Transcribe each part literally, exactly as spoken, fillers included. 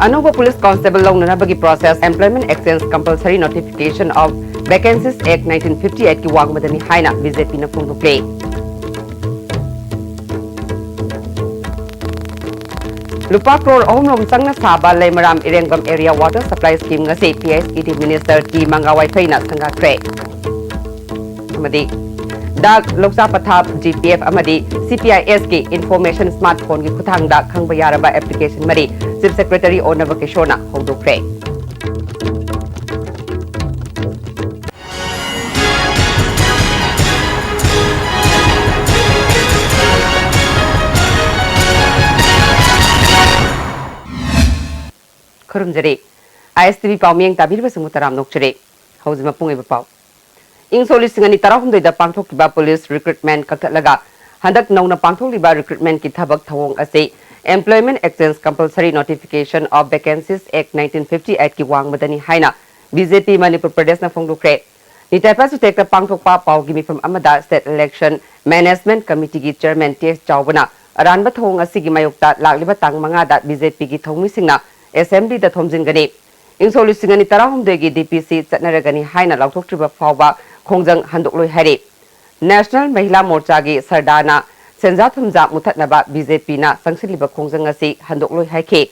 ꯑꯅꯧꯕ police constable ꯂꯧꯅꯅꯕꯒꯤ process Employment Exchange Compulsory Notification of Vacancies Act nineteen fifty eight ꯀꯤ ꯋꯥꯡꯃꯗꯅꯤ ꯍꯥꯏꯅ BJPꯅ ꯐꯣꯡꯗꯣꯛꯂꯦ꯫ ꯂꯨꯄꯥ ꯀ꯭ꯔꯣꯔ ꯑꯍꯨꯝ ꯔꯣꯝ ꯆꯪꯅ ꯁꯥꯕ ꯂꯩꯃꯔꯥꯝ ꯏꯔꯦꯡꯕꯝ Area Water Supply Scheme ꯉꯁꯤ PHED Minister ꯇꯤ ꯃꯪꯒꯥ ꯋꯥꯏꯐꯩꯅ ꯁꯪꯒꯥꯈ꯭ꯔꯦ꯫ ꯑꯃꯗꯤ ꯗꯥꯛ, ꯂꯧꯆꯥ ꯄꯊꯥꯞ, GPF ꯑꯃꯗꯤ CPISꯀꯤ information smartphoneꯒꯤ ꯈꯨꯠꯊꯥꯡꯗ ꯈꯪꯕ ꯌꯥꯔꯕ application ꯃꯔꯤ Chief Secretary ꯑꯣ ꯅꯕꯀꯤꯁꯣꯔꯅ ꯍꯧꯗꯣꯛꯈ꯭ꯔꯦ꯫ ꯈꯨꯔꯨꯝꯖꯔꯤ꯫ ISTV ꯄꯥꯎꯃꯤꯌꯦꯡ ꯇꯥꯕꯤꯔꯤꯕꯁꯤꯡꯕꯨ ꯇꯔꯥꯝꯅ ꯑꯣꯛꯆꯔꯤ꯫ ꯍꯧꯖꯤꯛ ꯃꯄꯨꯡ ꯑꯣꯏꯕ ꯄꯥꯎ꯫ ꯏꯪ ꯁꯣꯛ ꯂꯤꯁꯤꯡ ꯑꯅꯤ ꯇꯔꯥꯍꯨꯝꯗꯣꯏꯗ ꯄꯥꯡꯊꯣꯛꯈꯤꯕ police recruitment ꯀꯛꯊꯠꯂꯒ ꯍꯟꯗꯛ ꯅꯧꯅ ꯄꯥꯡꯊꯣꯛꯂꯤꯕ recruitmentꯀꯤ ꯊꯕꯛ ꯊꯧꯑꯣꯡ ꯑꯁꯤ Employment Exchange Compulsory Notification of Vacancies Act nineteen fifty eight ꯀꯤ ꯋꯥꯡꯃꯗꯅꯤ ꯍꯥꯏꯅ BJP ꯃꯅꯤꯄꯨꯔ ꯄ꯭ꯔꯗꯦꯁꯅ ꯐꯣꯡꯗꯣꯛꯈ꯭ꯔꯦ꯫ ꯅꯤꯇꯥꯏ ꯄꯥꯁꯨꯇꯦꯛꯇ ꯄꯥꯡꯊꯣꯛꯄ ꯄꯥꯎꯒꯤ ꯃꯤꯐꯝ ꯑꯃꯗ State Election Management Committeeꯒꯤ Chairman ꯇꯤ ꯑꯦꯁ ꯆꯥꯎꯕꯅ ꯑꯔꯥꯟꯕ ꯊꯧꯑꯣꯡ ꯑꯁꯤꯒꯤ ꯃꯥꯌꯣꯛꯇ ꯂꯥꯛꯂꯤꯕ ꯇꯥꯡ ꯃꯉꯥꯗ BJPꯒꯤ ꯊꯧꯃꯤꯁꯤꯡꯅ Assemblyꯗ ꯊꯣꯝꯖꯤꯟꯒꯅꯤ꯫ ꯏꯪ ꯁꯣꯛ ꯂꯤꯁꯤꯡ ꯑꯅꯤ ꯇꯔꯥꯍꯨꯝꯗꯣꯏꯒꯤ DPC ꯆꯠꯅꯔꯒꯅꯤ ꯍꯥꯏꯅ ꯂꯥꯎꯊꯣꯛꯇ꯭ꯔꯤꯕ ꯐꯥꯎꯕ ꯈꯣꯡꯖꯪ ꯍꯟꯗꯣꯛꯂꯣꯏ ꯍꯥꯏꯔꯤ꯫ National Mahila Morchaꯒꯤ ꯁꯔꯗꯥꯅ ꯁꯦꯟꯖꯥ ꯊꯨꯝꯖꯥ ꯃꯨꯊꯠꯅꯕ BJPꯅ ꯆꯪꯁꯤꯜꯂꯤꯕ ꯈꯣꯡꯖꯪ ꯑꯁꯤ ꯍꯟꯗꯣꯛꯂꯣꯏ ꯍꯥꯏꯈꯤ꯫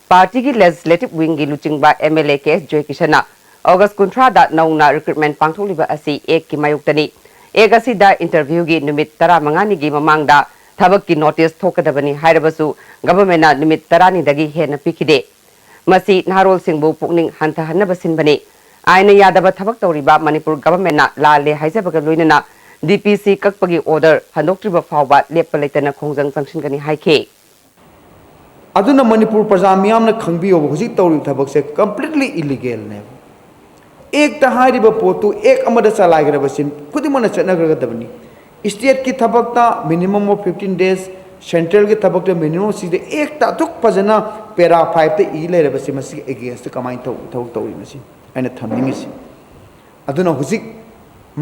Partyꯒꯤ Legislative Wingꯒꯤ ꯂꯨꯆꯤꯡꯕ MLA ꯀꯦ ꯑꯦꯁ ꯖꯣꯏꯀꯤꯁꯟꯅ August ꯀꯨꯟꯊ꯭ꯔꯥꯗ ꯅꯧꯅ recruitment ꯄꯥꯡꯊꯣꯛꯂꯤꯕ ꯑꯁꯤ Actꯀꯤ ꯃꯥꯌꯣꯛꯇꯅꯤ꯫ Act ꯑꯁꯤꯗ interviewꯒꯤ ꯅꯨꯃꯤꯠ ꯇꯔꯥꯃꯉꯥꯅꯤꯒꯤ ꯃꯃꯥꯡꯗ ꯊꯕꯛꯀꯤ notice ꯊꯣꯛꯀꯗꯕꯅꯤ ꯍꯥꯏꯔꯕꯁꯨ governmentꯅ ꯅꯨꯃꯤꯠ ꯇꯔꯥꯅꯤꯗꯒꯤ ꯍꯦꯟꯅ ꯄꯤꯈꯤꯗꯦ꯫ ꯃꯁꯤ ꯅꯍꯥꯔꯣꯜꯁꯤꯡꯕꯨ ꯄꯨꯛꯅꯤꯡ ꯍꯟꯊꯍꯟꯅꯕ ꯁꯤꯟꯕꯅꯤ꯫ ꯑꯥꯏꯟꯅ ꯌꯥꯗꯕ ꯊꯕꯛ ꯇꯧꯔꯤꯕ ꯃꯅꯤꯄꯨꯔ governmentꯅ ꯂꯥꯜꯂꯦ ꯍꯥꯏꯖꯕꯒ ꯂꯣꯏꯅꯅ DPC ꯀꯛꯄꯒꯤ order ꯍꯟꯗꯣꯛꯇ꯭ꯔꯤꯕ ꯐꯥꯎꯕ ꯂꯦꯞꯄ ꯂꯩꯇꯅ ꯈꯣꯡꯖꯪ ꯆꯪꯁꯤꯟꯒꯅꯤ ꯍꯥꯏꯈꯤ꯫ ꯑꯗꯨꯅ ꯃꯅꯤꯄꯨꯔ ꯄ꯭ꯔꯖꯥ ꯃꯤꯌꯥꯝꯅ ꯈꯪꯕꯤꯌꯣꯕ, ꯍꯧꯖꯤꯛ ꯇꯧꯔꯤꯕ ꯊꯕꯛꯁꯦ completely illegalꯅꯦꯕ꯫ Actꯇ ꯍꯥꯏꯔꯤꯕ ꯄꯣꯠꯇꯨ Act ꯑꯃꯗ ꯆꯂꯥꯏꯈ꯭ꯔꯕꯁꯤ ꯈꯨꯗꯤꯡꯃꯛꯅ ꯆꯠꯅꯈ꯭ꯔꯒꯗꯕꯅꯤ꯫ Stateꯀꯤ ꯊꯕꯛꯇ minimum of fifteen days, centralꯒꯤ ꯊꯕꯛꯇ minimum of six days, Actꯇ ꯑꯗꯨꯛ ꯐꯖꯅ para fiveꯇ ꯏ ꯂꯩꯔꯕꯁꯤ ꯃꯁꯤꯒꯤ againstꯇ ꯀꯃꯥꯏꯅ ꯇꯧ-, ꯊꯕꯛ ꯇꯧꯔꯤꯅꯣ ꯁꯤ ꯑꯩꯅ ꯊꯝꯅꯤꯡꯉꯤꯁꯤ꯫ ꯑꯗꯨꯅ ꯍꯧꯖꯤꯛ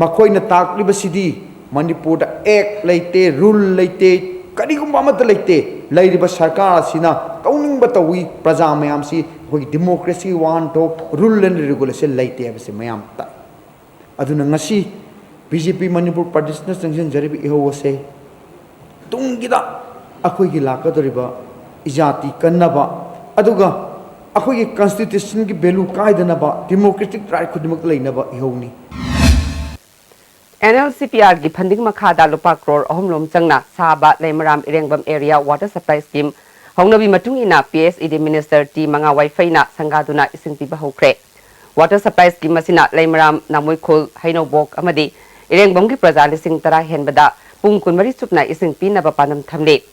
ꯃꯈꯣꯏꯅ ꯇꯥꯛꯂꯤꯕꯁꯤꯗꯤ ꯃꯅꯤꯄꯨꯔꯗ Act ꯂꯩꯇꯦ, rule ꯂꯩꯇꯦ, ꯀꯔꯤꯒꯨꯝꯕ ꯑꯃꯠꯇ ꯂꯩꯇꯦ꯫ ꯂꯩꯔꯤꯕ ꯁꯔꯀꯥꯔ ꯑꯁꯤꯅ ꯇꯧꯅꯤꯡ ꯇꯧꯏ꯫ ꯄ꯭ꯔꯖꯥ ꯃꯌꯥꯝꯁꯤ ꯑꯩꯈꯣꯏꯒꯤ democracy ꯋꯥꯍꯟꯊꯣꯛ, rule and regulation ꯂꯩꯇꯦ ꯍꯥꯏꯕꯁꯤ ꯃꯌꯥꯝ ꯇꯥꯏ꯫ ꯑꯗꯨꯅ ꯉꯁꯤ BJP ꯃꯅꯤꯄꯨꯔ ꯄ꯭ꯔꯗꯦꯁꯅ ꯆꯪꯁꯤꯟꯖꯔꯤꯕ ꯏꯍꯧ ꯑꯁꯦ ꯇꯨꯡꯒꯤꯗ ꯑꯩꯈꯣꯏꯒꯤ ꯂꯥꯛꯀꯗꯧꯔꯤꯕ ꯏꯖꯥꯇꯤ ꯀꯟꯅꯕ, ꯑꯗꯨꯒ ꯑꯩꯈꯣꯏꯒꯤ constitution ꯒꯤ value ꯀꯥꯏꯗꯅꯕ, democratic right ꯈꯨꯗꯤꯡꯃꯛ ꯂꯩꯅꯕ ꯏꯍꯧꯅꯤ꯫ NLCPR ꯒꯤ funding ꯃꯈꯥꯗ ꯂꯨꯄꯥ ꯀ꯭ꯔꯣꯔ ꯑꯍꯨꯝ ꯂꯣꯝ ꯆꯪꯅ ꯁꯥꯕ ꯂꯩꯃꯔꯥꯝ ꯏꯔꯦꯡꯕꯝ area water supply scheme ꯍꯧꯅꯕꯤ ꯃꯇꯨꯡ ꯏꯟꯅ PHED minister ꯇꯤ ꯃꯉꯥ ꯋꯥꯏꯐꯩꯅ ꯁꯪꯒꯥꯗꯨꯅ ꯏꯁꯤꯡ ꯄꯤꯕ ꯍꯧꯈ꯭ꯔꯦ꯫ Water supply scheme ꯑꯁꯤꯅ ꯂꯩꯃꯔꯥꯝ, ꯅꯥꯃꯣꯏꯈꯣꯜ, ꯍꯩꯅꯧꯕꯣꯛ ꯑꯃꯗꯤ ꯏꯔꯦꯡꯕꯝꯒꯤ ꯄ꯭ꯔꯖꯥ ꯂꯤꯁꯤꯡ ꯇꯔꯥ ꯍꯦꯟꯕꯗ ꯄꯨꯡ ꯀꯨꯟꯃꯔꯤ ꯆꯨꯞꯅ ꯏꯁꯤꯡ ꯄꯤꯅꯕ ꯄꯥꯟꯗꯝ ꯊꯝꯂꯤ꯫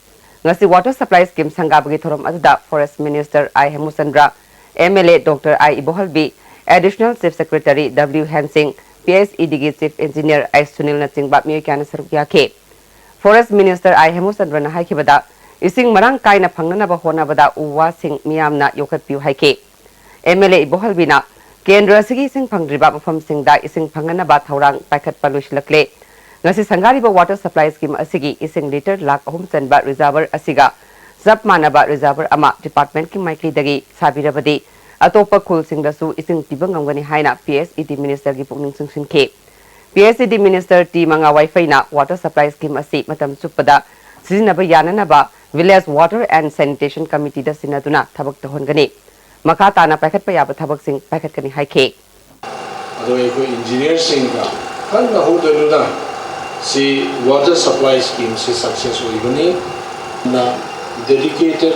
ꯉꯁꯤ water supply scheme ꯁꯪꯒꯥꯕꯒꯤ ꯊꯧꯔꯝ ꯑꯗꯨꯗ forest minister ꯑꯥꯏ ꯍꯦꯃꯨꯆꯟꯗ꯭ꯔ, MLA Doctor ꯑꯥꯏ ꯏꯕꯣꯍꯜꯕꯤ, additional chief secretary W ꯍꯦꯟꯁꯤꯡ, PHED ꯒꯤ chief engineer ꯑꯥꯏ ꯁꯨꯅꯤꯜꯅꯆꯤꯡꯕ ꯃꯤꯑꯣꯏ ꯀꯌꯥꯅ ꯁꯔꯨꯛ ꯌꯥꯈꯤ꯫ Forest minister ꯑꯥꯏ ꯍꯦꯃꯨꯆꯟꯗ꯭ꯔꯅ ꯍꯥꯏꯈꯤꯕꯗ, ꯏꯁꯤꯡ ꯃꯔꯥꯡ ꯀꯥꯏꯅ ꯐꯪꯅꯅꯕ ꯍꯣꯠꯅꯕꯗ ꯎ ꯋꯥꯁꯤꯡ ꯃꯤꯌꯥꯝꯅ ꯌꯣꯛꯈꯠꯄꯤꯌꯨ ꯍꯥꯏꯈꯤ꯫ MLA ꯏꯕꯣꯍꯜꯕꯤꯅ ꯀꯦꯟꯗ꯭ꯔ ꯑꯁꯤꯒꯤ ꯏꯁꯤꯡ ꯐꯪꯗ꯭ꯔꯤꯕ ꯃꯐꯝꯁꯤꯡꯗ ꯏꯁꯤꯡ ꯐꯪꯍꯟꯅꯕ ꯊꯧꯔꯥꯡ ꯄꯥꯏꯈꯠꯄ ꯂꯣꯏꯁꯤꯜꯂꯛꯂꯦ꯫ ꯉꯁꯤ ꯁꯪꯒꯥꯔꯤꯕ water supply scheme ꯑꯁꯤꯒꯤ ꯏꯁꯤꯡ litre ꯂꯥꯈ ꯑꯍꯨꯝ ꯆꯟꯕ reservoir ꯑꯁꯤꯒ ꯆꯞ ꯃꯥꯟꯅꯕ reservoir ꯑꯃ department ꯀꯤ ꯃꯥꯏꯀꯩꯗꯒꯤ ꯁꯥꯕꯤꯔꯕꯗꯤ ꯑꯇꯣꯞꯄ ꯈꯨꯜꯁꯤꯡꯗꯁꯨ ꯏꯁꯤꯡ ꯄꯤꯕ ꯉꯝꯒꯅꯤ ꯍꯥꯏꯅ PHED minister ꯒꯤ ꯄꯨꯛꯅꯤꯡ ꯆꯤꯡꯁꯤꯟꯈꯤ꯫ PHED minister ꯇꯤ ꯃꯉꯥ ꯋꯥꯏꯐꯩꯅ water supply scheme ꯑꯁꯤ ꯃꯇꯝ ꯆꯨꯞꯄꯗ ꯁꯤꯖꯤꯟꯅꯕ ꯌꯥꯅꯅꯕ village water and sanitation committee ꯗ ꯁꯤꯟꯅꯗꯨꯅ ꯊꯕꯛ ꯇꯧꯍꯟꯒꯅꯤ꯫ ꯃꯈꯥ ꯇꯥꯅ ꯄꯥꯏꯈꯠꯄ ꯌꯥꯕ ꯊꯕꯛꯁꯤꯡ ꯄꯥꯏꯈꯠꯀꯅꯤ ꯍꯥꯏꯈꯤ꯫ ꯑꯗꯣ ꯑꯩꯈꯣꯏ engineer ꯁꯤꯡꯒ ꯀꯟꯅ ꯍꯣꯠꯅꯗꯨꯅ ꯁꯤ water supply scheme ꯁꯤ success ꯑꯣꯏꯕꯅꯤ꯫ ꯅ dedicated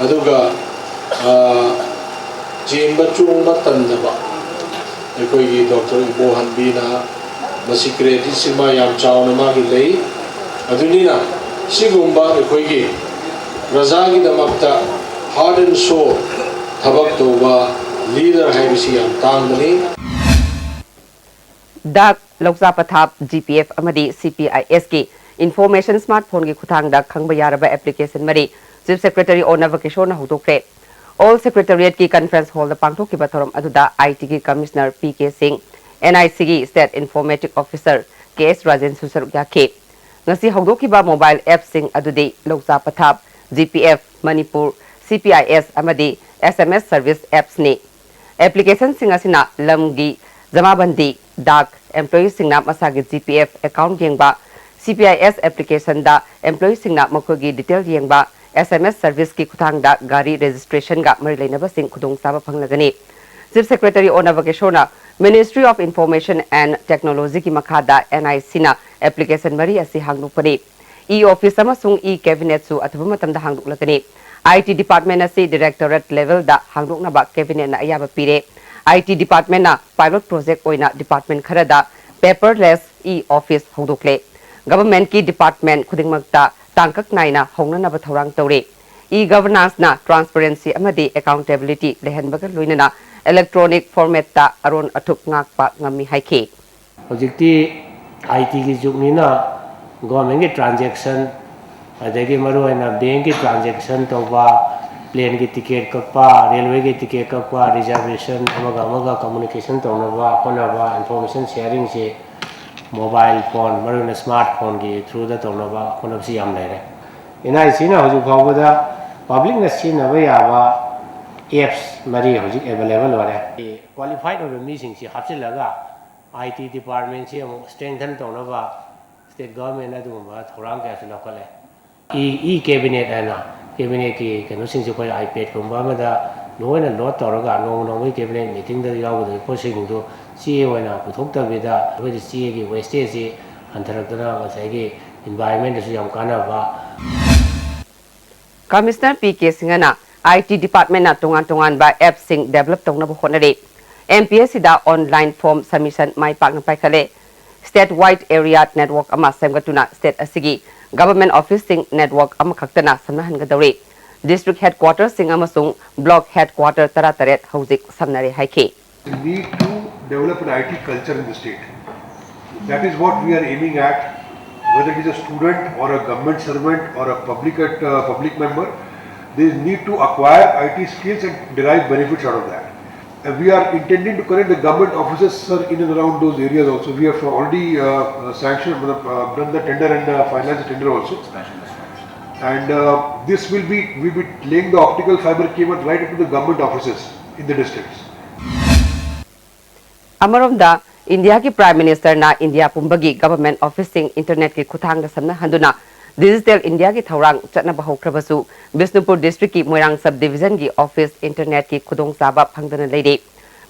ꯑꯗꯨꯒ ꯆꯦꯟꯕ ꯆꯣꯡꯕ ꯇꯟꯗꯕ ꯑꯩꯈꯣꯏꯒꯤ Doctor ꯏꯕꯣꯍꯟꯕꯤꯅ ꯃꯁꯤ credit ꯁꯤꯃ ꯌꯥꯝ ꯆꯥꯎꯅ ꯃꯥꯒꯤ ꯂꯩ꯫ ꯑꯗꯨꯅꯤꯅ ꯁꯤꯒꯨꯝꯕ ꯑꯩꯈꯣꯏꯒꯤ ꯄ꯭ꯔꯖꯥꯒꯤꯗꯃꯛꯇ heart and soul ꯊꯕꯛ ꯇꯧꯕ leader ꯍꯥꯏꯕꯁꯤ ꯌꯥꯝ ꯇꯥꯡꯕꯅꯤ꯫ ꯗꯥꯛ, ꯂꯧꯆꯥ ꯄꯊꯥꯞ, GPF ꯑꯃꯗꯤ CPIS ꯀꯤ information smartphone ꯒꯤ ꯈꯨꯠꯊꯥꯡꯗ ꯈꯪꯕ ꯌꯥꯔꯕ application ꯃꯔꯤ Chief Secretary ꯑꯣ ꯅꯕꯀꯤꯁꯣꯔꯅ ꯍꯧꯗꯣꯛꯈ꯭ꯔꯦ꯫ All Secretariat ꯀꯤ conference hall ꯗ ꯄꯥꯡꯊꯣꯛꯈꯤꯕ ꯊꯧꯔꯝ ꯑꯗꯨꯗ IT ꯒꯤ Commissioner ꯄꯤ ꯀꯦ ꯁꯤꯡ, NIC ꯒꯤ State Informatic Officer ꯀꯦ ꯑꯦꯁ ꯔꯥꯖꯦꯟꯁꯨ ꯁꯔꯨꯛ ꯌꯥꯈꯤ꯫ ꯉꯁꯤ ꯍꯧꯗꯣꯛꯈꯤꯕ mobile app ꯁꯤꯡ ꯑꯗꯨꯗꯤ ꯂꯧꯆꯥ ꯄꯊꯥꯞ, ꯖꯤ ꯄꯤ ꯑꯦꯐ, ꯃꯅꯤꯄꯨꯔ, ꯁꯤ ꯄꯤ ꯑꯥꯏ ꯑꯦꯁ ꯑꯃꯗꯤ ꯑꯦꯁ ꯑꯦꯝ ꯑꯦꯁ ꯁꯔꯚꯤꯁ ꯑꯦꯞꯁꯅꯤ꯫ ꯑꯦꯄ꯭ꯂꯤꯀꯦꯁꯟꯁꯤꯡ ꯑꯁꯤꯅ ꯂꯝꯒꯤ ꯖꯃꯥꯕꯟꯗꯤ, ꯗꯥꯛ, ꯑꯦꯝꯄ꯭ꯂꯣꯌꯤꯁꯤꯡꯅ ꯃꯁꯥꯒꯤ ꯖꯤ ꯄꯤ ꯑꯦꯐ ꯑꯦꯀꯥꯎꯟ ꯌꯦꯡꯕ, ꯁꯤ ꯄꯤ ꯑꯥꯏ ꯑꯦꯁ ꯑꯦꯄ꯭ꯂꯤꯀꯦꯁꯟꯗ ꯑꯦꯝꯄ꯭ꯂꯣꯌꯤꯁꯤꯡꯅ ꯃꯈꯣꯏꯒꯤ ꯗꯤꯇꯦꯜ ꯌꯦꯡꯕ, ꯑꯦꯁ ꯑꯦꯝ ꯑꯦꯁ ꯁꯔꯚꯤꯁꯀꯤ ꯈꯨꯠꯊꯥꯡꯗ ꯒꯥꯔꯤ ꯔꯦꯖꯤꯁꯇ꯭ꯔꯦꯁꯟꯒ ꯃꯔꯤ ꯂꯩꯅꯕꯁꯤꯡ ꯈꯨꯗꯣꯡꯆꯥꯕ ꯐꯪꯂꯒꯅꯤ꯫ ꯆꯤꯐ ꯁꯦꯀ꯭ꯔꯦꯇꯔꯤ ꯑꯣ ꯅꯕꯀꯤꯁꯣꯔꯅ Ministry of Information and Technologyꯒꯤ ꯃꯈꯥꯗ ꯑꯦꯟ ꯑꯥꯏ ꯁꯤꯅ ꯑꯦꯄ꯭ꯂꯤꯀꯦꯁꯟ ꯃꯔꯤ ꯑꯁꯤ ꯍꯥꯡꯗꯣꯛꯄꯅꯤ꯫ ꯏ ꯑꯣꯐꯤꯁ ꯑꯃꯁꯨꯡ ꯏ ꯀꯦꯕꯤꯅꯦꯠꯁꯨ ꯑꯊꯨꯕ ꯃꯇꯝꯗ ꯍꯥꯡꯗꯣꯛꯂꯒꯅꯤ꯫ ꯑꯥꯏ ꯇꯤ ꯗꯤꯄꯥꯔꯠꯃꯦꯟ ꯑꯁꯤ ꯗꯤꯔꯦꯛꯇꯣꯔꯦꯠ ꯂꯦꯚꯦꯜꯗ ꯍꯥꯡꯗꯣꯛꯅꯕ ꯀꯦꯕꯤꯅꯦꯠꯅ ꯑꯌꯥꯕ ꯄꯤꯔꯦ꯫ ꯑꯥꯏ ꯇꯤ ꯗꯤꯄꯥꯔꯠꯃꯦꯟꯅ ꯄꯥꯏꯂꯣꯠ ꯄ꯭ꯔꯣꯖꯦꯛ ꯑꯣꯏꯅ ꯗꯤꯄꯥꯔꯠꯃꯦꯟ ꯈꯔꯗ ꯄꯦꯄꯔꯂꯦꯁ ꯏ ꯑꯣꯐꯤꯁ ꯍꯧꯗꯣꯛꯂꯦ꯫ ꯒꯚꯔꯟꯃꯦꯟꯠꯀꯤ ꯗꯤꯄꯥꯔꯠꯃꯦꯟ ꯈꯨꯗꯤꯡꯃꯛꯇ ꯇꯥꯡꯀꯛ ꯅꯥꯏꯅ ꯍꯧꯅꯅꯕ ꯊꯧꯔꯥꯡ ꯇꯧꯔꯦ꯫ ꯏ ꯒꯚꯔꯅꯥꯟꯁꯅ ꯇ꯭ꯔꯥꯟꯁꯄꯔꯦꯟꯁꯤ ꯑꯃꯗꯤ ꯑꯦꯀꯥꯎꯟꯇꯦꯕꯤꯂꯤꯇꯤ ꯂꯩꯍꯟꯕꯒ ꯂꯣꯏꯅꯅ ꯏꯂꯦꯛꯇ꯭ꯔꯣꯅꯤꯛ ꯐꯣꯔꯃꯦꯠꯇ ꯑꯔꯣꯟ ꯑꯊꯨꯞ ꯉꯥꯛꯄ ꯉꯝꯃꯤ ꯍꯥꯏꯈꯤ꯫ ꯍꯧꯖꯤꯛꯇꯤ ꯑꯥꯏ ꯇꯤꯒꯤ ꯖꯨꯒꯅꯤꯅ ꯒꯣꯔꯃꯦꯟꯒꯤ ꯇ꯭ꯔꯥꯟꯖꯦꯛꯁꯟ, ꯑꯗꯒꯤ ꯃꯔꯨꯑꯣꯏꯅ ꯕꯦꯡꯀꯤ ꯇ꯭ꯔꯥꯟꯖꯦꯛꯁꯟ ꯇꯧꯕ, ꯄ꯭ꯂꯦꯟꯒꯤ ꯇꯤꯀꯦꯠ ꯀꯛꯄ, ꯔꯦꯜꯋꯦꯒꯤ ꯇꯤꯀꯦꯠ ꯀꯛꯄ, ꯔꯤꯖꯥꯔꯕꯦꯁꯟ, ꯑꯃꯒ ꯑꯃꯒ ꯀꯝꯃꯨꯅꯤꯀꯦꯁꯟ ꯇꯧꯅꯕ ꯍꯣꯠꯅꯕ, ꯏꯟꯐꯣꯔꯃꯦꯁꯟ ꯁꯦꯌꯥꯔꯤꯡꯁꯤ ꯃꯣꯕꯥꯏꯜ ꯐꯣꯟ, ꯃꯔꯨꯑꯣꯏꯅ ꯁ꯭ꯃꯥꯔꯠ ꯐꯣꯟꯒꯤ ꯊ꯭ꯔꯨꯗ ꯇꯧꯅꯕ ꯍꯣꯠꯅꯕꯁꯤ ꯌꯥꯝ ꯂꯩꯔꯦ꯫ ꯑꯦꯟ ꯑꯥꯏ ꯁꯤꯅ ꯍꯧꯖꯤꯛ ꯐꯥꯎꯕꯗ ꯄꯕ꯭ꯂꯤꯛꯅ ꯁꯤꯖꯤꯟꯅꯕ ꯌꯥꯕ ꯑꯦꯞꯁ ꯃꯔꯤ ꯍꯧꯖꯤꯛ ꯑꯦꯕꯥꯏꯂꯦꯕꯜ ꯑꯣꯏꯔꯦ꯫ ꯀ꯭ꯋꯥꯂꯤꯐꯥꯏꯠ ꯑꯣꯏꯕ ꯃꯤꯁꯤꯡꯁꯤ ꯍꯥꯞꯆꯤꯜꯂꯒ ꯑꯥꯏ ꯇꯤ ꯗꯤꯄꯥꯔꯠꯃꯦꯟꯁꯤ ꯑꯃꯨꯛ ꯁ꯭ꯇꯔꯦꯡꯊꯟ ꯇꯧꯅꯕ ꯁ꯭ꯇꯦꯠ ꯒꯚꯔꯟꯃꯦꯟꯠꯅ ꯑꯗꯨꯒꯨꯝꯕ ꯊꯧꯔꯥꯡ ꯀꯌꯥꯁꯨ ꯂꯧꯈꯠꯂꯦ꯫ ꯏ, ꯏ ꯀꯦꯕꯤꯅꯦꯠ ꯍꯥꯏꯅ ꯀꯦꯕꯤꯅꯦꯠꯀꯤ ꯀꯩꯅꯣꯁꯤꯡꯁꯦ ꯑꯩꯈꯣꯏ ꯑꯥꯏꯄꯦꯗꯀꯨꯝꯕ ꯑꯃꯗ ꯂꯣꯏꯅ ꯂꯣꯗ ꯇꯧꯔꯒ ꯅꯣꯡꯃ ꯅꯣꯡꯃꯒꯤ ꯀꯦꯕꯤꯅꯦꯠ ꯃꯤꯇꯤꯡꯗ ꯌꯥꯎꯒꯗꯕ ꯄꯣꯠꯁꯤꯡꯗꯨ ꯆꯦ ꯑꯣꯏꯅ ꯄꯨꯊꯣꯛꯇꯕꯤꯗ ꯑꯩꯈꯣꯏꯗꯤ ꯆꯦꯒꯤ ꯋꯦꯁꯇꯦꯖꯁꯤ ꯍꯟꯊꯔꯛꯇꯅ ꯉꯁꯥꯏꯒꯤ ꯏꯟꯚꯥꯏꯔꯟꯃꯦꯟꯗꯁꯨ ꯌꯥꯝ ꯀꯥꯟꯅꯕ꯫ ꯀꯃꯤꯁꯅꯔ ꯄꯤ ꯀꯦ ꯁꯤꯡꯍꯅ ꯑꯥꯏ ꯇꯤ ꯗꯤꯄꯥꯔꯠꯃꯦꯟꯅ ꯇꯣꯉꯥꯟ ꯇꯣꯉꯥꯟꯕ ꯑꯦꯞꯁꯤꯡ ꯗꯦꯚꯂꯞ ꯇꯧꯅꯕ ꯍꯣꯠꯅꯔꯦ꯫ ꯑꯦꯝ ꯄꯤ ꯑꯦꯁ ꯁꯤꯗ ꯑꯣꯟꯂꯥꯏꯟ ꯐꯣꯔꯝ ꯁꯕꯃꯤꯁꯟ ꯃꯥꯏ ꯄꯥꯛꯅ ꯄꯥꯏꯈꯠꯂꯦ꯫ ꯁ꯭ꯇꯦꯠ ꯋꯥꯏꯗ ꯑꯦꯔꯤꯌꯥ ꯅꯦꯠꯋꯥꯔꯛ ꯑꯃ ꯁꯦꯝꯒꯠꯇꯨꯅ ꯁ꯭ꯇꯦꯠ ꯑꯁꯤꯒꯤ ꯒꯚꯔꯟꯃꯦꯟꯠ ꯑꯣꯐꯤꯁꯁꯤꯡ ꯅꯦꯠꯋꯥꯔꯛ ꯑꯃꯈꯛꯇꯅ ꯁꯝꯅꯍꯟꯒꯗꯧꯔꯤ꯫ ꯗꯤꯁꯇ꯭ꯔꯤꯛ ꯍꯦꯗꯀ꯭ꯋꯥꯇꯔꯁꯤꯡ ꯑꯃꯁꯨꯡ ꯕ꯭ꯂꯣꯛ ꯍꯦꯗꯀ꯭ꯋꯥꯇꯔ ꯇꯔꯥꯇꯔꯦꯠ ꯍꯧꯖꯤꯛ ꯁꯝꯅꯔꯦ ꯍꯥꯏꯈꯤ꯫ We need to develop an I T culture in the state. That is what we are aiming at. Whether it is a student or a government servant or a public at, uh, public member, they need to acquire I T skills and derive benefits out of that. And we are intending to connect the government offices, sir, in and around those areas also. We have already uh, uh, sanctioned, uh, done the tender and uh, finalized the tender also. And uh, this will be, we will be laying the optical fiber cable right up to the government offices in the districts. ꯑꯃꯔꯣꯝꯗ, ꯏꯟꯗꯤꯌꯥꯒꯤ Prime Ministerꯅ India ꯄꯨꯝꯕꯒꯤ government officeꯁꯤꯡ internetꯀꯤ ꯈꯨꯠꯊꯥꯡꯗ ꯁꯝꯅꯍꯟꯗꯨꯅ Digital Indiaꯒꯤ ꯊꯧꯔꯥꯡ ꯆꯠꯅꯕ ꯍꯧꯈ꯭ꯔꯕꯁꯨ, ꯕꯤꯁꯅꯨꯄꯨꯔ districtꯀꯤ ꯃꯣꯏꯔꯥꯡ sub divisionꯒꯤ office internetꯀꯤ ꯈꯨꯗꯣꯡꯆꯥꯕ ꯐꯪꯗꯅ ꯂꯩꯔꯤ꯫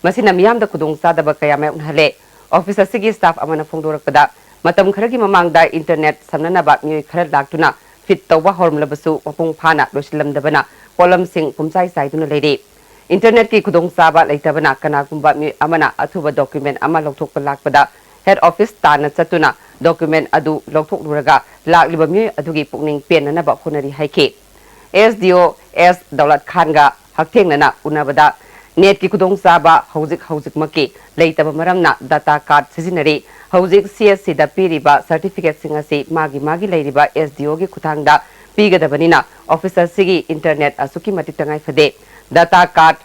ꯃꯁꯤꯅ ꯃꯤꯌꯥꯝꯗ ꯈꯨꯗꯣꯡꯆꯥꯗꯕ ꯀꯌꯥ ꯃꯥꯌꯣꯛꯅꯍꯜꯂꯦ꯫ Office ꯑꯁꯤꯒꯤ staff ꯑꯃꯅ ꯐꯣꯡꯗꯣꯔꯛꯄꯗ, ꯃꯇꯝ ꯈꯔꯒꯤ ꯃꯃꯥꯡꯗ internet ꯁꯝꯅꯅꯕ ꯃꯤꯑꯣꯏ ꯈꯔ ꯂꯥꯛꯇꯨꯅ fit ꯇꯧꯕ ꯍꯧꯔꯝꯂꯕꯁꯨ, ꯃꯄꯨꯡ ꯐꯥꯅ ꯂꯣꯏꯁꯤꯜꯂꯝꯗꯕꯅ ꯄꯣꯠꯂꯝꯁꯤꯡ ꯄꯨꯝꯆꯥꯏ ꯆꯥꯏꯗꯨꯅ ꯂꯩꯔꯤ꯫ Internetꯀꯤ ꯈꯨꯗꯣꯡꯆꯥꯕ ꯂꯩꯇꯕꯅ ꯀꯅꯥꯒꯨꯝꯕ ꯃꯤꯑꯣꯏ ꯑꯃꯅ ꯑꯊꯨꯕ document ꯑꯃ ꯂꯧꯊꯣꯛꯄ ꯂꯥꯛꯄꯗ head office ꯇꯥꯟꯅ ꯆꯠꯇꯨꯅ document ꯑꯗꯨ ꯂꯧꯊꯣꯛꯂꯨꯔꯒ ꯂꯥꯛꯂꯤꯕ ꯃꯤꯑꯣꯏ ꯑꯗꯨꯒꯤ ꯄꯨꯛꯅꯤꯡ ꯄꯦꯟꯅꯅꯕ ꯍꯣꯠꯅꯔꯤ ꯍꯥꯏꯈꯤ꯫ SDO S ꯗꯧꯂꯠ ꯈꯥꯟꯒ ꯍꯛꯊꯦꯡꯅꯅ ꯎꯅꯕꯗ, netꯀꯤ ꯈꯨꯗꯣꯡꯆꯥꯕ ꯍꯧꯖꯤꯛ ꯍꯧꯖꯤꯛꯃꯛꯀꯤ ꯂꯩꯇꯕ ꯃꯔꯝꯅ data card ꯁꯤꯖꯤꯟꯅꯔꯤ꯫ ꯍꯧꯖꯤꯛ CSCꯗ ꯄꯤꯔꯤꯕ certificateꯁꯤꯡ ꯑꯁꯤ ꯃꯥꯒꯤ ꯃꯥꯒꯤ ꯂꯩꯔꯤꯕ SDOꯒꯤ ꯈꯨꯠꯊꯥꯡꯗ ꯄꯤꯒꯗꯕꯅꯤꯅ office ꯑꯁꯤꯒꯤ internet ꯑꯁꯨꯛꯀꯤ ꯃꯇꯤꯛ ꯇꯉꯥꯏ ꯐꯗꯦ꯫ Data card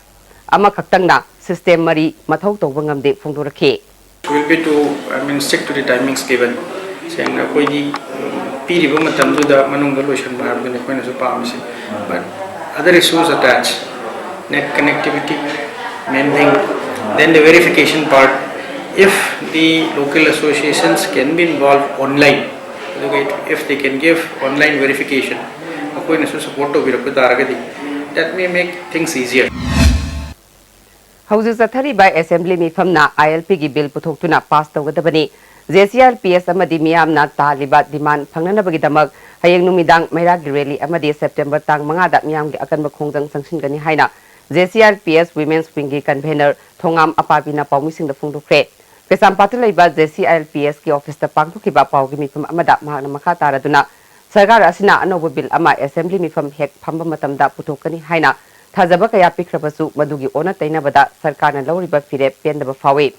ꯑꯃꯈꯛꯇꯪꯅ system ꯃꯔꯤ ꯃꯊꯧ ꯇꯧꯕ ꯉꯝꯗꯦ ꯐꯣꯡꯗꯣꯔꯛꯈꯤ꯫ Will be to, I mean, stick to the timings given. ꯁꯦꯡꯅ ꯑꯩꯈꯣꯏꯒꯤ ꯄꯤꯔꯤꯕ ꯃꯇꯝꯗꯨꯗ ꯃꯅꯨꯡꯗ ꯂꯣꯏꯁꯤꯟꯕ ꯍꯥꯏꯕꯗꯨꯅꯤ ꯑꯩꯈꯣꯏꯅꯁꯨ ꯄꯥꯝꯃꯤꯁꯦ꯫ But other issues attached, net connectivity, main thing, then the verification part. If the local associations can be involved online, ꯑꯗꯨꯒ if they can give online verification, ꯃꯈꯣꯏꯅꯁꯨ support ꯇꯧꯕꯤꯔꯛꯄ ꯇꯥꯔꯒꯗꯤ, that may make things easier. ꯍꯧꯖꯤꯛ ꯆꯠꯊꯔꯤꯕ assembly ꯃꯤꯐꯝꯅ ILPꯒꯤ bill ꯄꯨꯊꯣꯛꯇꯨꯅ pass ꯇꯧꯒꯗꯕꯅꯤ꯫ JCRPS ꯑꯃꯗꯤ ꯃꯤꯌꯥꯝꯅ ꯇꯥꯜꯂꯤꯕ demand ꯐꯪꯅꯅꯕꯒꯤꯗꯃꯛ ꯍꯌꯦꯡ ꯅꯨꯃꯤꯗꯥꯡ ꯃꯩꯔꯥꯒꯤ rally ꯑꯃꯗꯤ September ꯇꯥꯡ ꯃꯉꯥꯗ ꯃꯤꯌꯥꯝꯒꯤ ꯑꯀꯟꯕ ꯈꯣꯡꯖꯪ ꯆꯪꯁꯤꯟꯒꯅꯤ ꯍꯥꯏꯅ JCRPS Women's Wingꯒꯤ convener ꯊꯣꯉꯥꯝ ꯑꯄꯥꯕꯤꯅ ꯄꯥꯎꯃꯤꯁꯤꯡꯗ ꯐꯣꯡꯗꯣꯛꯈ꯭ꯔꯦ꯫ ꯀꯩꯁꯥꯝꯄꯥꯠꯇ ꯂꯩꯕ JCRPSꯀꯤ officeꯇ ꯄꯥꯡꯊꯣꯛꯈꯤꯕ ꯄꯥꯎꯒꯤ ꯃꯤꯐꯝ ꯑꯃꯗ ꯃꯍꯥꯛꯅ ꯃꯈꯥ ꯇꯥꯔꯗꯨꯅ, ꯁꯔꯀꯥꯔ ꯑꯁꯤꯅ ꯑꯅꯧꯕ bill ꯑꯃ assembly ꯃꯤꯐꯝ ꯍꯦꯛ ꯐꯝꯕ ꯃꯇꯝꯗ ꯄꯨꯊꯣꯛꯀꯅꯤ ꯍꯥꯏꯅ ꯊꯥꯖꯕ ꯀꯌꯥ ꯄꯤꯈ꯭ꯔꯕꯁꯨ, ꯃꯗꯨꯒꯤ ꯑꯣꯟꯅ ꯇꯩꯅꯕꯗ ꯁꯔꯀꯥꯔꯅ ꯂꯧꯔꯤꯕ ꯐꯤꯔꯦꯞ ꯄꯦꯟꯗꯕ ꯐꯥꯎꯏ꯫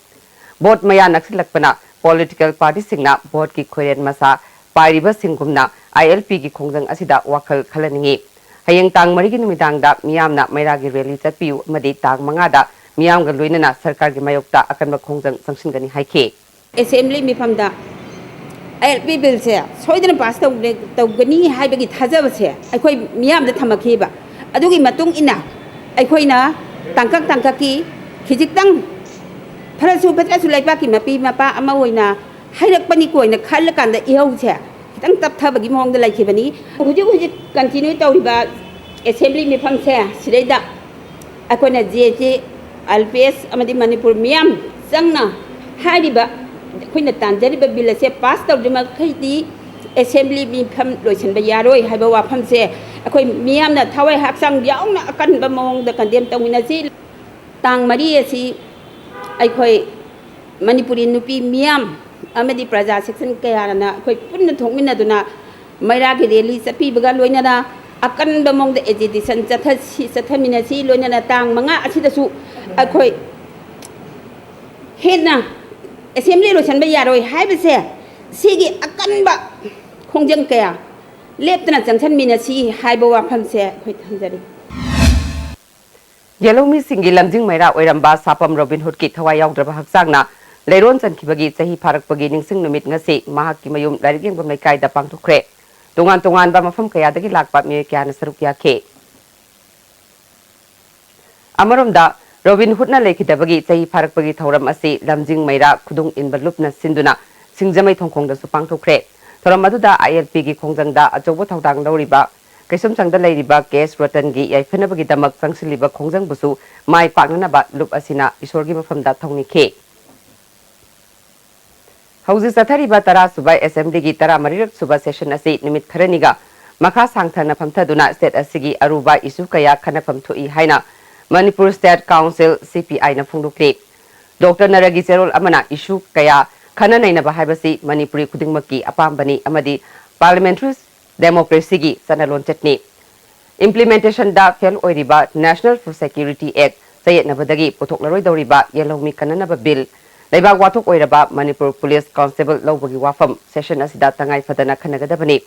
Vote ꯃꯌꯥ ꯅꯛꯁꯤꯜꯂꯛꯄꯅ political partyꯁꯤꯡꯅ voteꯀꯤ ꯈꯣꯏꯔꯦꯟ ꯃꯁꯥ ꯄꯥꯏꯔꯤꯕꯁꯤꯡꯒꯨꯝꯅ ILPꯒꯤ ꯈꯣꯡꯖꯪ ꯑꯁꯤꯗ ꯋꯥꯈꯜ ꯈꯜꯍꯟꯅꯤꯡꯏ꯫ ꯍꯌꯦꯡ ꯇꯥꯡ ꯃꯔꯤꯒꯤ ꯅꯨꯃꯤꯗꯥꯡꯗ ꯃꯤꯌꯥꯝꯅ ꯃꯩꯔꯥꯒꯤ rally ꯆꯠꯄꯤꯌꯨ ꯑꯃꯗꯤ ꯇꯥꯡ ꯃꯉꯥꯗ ꯃꯤꯌꯥꯝꯒ ꯂꯣꯏꯅꯅ ꯁꯔꯀꯥꯔꯒꯤ ꯃꯥꯌꯣꯛꯇ ꯑꯀꯟꯕ ꯈꯣꯡꯖꯪ ꯆꯪꯁꯤꯟꯒꯅꯤ ꯍꯥꯏꯈꯤ꯫ Assembly ꯃꯤꯐꯝꯗ ꯑꯦꯜ ꯄꯤ ꯕꯤꯜꯁꯦ ꯁꯣꯏꯗꯅ ꯄꯥꯁ ꯇꯧꯒꯅꯤ ꯍꯥꯏꯕꯒꯤ ꯊꯥꯖꯕꯁꯦ ꯑꯩꯈꯣꯏ ꯃꯤꯌꯥꯝꯗ ꯊꯝꯃꯛꯈꯤꯕ꯫ ꯑꯗꯨꯒꯤ ꯃꯇꯨꯡ ꯏꯟꯅ ꯑꯩꯈꯣꯏꯅ ꯇꯥꯡꯀꯛ ꯇꯥꯡꯀꯛꯀꯤ ꯈꯤꯖꯤꯛꯇꯪ ꯐꯔꯁꯨ ꯐꯠꯇ꯭ꯔꯁꯨ ꯂꯩꯕꯥꯛꯀꯤ ꯃꯄꯤ ꯃꯄꯥ ꯑꯃ ꯑꯣꯏꯅ ꯍꯥꯏꯔꯛꯄꯅꯤꯀꯣ ꯍꯥꯏꯅ ꯈꯜꯂꯀꯥꯟꯗ ꯏꯍꯧꯁꯦ ꯈꯤꯇꯪ ꯇꯞꯊꯕꯒꯤ ꯃꯑꯣꯡꯗ ꯂꯩꯈꯤꯕꯅꯤ꯫ ꯍꯧꯖꯤꯛ ꯍꯧꯖꯤꯛ ꯀꯟꯇꯤꯅ꯭ꯌꯨ ꯇꯧꯔꯤꯕ ꯑꯦꯁꯦꯝꯕ꯭ꯂꯤ ꯃꯤꯐꯝꯁꯦ ꯁꯤꯗꯩꯗ ꯑꯩꯈꯣꯏꯅ J J, L P S ꯑꯃꯗꯤ ꯃꯅꯤꯄꯨꯔ ꯃꯤꯌꯥꯝ ꯆꯪꯅ ꯍꯥꯏꯔꯤꯕ ꯑꯩꯈꯣꯏꯅ ꯇꯥꯟꯖꯔꯤꯕ ꯕꯤꯜ ꯑꯁꯦ ꯄꯥꯁ ꯇꯧꯗ꯭ꯔꯤ ꯃꯈꯩꯗꯤ ꯑꯦꯁꯦꯝꯕ꯭ꯂꯤ ꯃꯤꯐꯝ ꯂꯣꯏꯁꯤꯟꯕ ꯌꯥꯔꯣꯏ ꯍꯥꯏꯕ ꯋꯥꯐꯝꯁꯦ ꯑꯩꯈꯣꯏ ꯃꯤꯌꯥꯝꯅ ꯊꯋꯥꯏ ꯍꯛꯆꯥꯡ ꯌꯥꯎꯅ ꯑꯀꯟꯕ ꯃꯑꯣꯡꯗ ꯀꯟꯗꯦꯝ ꯇꯧꯃꯤꯟꯅꯁꯤ꯫ ꯇꯥꯡ ꯃꯔꯤ ꯑꯁꯤ ꯑꯩꯈꯣꯏ ꯃꯅꯤꯄꯨꯔꯤ ꯅꯨꯄꯤ ꯃꯤꯌꯥꯝ ꯑꯃꯗꯤ ꯄ꯭ꯔꯖꯥ ꯁꯦꯛꯁꯟ ꯀꯌꯥꯅ ꯑꯩꯈꯣꯏ ꯄꯨꯟꯅ ꯊꯣꯛꯃꯤꯟꯅꯗꯨꯅ ꯃꯩꯔꯥꯒꯤ ꯔꯦꯂꯤ ꯆꯠꯄꯤꯕꯒ ꯂꯣꯏꯅꯅ ꯑꯀꯟꯕ ꯃꯑꯣꯡꯗ ꯑꯦꯖꯤꯇꯦꯁꯟ ꯆꯠꯊꯁꯤ, ꯆꯠꯊꯃꯤꯟꯅꯁꯤ꯫ ꯂꯣꯏꯅꯅ ꯇꯥꯡ ꯃꯉꯥ ꯑꯁꯤꯗꯁꯨ ꯑꯩꯈꯣꯏ ꯍꯦꯟꯅ ꯑꯦꯁꯦꯝꯕ꯭ꯂꯤ ꯂꯣꯏꯁꯤꯟꯕ ꯌꯥꯔꯣꯏ ꯍꯥꯏꯕꯁꯦ ꯁꯤꯒꯤ ꯑꯀꯟꯕ ꯈꯣꯡꯖꯪ ꯀꯌꯥ ꯂꯦꯞꯇꯅ ꯆꯪꯁꯤꯟꯃꯤꯟꯅꯁꯤ ꯍꯥꯏꯕ ꯋꯥꯐꯝꯁꯦ ꯑꯩꯈꯣꯏ ꯊꯝꯖꯔꯤ꯫ ꯌꯦꯜꯍꯧꯃꯤꯁꯤꯡꯒꯤ ꯂꯝꯖꯤꯡ ꯃꯩꯔꯥ ꯑꯣꯏꯔꯝꯕ ꯁꯥꯄꯝ ꯔꯣꯕꯤꯟ ꯍꯨꯗꯀꯤ ꯊꯋꯥꯏ ꯌꯥꯎꯗ꯭ꯔꯕ ꯍꯛꯆꯥꯡꯅ ꯂꯩꯔꯣꯟ ꯆꯟꯈꯤꯕꯒꯤ ꯆꯍꯤ ꯐꯥꯔꯛꯄꯒꯤ ꯅꯤꯡꯁꯤꯡ ꯅꯨꯃꯤꯠ ꯉꯁꯤ ꯃꯍꯥꯛꯀꯤ ꯃꯌꯨꯝ ꯂꯥꯏꯔꯤꯛ ꯌꯦꯡꯐꯝ ꯂꯩꯀꯥꯏꯗ ꯄꯥꯡꯊꯣꯛꯈ꯭ꯔꯦ꯫ ꯇꯣꯉꯥꯟ ꯇꯣꯉꯥꯟꯕ ꯃꯐꯝ ꯀꯌꯥꯗꯒꯤ ꯂꯥꯛꯄ ꯃꯤꯑꯣꯏ ꯀꯌꯥꯅ ꯁꯔꯨꯛ ꯌꯥꯈꯤ꯫ ꯑꯃꯔꯣꯝꯗ, ꯔꯣꯕꯤꯟ ꯍꯨꯗꯅ ꯂꯩꯈꯤꯗꯕꯒꯤ ꯆꯍꯤ ꯐꯥꯔꯛꯄꯒꯤ ꯊꯧꯔꯝ ꯑꯁꯤ ꯂꯝꯖꯤꯡ ꯃꯩꯔꯥ ꯈꯨꯗꯨꯡ ꯏꯟꯕ ꯂꯨꯞꯅ ꯁꯤꯟꯗꯨꯅ ꯁꯤꯡꯖꯃꯩ ꯊꯣꯡꯈꯣꯡꯗꯁꯨ ꯄꯥꯡꯊꯣꯛꯈ꯭ꯔꯦ꯫ ꯊꯧꯔꯝ ꯑꯗꯨꯗ ꯑꯥꯏ ꯑꯦꯜ ꯄꯤꯒꯤ ꯈꯣꯡꯖꯪꯗ ꯑꯆꯧꯕ ꯊꯧꯗꯥꯡ ꯂꯧꯔꯤꯕ ꯀꯩꯁꯨꯝꯁꯪꯗ ꯂꯩꯔꯤꯕ ꯀꯦ ꯑꯦꯁ ꯔꯇꯟꯒꯤ ꯌꯥꯏꯐꯅꯕꯒꯤꯗꯃꯛ ꯆꯪꯁꯤꯜꯂꯤꯕ ꯈꯣꯡꯖꯪꯕꯨꯁꯨ ꯃꯥꯏ ꯄꯥꯛꯅꯅꯕ ꯂꯨꯞ ꯑꯁꯤꯅ ꯏꯁꯣꯔꯒꯤ ꯃꯐꯝꯗ ꯊꯧꯅꯤꯈꯤ꯫ ꯍꯧꯖꯤꯛ ꯆꯠꯊꯔꯤꯕ ꯇꯔꯥ ꯁꯨꯕ ꯑꯦꯁꯦꯝꯕ꯭ꯂꯤꯒꯤ ꯇꯔꯥ ꯃꯔꯤꯔꯛ ꯁꯨꯕ ꯁꯦꯁꯟ ꯑꯁꯤ ꯅꯨꯃꯤꯠ ꯈꯔꯅꯤꯒ ꯃꯈꯥ ꯁꯥꯡꯊꯅ ꯐꯝꯊꯗꯨꯅ ꯁ꯭ꯇꯦꯠ ꯑꯁꯤꯒꯤ ꯑꯔꯨꯕ ꯏꯁꯨ ꯀꯌꯥ ꯈꯟꯅꯐꯝ ꯊꯣꯛꯏ ꯍꯥꯏꯅ ꯃꯅꯤꯄꯨꯔ ꯁ꯭ꯇꯦꯠ ꯀꯥꯎꯟꯁꯤꯜ, ꯁꯤ ꯄꯤ ꯑꯥꯏꯅ ꯐꯣꯡꯗꯣꯛꯂꯤ꯫ ꯗꯣꯛꯇꯔ ꯅꯔꯒꯤ ꯆꯦꯔꯣꯜ ꯑꯃꯅ ꯏꯁꯨ ꯀꯌꯥ ꯈꯟꯅ ꯅꯩꯅꯕ ꯍꯥꯏꯕꯁꯤ ꯃꯅꯤꯄꯨꯔꯤ ꯈꯨꯗꯤꯡꯃꯛꯀꯤ ꯑꯄꯥꯝꯕꯅꯤ ꯑꯃꯗꯤ ꯄꯥꯔꯂꯤꯌꯥꯃꯦꯟꯇꯔꯤ ꯗꯦꯃꯣꯀ꯭ꯔꯦꯁꯤꯒꯤ ꯆꯠꯅ ꯂꯣꯟꯆꯠꯅꯤ꯫ ꯏꯝꯄ꯭ꯂꯤꯃꯦꯟꯇꯦꯁꯟꯗ ꯐꯦꯜ ꯑꯣꯏꯔꯤꯕ ꯅꯦꯁꯅꯦꯜ ꯐꯨꯗ ꯁꯦꯀ꯭ꯌꯨꯔꯤꯇꯤ ꯑꯦꯛ ꯆꯌꯦꯠꯅꯕꯗꯒꯤ ꯄꯨꯊꯣꯛꯂꯔꯣꯏꯗꯧꯔꯤꯕ ꯌꯦꯜꯍꯧꯃꯤ ꯀꯟꯅꯅꯕ ꯕꯤꯜ, ꯂꯩꯕꯥꯛ ꯋꯥꯊꯣꯛ ꯑꯣꯏꯔꯕ ꯃꯅꯤꯄꯨꯔ ꯄꯨꯂꯤꯁ ꯀꯣꯟꯁꯇꯦꯕꯜ ꯂꯧꯕꯒꯤ ꯋꯥꯐꯝ ꯁꯦꯁꯟ ꯑꯁꯤꯗ ꯇꯉꯥꯏ ꯐꯗꯅ ꯈꯟꯅꯒꯗꯕꯅꯤ꯫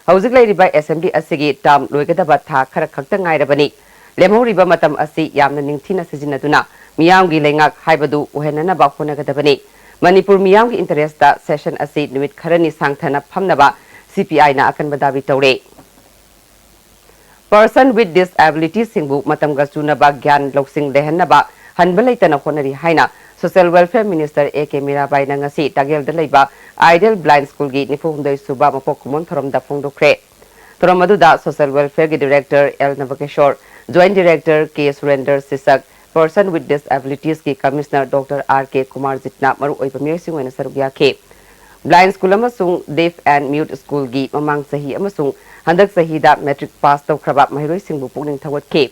ꯍꯧꯖꯤꯛ ꯂꯩꯔꯤꯕ ꯑꯦꯁꯦꯝꯕ꯭ꯂꯤ ꯑꯁꯤꯒꯤ ꯇꯥꯔꯝ ꯂꯣꯏꯒꯗꯕ ꯊꯥ ꯈꯔ ꯈꯛꯇ ꯉꯥꯏꯔꯕꯅꯤ꯫ ꯂꯦꯝꯍꯧꯔꯤꯕ ꯃꯇꯝ ꯑꯁꯤ ꯌꯥꯝꯅ ꯅꯤꯡꯊꯤꯅ ꯁꯤꯖꯤꯟꯅꯗꯨꯅ ꯃꯤꯌꯥꯝꯒꯤ ꯂꯩꯉꯥꯛ ꯍꯥꯏꯕꯗꯨ ꯑꯣꯏꯍꯟꯅꯅꯕ ꯍꯣꯠꯅꯒꯗꯕꯅꯤ꯫ ꯃꯅꯤꯄꯨꯔ ꯃꯤꯌꯥꯝꯒꯤ interest ꯇ session ꯑꯁꯤ ꯅꯨꯃꯤꯠ ꯈꯔꯅꯤ ꯁꯥꯡꯊꯅ ꯐꯝꯅꯕ C P I ꯅ ꯑꯀꯟꯕ ꯗꯥꯕꯤ ꯇꯧꯔꯦ꯫ Person with disability ꯁꯤꯡꯕꯨ ꯃꯇꯝꯒ ꯆꯨꯅꯕ ꯒ꯭ꯌꯥꯟ ꯂꯧꯁꯤꯡ ꯂꯩꯍꯟꯅꯕ ꯍꯟꯕ ꯂꯩꯇꯅ ꯍꯣꯠꯅꯔꯤ ꯍꯥꯏꯅ Social Welfare Minister A K ꯃꯤꯔꯥꯕꯥꯏꯅ ꯉꯁꯤ ꯇꯥꯒꯦꯜꯗ ꯂꯩꯕ Ideal Blind School ꯒꯤ ꯅꯤꯐꯨ ꯍꯨꯝꯗꯣꯏ ꯁꯨꯕ ꯃꯄꯣꯛ ꯀꯨꯝꯑꯣꯟ ꯊꯧꯔꯝꯗ ꯐꯣꯡꯗꯣꯛꯈ꯭ꯔꯦ꯫ ꯊꯧꯔꯝ ꯑꯗꯨꯗ Social Welfare ꯒꯤ Director L ꯅꯕꯀꯤꯁꯣꯔ, Joint Director K ꯁꯨꯔꯦꯟꯗ꯭ꯔ ꯁꯤꯁꯛ, Person with Disabilities ꯀꯤ Commissioner Doctor R K ꯀꯨꯃꯥꯔꯖꯤꯠꯅ ꯃꯔꯨꯑꯣꯏꯕ ꯃꯤꯑꯣꯏꯁꯤꯡ ꯑꯣꯏꯅ ꯁꯔꯨꯛ ꯌꯥꯈꯤ꯫ Blind School ꯑꯃꯁꯨꯡ Deaf and Mute School ꯒꯤ ꯃꯃꯥꯡ ꯆꯍꯤ ꯑꯃꯁꯨꯡ ꯍꯟꯗꯛ ꯆꯍꯤꯗ matric pass ꯇꯧꯈ꯭ꯔꯕ ꯃꯍꯩꯔꯣꯏꯁꯤꯡꯕꯨ ꯄꯨꯛꯅꯤꯡ ꯊꯧꯒꯠꯈꯤ꯫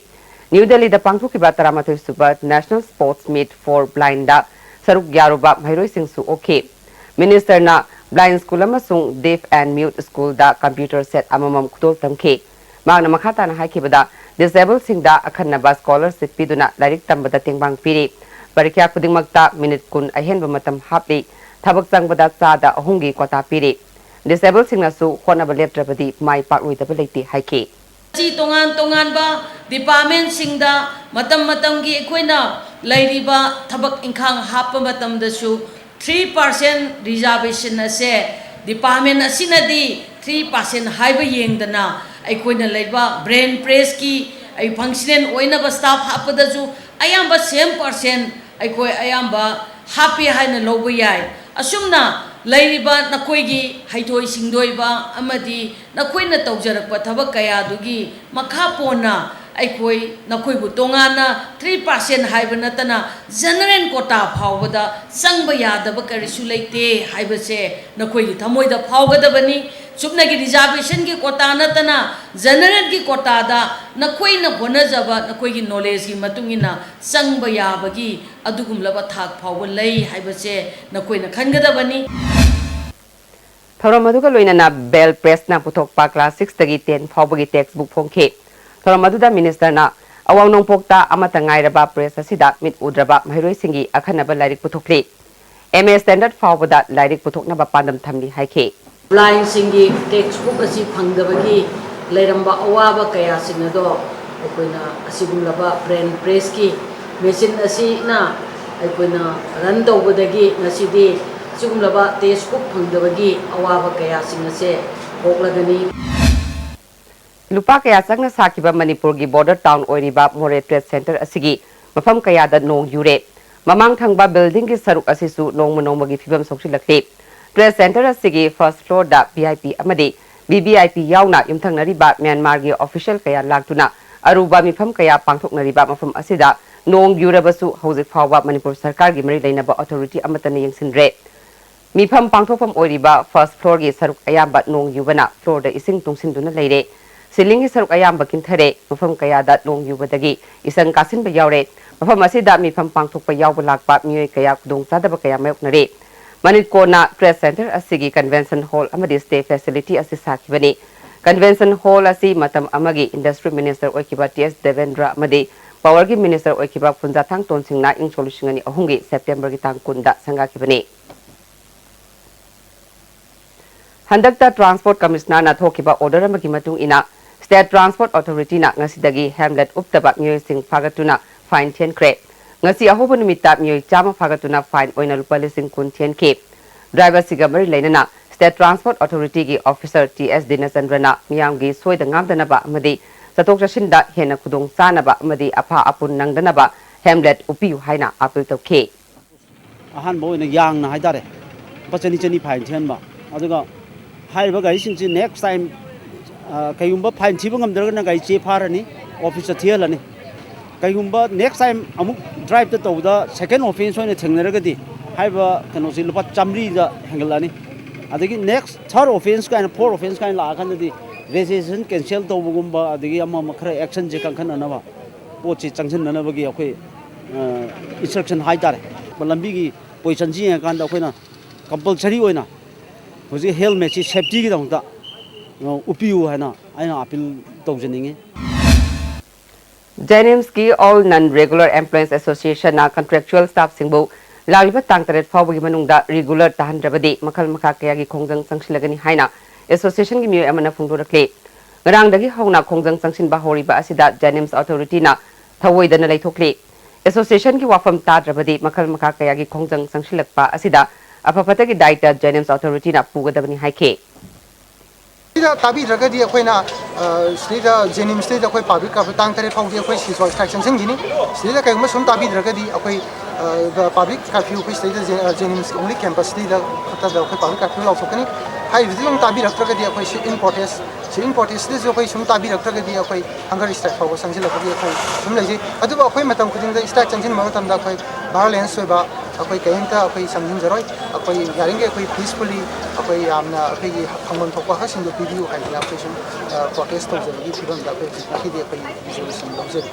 ꯅ꯭ꯌꯨ ꯗꯦꯜꯂꯤꯗ ꯄꯥꯡꯊꯣꯛꯈꯤꯕ ꯇꯔꯥꯃꯥꯊꯣꯏ ꯁꯨꯕ National Sports Meet for Blind ꯗ ꯁꯔꯨꯛ ꯌꯥꯔꯨꯕ ꯃꯍꯩꯔꯣꯏꯁꯤꯡꯁꯨ ꯑꯣꯛꯈꯤ꯫ Minister ꯅ Blind School ꯑꯃꯁꯨꯡ Deaf and Mute School the computer set ꯑꯃꯃꯝ ꯈꯨꯗꯣꯜ ꯇꯝꯈꯤ꯫ ꯃꯍꯥꯛꯅ ꯃꯈꯥ ꯇꯥꯅ ꯍꯥꯏꯈꯤꯕꯗ, disable ꯁꯤꯡꯗ ꯑꯈꯟꯅꯕ scholarship ꯄꯤꯗꯨꯅ ꯂꯥꯏꯔꯤꯛ ꯇꯝꯕꯗ ꯇꯦꯡꯕꯥꯡ ꯄꯤꯔꯤ꯫ ꯄꯔꯤꯈ꯭ꯌꯥ ꯈꯨꯗꯤꯡꯃꯛꯇ minute ꯀꯨꯟ ꯑꯍꯦꯟꯕ ꯃꯇꯝ ꯍꯥꯞꯂꯤ꯫ ꯊꯕꯛ ꯆꯪꯕꯗ ꯆꯥꯗ ꯑꯍꯨꯝꯒꯤ quota ꯄꯤꯔꯤ꯫ Disable ꯁꯤꯡꯅꯁꯨ ꯍꯣꯠꯅꯕ ꯂꯦꯞꯇ꯭ꯔꯕꯗꯤ ꯃꯥꯏ ꯄꯥꯛꯂꯣꯏꯗꯕ ꯂꯩꯇꯦ ꯍꯥꯏꯈꯤ꯫ ꯃꯁꯤ ꯇꯣꯉꯥꯟ ꯇꯣꯉꯥꯟꯕ department ꯁꯤꯡꯗ ꯃꯇꯝ ꯃꯇꯝꯒꯤ ꯑꯩꯈꯣꯏꯅ ꯂꯩꯔꯤꯕ ꯊꯕꯛ ꯏꯪꯈꯥꯡ ꯍꯥꯞꯄ ꯃꯇꯝꯗꯁꯨ three percent reservation ꯑꯁꯦ department ꯑꯁꯤꯅꯗꯤ three percent ꯍꯥꯏꯕ ꯌꯦꯡꯗꯅ ꯑꯩꯈꯣꯏꯅ ꯂꯩꯕ brain press ꯀꯤ ꯑꯩ functional ꯑꯣꯏꯅꯕ staff ꯍꯥꯞꯄꯗꯁꯨ ꯑꯌꯥꯝꯕ same percent ꯑꯩꯈꯣꯏ ꯑꯌꯥꯝꯕ ꯍꯥꯞꯄꯤ ꯍꯥꯏꯅ ꯂꯧꯕ ꯌꯥꯏ꯫ ꯑꯁꯨꯝꯅ ꯂꯩꯔꯤꯕ ꯅꯈꯣꯏꯒꯤ ꯍꯩꯊꯣꯏ ꯁꯤꯡꯊꯣꯏꯕ ꯑꯃꯗꯤ ꯅꯈꯣꯏꯅ ꯇꯧꯖꯔꯛꯄ ꯊꯕꯛ ꯀꯌꯥꯗꯨꯒꯤ ꯃꯈꯥ ꯄꯣꯟꯅ ꯑꯩꯈꯣꯏ ꯅꯈꯣꯏꯕꯨ ꯇꯣꯉꯥꯟꯅ three percent ꯍꯥꯏꯕ ꯅꯠꯇꯅ general quota ꯐꯥꯎꯕꯗ ꯆꯪꯕ ꯌꯥꯗꯕ ꯀꯔꯤꯁꯨ ꯂꯩꯇꯦ ꯍꯥꯏꯕꯁꯦ ꯅꯈꯣꯏꯒꯤ ꯊꯃꯣꯏꯗ ꯐꯥꯎꯒꯗꯕꯅꯤ꯫ ꯆꯨꯞꯅꯒꯤ reservation ꯒꯤ quota ꯅꯠꯇꯅ general ꯒꯤ quota ꯗ ꯅꯈꯣꯏꯅ ꯍꯣꯠꯅꯖꯕ ꯅꯈꯣꯏꯒꯤ knowledge ꯀꯤ ꯃꯇꯨꯡ ꯏꯟꯅ ꯆꯪꯕ ꯌꯥꯕꯒꯤ ꯑꯗꯨꯒꯨꯝꯂꯕ ꯊꯥꯛ ꯐꯥꯎꯕ ꯂꯩ ꯍꯥꯏꯕꯁꯦ ꯅꯈꯣꯏꯅ ꯈꯟꯒꯗꯕꯅꯤ꯫ ꯊꯧꯔꯝ ꯑꯗꯨꯒ ꯂꯣꯏꯅꯅ Bell Press ꯅ ꯄꯨꯊꯣꯛꯄ class six ꯇꯒꯤ ten ꯐꯥꯎꯕꯒꯤ text book ꯐꯣꯡꯈꯤ꯫ ꯊꯧꯔꯝ ꯑꯗꯨꯗ Minister ꯅ ꯑꯋꯥꯡ ꯅꯣꯡꯄꯣꯛꯇ ꯑꯃꯠꯇ ꯉꯥꯏꯔꯕ press ꯑꯁꯤꯗ ꯃꯤꯠ ꯎꯗ꯭ꯔꯕ ꯃꯍꯩꯔꯣꯏꯁꯤꯡꯒꯤ ꯑꯈꯟꯅꯕ ꯂꯥꯏꯔꯤꯛ ꯄꯨꯊꯣꯛꯂꯤ꯫ M A standard ꯐꯥꯎꯕꯗ ꯂꯥꯏꯔꯤꯛ ꯄꯨꯊꯣꯛꯅꯕ ꯄꯥꯟꯗꯝ ꯊꯝꯂꯤ ꯍꯥꯏꯈꯤ꯫ Blind ꯁꯤꯡꯒꯤ text book ꯑꯁꯤ ꯐꯪꯗꯕꯒꯤ ꯂꯩꯔꯝꯕ ꯑꯋꯥꯕ ꯀꯌꯥꯁꯤꯡ ꯑꯗꯣ ꯑꯩꯈꯣꯏꯅ ꯑꯁꯤꯒꯨꯝꯂꯕ Brain Press ꯀꯤ machine ꯑꯁꯤꯅ ꯑꯩꯈꯣꯏꯅ ꯔꯟ ꯇꯧꯕꯗꯒꯤ ꯉꯁꯤꯗꯤ ꯁꯤꯒꯨꯝꯂꯕ ꯇꯦꯛꯁ ꯕꯨꯛ ꯐꯪꯗꯕꯒꯤ ꯑꯋꯥꯕ ꯀꯌꯥꯁꯤꯡ ꯑꯁꯦ ꯀꯣꯛꯂꯒꯅꯤ꯫ ꯂꯨꯄꯥ ꯀꯌꯥ ꯆꯪꯅ ꯁꯥꯈꯤꯕ ꯃꯅꯤꯄꯨꯔꯒꯤ ꯕꯣꯔꯗꯔ ꯇꯥꯎꯟ ꯑꯣꯏꯔꯤꯕ ꯃꯣꯔꯦ ꯇ꯭ꯔꯦꯗ ꯁꯦꯟꯇꯔ ꯑꯁꯤꯒꯤ ꯃꯐꯝ ꯀꯌꯥꯗ ꯅꯣꯡ ꯌꯨꯔꯦ꯫ ꯃꯃꯥꯡ ꯊꯪꯕ ꯕꯤꯜꯗꯤꯡꯒꯤ ꯁꯔꯨꯛ ꯑꯁꯤꯁꯨ ꯅꯣꯡꯃ ꯅꯣꯡꯃꯒꯤ ꯐꯤꯕꯝ ꯁꯣꯛꯆꯤꯜꯂꯛꯂꯤ꯫ ꯇ꯭ꯔꯦꯗ ꯁꯦꯟꯇꯔ ꯑꯁꯤꯒꯤ ꯐꯥꯔꯁ ꯐ꯭ꯂꯣꯔꯗ ꯚꯤ ꯑꯥꯏ ꯄꯤ ꯑꯃꯗꯤ ꯚꯤ ꯚꯤ ꯑꯥꯏ ꯄꯤ ꯌꯥꯎꯅ ꯌꯨꯝꯊꯪꯅꯔꯤꯕ ꯃ꯭ꯌꯥꯟꯃꯥꯔꯒꯤ ꯑꯣꯐꯤꯁꯤꯌꯦꯜ ꯀꯌꯥ ꯂꯥꯛꯇꯨꯅ ꯑꯔꯨꯕ ꯃꯤꯐꯝ ꯀꯌꯥ ꯄꯥꯡꯊꯣꯛꯅꯔꯤꯕ ꯃꯐꯝ ꯑꯁꯤꯗ ꯅꯣꯡ ꯌꯨꯔꯕꯁꯨ ꯍꯧꯖꯤꯛ ꯐꯥꯎꯕ ꯃꯅꯤꯄꯨꯔ ꯁꯔꯀꯥꯔꯒꯤ ꯃꯔꯤ ꯂꯩꯅꯕ ꯑꯣꯊꯣꯔꯤꯇꯤ ꯑꯃꯠꯇꯅ ꯌꯦꯡꯁꯤꯟꯗ꯭ꯔꯦ꯫ ꯃꯤꯐꯝ ꯄꯥꯡꯊꯣꯛꯐꯝ ꯑꯣꯏꯔꯤꯕ ꯐꯥꯔꯁ ꯐ꯭ꯂꯣꯔꯒꯤ ꯁꯔꯨꯛ ꯑꯌꯥꯝꯕ ꯅꯣꯡ ꯌꯨꯕꯅ ꯐ꯭ꯂꯣꯔꯗ ꯏꯁꯤꯡ ꯇꯨꯡꯁꯤꯟꯗꯨꯅ ꯂꯩꯔꯦ꯫ ꯁꯤꯂꯤꯡꯒꯤ ꯁꯔꯨꯛ ꯑꯌꯥꯝꯕ ꯀꯤꯟꯊꯔꯦ꯫ ꯃꯐꯝ ꯀꯌꯥꯗ ꯅꯣꯡ ꯌꯨꯕꯗꯒꯤ ꯏꯁꯪ ꯀꯥꯁꯤꯟꯕ ꯌꯥꯎꯔꯦ꯫ ꯃꯐꯝ ꯑꯁꯤꯗ ꯃꯤꯐꯝ ꯄꯥꯡꯊꯣꯛꯄ ꯌꯥꯎꯕ ꯂꯥꯛꯄ ꯃꯤꯑꯣꯏ ꯀꯌꯥ ꯈꯨꯗꯣꯡꯆꯥꯗꯕ ꯀꯌꯥ ꯃꯥꯌꯣꯛꯅꯔꯦ꯫ ꯃꯅꯤꯠꯀꯣꯟꯅ ꯇ꯭ꯔꯦꯗ ꯁꯦꯟꯇꯔ ꯑꯁꯤꯒꯤ ꯀꯟꯚꯦꯟꯁꯟ ꯍꯣꯜ ꯑꯃꯗꯤ ꯁ꯭ꯇꯦ ꯐꯦꯁꯤꯂꯤꯇꯤ ꯑꯁꯤ ꯁꯥꯈꯤꯕꯅꯤ꯫ ꯀꯟꯚꯦꯟꯁꯟ ꯍꯣꯜ ꯑꯁꯤ ꯃꯇꯝ ꯑꯃꯒꯤ ꯏꯟꯗꯁꯇ꯭ꯔꯤ ꯃꯤꯅꯤꯁꯇꯔ ꯑꯣꯏꯈꯤꯕ ꯇꯤ ꯑꯦꯁ ꯗꯦꯕꯦꯟꯗ꯭ꯔ ꯑꯃꯗꯤ ꯄꯥꯋꯔꯒꯤ ꯃꯤꯅꯤꯁꯇꯔ ꯑꯣꯏꯈꯤꯕ ꯐꯨꯟꯖꯥꯊꯥꯡ ꯇꯣꯟꯁꯤꯡꯅ ꯏꯪ ꯁꯣꯛ ꯂꯤꯁꯤꯡ ꯑꯅꯤ ꯑꯍꯨꯝꯒꯤ ꯁꯦꯞꯇꯦꯝꯕꯔꯒꯤ ꯇꯥꯡ ꯀꯨꯟꯗ ꯁꯪꯒꯥꯈꯤꯕꯅꯤ꯫ ꯍꯟꯗꯛꯇ ꯇ꯭ꯔꯥꯟꯁꯄꯣꯔꯠ ꯀꯃꯤꯁꯅꯔꯅ ꯊꯣꯛꯈꯤꯕ ꯑꯣꯔꯗꯔ ꯑꯃꯒꯤ ꯃꯇꯨꯡ ꯏꯟꯅ, ꯁ꯭ꯇꯦꯠ ꯇ꯭ꯔꯥꯟꯁꯄꯣꯔꯠ ꯑꯣꯊꯣꯔꯤꯇꯤꯅ ꯉꯁꯤꯗꯒꯤ ꯍꯦꯜꯃꯦꯠ ꯎꯞꯇꯕ ꯃꯤꯑꯣꯏꯁꯤꯡ ꯐꯥꯒꯠꯇꯨꯅ ꯐꯥꯏꯟ ꯊꯤꯍꯟꯈ꯭ꯔꯦ꯫ ꯉꯁꯤ ꯑꯍꯧꯕ ꯅꯨꯃꯤꯠꯇ ꯃꯤꯑꯣꯏ ꯆꯥꯝꯃ ꯐꯥꯒꯠꯇꯨꯅ ꯐꯥꯏꯟ ꯑꯣꯏꯅ ꯂꯨꯄꯥ ꯂꯤꯁꯤꯡ ꯀꯨꯟ ꯊꯤꯍꯟꯈꯤ꯫ ꯗ꯭ꯔꯥꯏꯚꯔꯁꯤꯒ ꯃꯔꯤ ꯂꯩꯅꯅ ꯁ꯭ꯇꯦꯠ ꯇ꯭ꯔꯥꯟꯁꯄꯣꯔꯠ ꯑꯣꯊꯣꯔꯤꯇꯤꯒꯤ ꯑꯣꯐꯤꯁꯥꯔ ꯇꯤ ꯑꯦꯁ ꯗꯤꯅꯆꯟꯗ꯭ꯔꯅ ꯃꯤꯌꯥꯝꯒꯤ ꯁꯣꯏꯗ ꯉꯥꯝꯗꯅꯕ ꯑꯃꯗꯤ ꯆꯠꯊꯣꯛ ꯆꯠꯁꯤꯟꯗ ꯍꯦꯟꯅ ꯈꯨꯗꯣꯡ ꯆꯥꯅꯕ ꯑꯃꯗꯤ ꯑꯐꯥ ꯑꯄꯨꯟ ꯅꯪꯗꯅꯕ ꯍꯦꯜꯃꯦꯠ ꯎꯞꯄꯤꯌꯨ ꯍꯥꯏꯅ ꯑꯥꯄꯤꯜ ꯇꯧꯈꯤ꯫ ꯑꯍꯥꯟꯕ ꯑꯣꯏꯅ ꯌꯥꯡꯅ ꯍꯥꯏꯇꯥꯔꯦ, ꯂꯨꯄꯥ ꯆꯅꯤ ꯆꯅꯤ ꯐꯥꯏꯟ ꯊꯤꯍꯟꯕ꯫ ꯑꯗꯨꯒ ꯍꯥꯏꯔꯤꯕ ꯒꯥꯔꯤꯁꯤꯡꯁꯤ ꯅꯦꯛꯁ ꯇꯥꯏꯝ, ꯑ, ꯀꯩꯒꯨꯝꯕ ꯐꯥꯏꯟ ꯊꯤꯕ ꯉꯝꯗ꯭ꯔꯒꯅ ꯒꯥꯔꯤ ꯆꯦ ꯐꯥꯔꯅꯤ, ꯑꯣꯐꯤꯁꯇ ꯊꯤꯍꯜꯂꯅꯤ꯫ ꯀꯩꯒꯨꯝꯕ ꯅꯦꯛꯁ ꯇꯥꯏꯝ ꯑꯃꯨꯛ ꯗ꯭ꯔꯥꯏꯚꯇ ꯇꯧꯕꯗ ꯁꯦꯀꯦꯟ ꯑꯣꯐꯦꯟꯁ ꯑꯣꯏꯅ ꯊꯦꯡꯅꯔꯒꯗꯤ ꯍꯥꯏꯔꯤꯕ ꯀꯩꯅꯣꯁꯤ ꯂꯨꯄꯥ ꯆꯥꯝꯃꯔꯤꯗ ꯍꯦꯟꯒꯠꯂꯛꯑꯅꯤ꯫ ꯑꯗꯒꯤ ꯅꯦꯛꯁ ꯊꯥꯔꯠ ꯑꯣꯐꯦꯟꯁ ꯀꯥꯏꯅ, ꯐꯣꯔ ꯑꯣꯐꯦꯟꯁ ꯀꯥꯏꯅ ꯂꯥꯛꯑꯀꯥꯟꯗꯗꯤ ꯔꯦꯖꯤꯁꯇ꯭ꯔꯦꯁꯟ ꯀꯦꯟꯁꯦꯜ ꯇꯧꯕꯒꯨꯝꯕ, ꯑꯗꯒꯤ ꯑꯃ ꯑꯃ ꯈꯔ ꯑꯦꯛꯁꯟꯁꯦ ꯀꯟꯈꯠꯅꯅꯕ, ꯄꯣꯠꯁꯤ ꯆꯪꯁꯤꯟꯅꯅꯕꯒꯤ ꯑꯩꯈꯣꯏ, ꯑ, ꯏꯟꯁꯇ꯭ꯔꯛꯁꯟ ꯍꯥꯏꯇꯥꯔꯦ꯫ ꯂꯝꯕꯤꯒꯤ ꯄꯣꯖꯤꯁꯟꯁꯤ ꯌꯦꯡꯉꯀꯥꯟꯗ ꯑꯩꯈꯣꯏꯅ ꯀꯝꯄꯜꯁꯔꯤ ꯑꯣꯏꯅ ꯍꯧꯖꯤꯛ ꯍꯦꯜꯃꯦꯠꯁꯤ ꯁꯦꯐꯇꯤꯒꯤꯗꯃꯛꯇ, ꯑ, ꯎꯞꯄꯤꯌꯨ ꯍꯥꯏꯅ ꯑꯩꯅ ꯑꯥꯄꯤꯜ ꯇꯧꯖꯅꯤꯡꯉꯤ꯫ ꯖꯦꯅꯤꯝꯁꯀꯤ ꯑꯣꯜ ꯅꯟ ꯔꯦꯒꯨꯂꯔ ꯑꯦꯝꯄ꯭ꯂꯣꯌꯤꯁ ꯑꯦꯁꯣꯁꯤꯌꯦꯁꯟꯅ ꯀꯟꯇ꯭ꯔꯦꯛꯆꯨꯑꯦꯜ ꯁ꯭ꯇꯥꯐꯁꯤꯡꯕꯨ ꯂꯥꯛꯂꯤꯕ ꯇꯥꯡ ꯇꯔꯦꯠ ꯐꯥꯎꯕꯒꯤ ꯃꯅꯨꯡꯗ ꯔꯤꯒꯨꯂꯔ ꯇꯥꯍꯟꯗ꯭ꯔꯕꯗꯤ ꯃꯈꯜ ꯃꯈꯥ ꯀꯌꯥꯒꯤ ꯈꯣꯡꯖꯪ ꯆꯪꯁꯤꯜꯂꯒꯅꯤ ꯍꯥꯏꯅ ꯑꯦꯁꯣꯁꯤꯌꯦꯁꯟꯒꯤ ꯃꯤꯑꯣꯏ ꯑꯃꯅ ꯐꯣꯡꯗꯣꯔꯛꯂꯤ꯫ ꯉꯔꯥꯡꯗꯒꯤ ꯍꯧꯅ ꯈꯣꯡꯖꯪ ꯆꯪꯁꯤꯟꯕ ꯍꯧꯔꯤꯕ ꯑꯁꯤꯗ ꯖꯦꯅꯤꯝꯁ ꯑꯣꯊꯣꯔꯤꯇꯤꯅ ꯊꯧꯑꯣꯏꯗꯅ ꯂꯩꯊꯣꯛꯂꯤ꯫ ꯑꯦꯁꯣꯁꯤꯌꯦꯁꯟꯒꯤ ꯋꯥꯐꯝ ꯇꯥꯗ꯭ꯔꯕꯗꯤ ꯃꯈꯜ ꯃꯈꯥ ꯀꯌꯥꯒꯤ ꯈꯣꯡꯖꯪ ꯆꯪꯁꯤꯜꯂꯛꯄ ꯑꯁꯤꯗ ꯑꯐ ꯐꯠꯇꯒꯤ ꯗꯥꯏꯇ ꯖꯦꯅꯤꯝꯁ ꯑꯣꯊꯣꯔꯤꯇꯤꯅ ꯄꯨꯒꯗꯕꯅꯤ ꯍꯥꯏꯈꯤ꯫ ꯁꯤꯗ ꯇꯥꯕꯤꯗ꯭ꯔꯒꯗꯤ ꯑꯩꯈꯣꯏꯅ ꯁꯤꯗꯩꯗ ꯖꯦꯅꯤꯝꯁꯇꯩꯗ ꯑꯩꯈꯣꯏ ꯄꯥꯕ꯭ꯂꯤꯛ ꯀꯥꯔꯐ꯭ꯌꯨ ꯇꯥꯡ ꯇꯔꯦꯠ ꯐꯥꯎꯗꯤ ꯑꯩꯈꯣꯏ ꯁꯤꯁꯨ ꯁ꯭ꯇ꯭ꯔꯥꯏꯛ ꯆꯪꯁꯤꯟꯈꯤꯅꯤ꯫ ꯁꯤꯗꯩꯗ ꯀꯩꯒꯨꯝꯕ ꯁꯨꯝ ꯇꯥꯕꯤꯗ꯭ꯔꯒꯗꯤ ꯑꯩꯈꯣꯏ ꯄꯥꯕ꯭ꯂꯤꯛ ꯀꯥꯔꯐ꯭ꯌꯨ ꯑꯩꯈꯣꯏ ꯁꯤꯗꯩꯗ ꯖꯦꯅꯤꯝꯁ ꯑꯣꯡꯂꯤ ꯀꯦꯝꯄꯁꯇꯩꯗ ꯈꯛꯇꯗ ꯑꯩꯈꯣꯏ ꯄꯥꯕ꯭ꯂꯤꯛ ꯀꯥꯔꯐ꯭ꯌꯨ ꯂꯥꯎꯊꯣꯛꯀꯅꯤ꯫ ꯍꯥꯏꯔꯤꯕꯁꯤ ꯑꯗꯨꯝ ꯇꯥꯕꯤꯔꯛꯇ꯭ꯔꯒꯗꯤ ꯑꯩꯈꯣꯏ ꯁꯤꯠ ꯏꯟ ꯄ꯭ꯔꯣꯇꯦꯁ ꯁꯤꯠ ꯏꯟ ꯄ꯭ꯔꯣꯇꯦꯁꯇꯁꯨ ꯑꯩꯈꯣꯏ ꯁꯨꯝ ꯇꯥꯕꯤꯔꯛꯇ꯭ꯔꯒꯗꯤ ꯑꯩꯈꯣꯏ ꯍꯪꯒꯔ ꯁ꯭ꯇ꯭ꯔꯥꯏꯛ ꯐꯥꯎꯕ ꯆꯪꯁꯤꯜꯂꯛꯄꯒꯤ ꯑꯩꯈꯣꯏ ꯁꯨꯝ ꯂꯩꯖꯩ꯫ ꯑꯗꯨꯕꯨ ꯑꯩꯈꯣꯏ ꯃꯇꯝ ꯈꯨꯗꯤꯡꯗ ꯁ꯭ꯇ꯭ꯔꯥꯏꯛ ꯆꯪꯁꯤꯟꯕ ꯃꯇꯝꯗ ꯑꯩꯈꯣꯏ ꯚꯥꯏꯑꯣꯂꯦꯟꯁ ꯑꯣꯏꯕ ꯑꯩꯈꯣꯏ ꯀꯔꯤꯝꯇ ꯑꯩꯈꯣꯏ ꯆꯪꯁꯤꯟꯖꯔꯣꯏ꯫ ꯑꯩꯈꯣꯏ ꯌꯥꯔꯤꯈꯩ ꯑꯩꯈꯣꯏ ꯄꯤꯁꯐꯨꯜꯂꯤ ꯑꯩꯈꯣꯏ ꯌꯥꯝꯅ ꯑꯩꯈꯣꯏꯒꯤ ꯐꯪꯐꯝ ꯊꯣꯛꯄ ꯍꯛꯁꯤꯡꯗꯣ ꯄꯤꯕꯤꯌꯨ ꯍꯥꯏꯗꯅ ꯑꯩꯈꯣꯏ ꯁꯨꯝ ꯄ꯭ꯔꯣꯇꯦꯁ ꯇꯧꯖꯕꯒꯤ ꯐꯤꯕꯝꯗ ꯑꯩꯈꯣꯏ ꯍꯧꯖꯤꯛ ꯉꯁꯤꯗꯤ ꯑꯩꯈꯣꯏ ꯔꯤꯖꯣꯂꯨꯁꯟ ꯂꯧꯖꯔꯤ꯫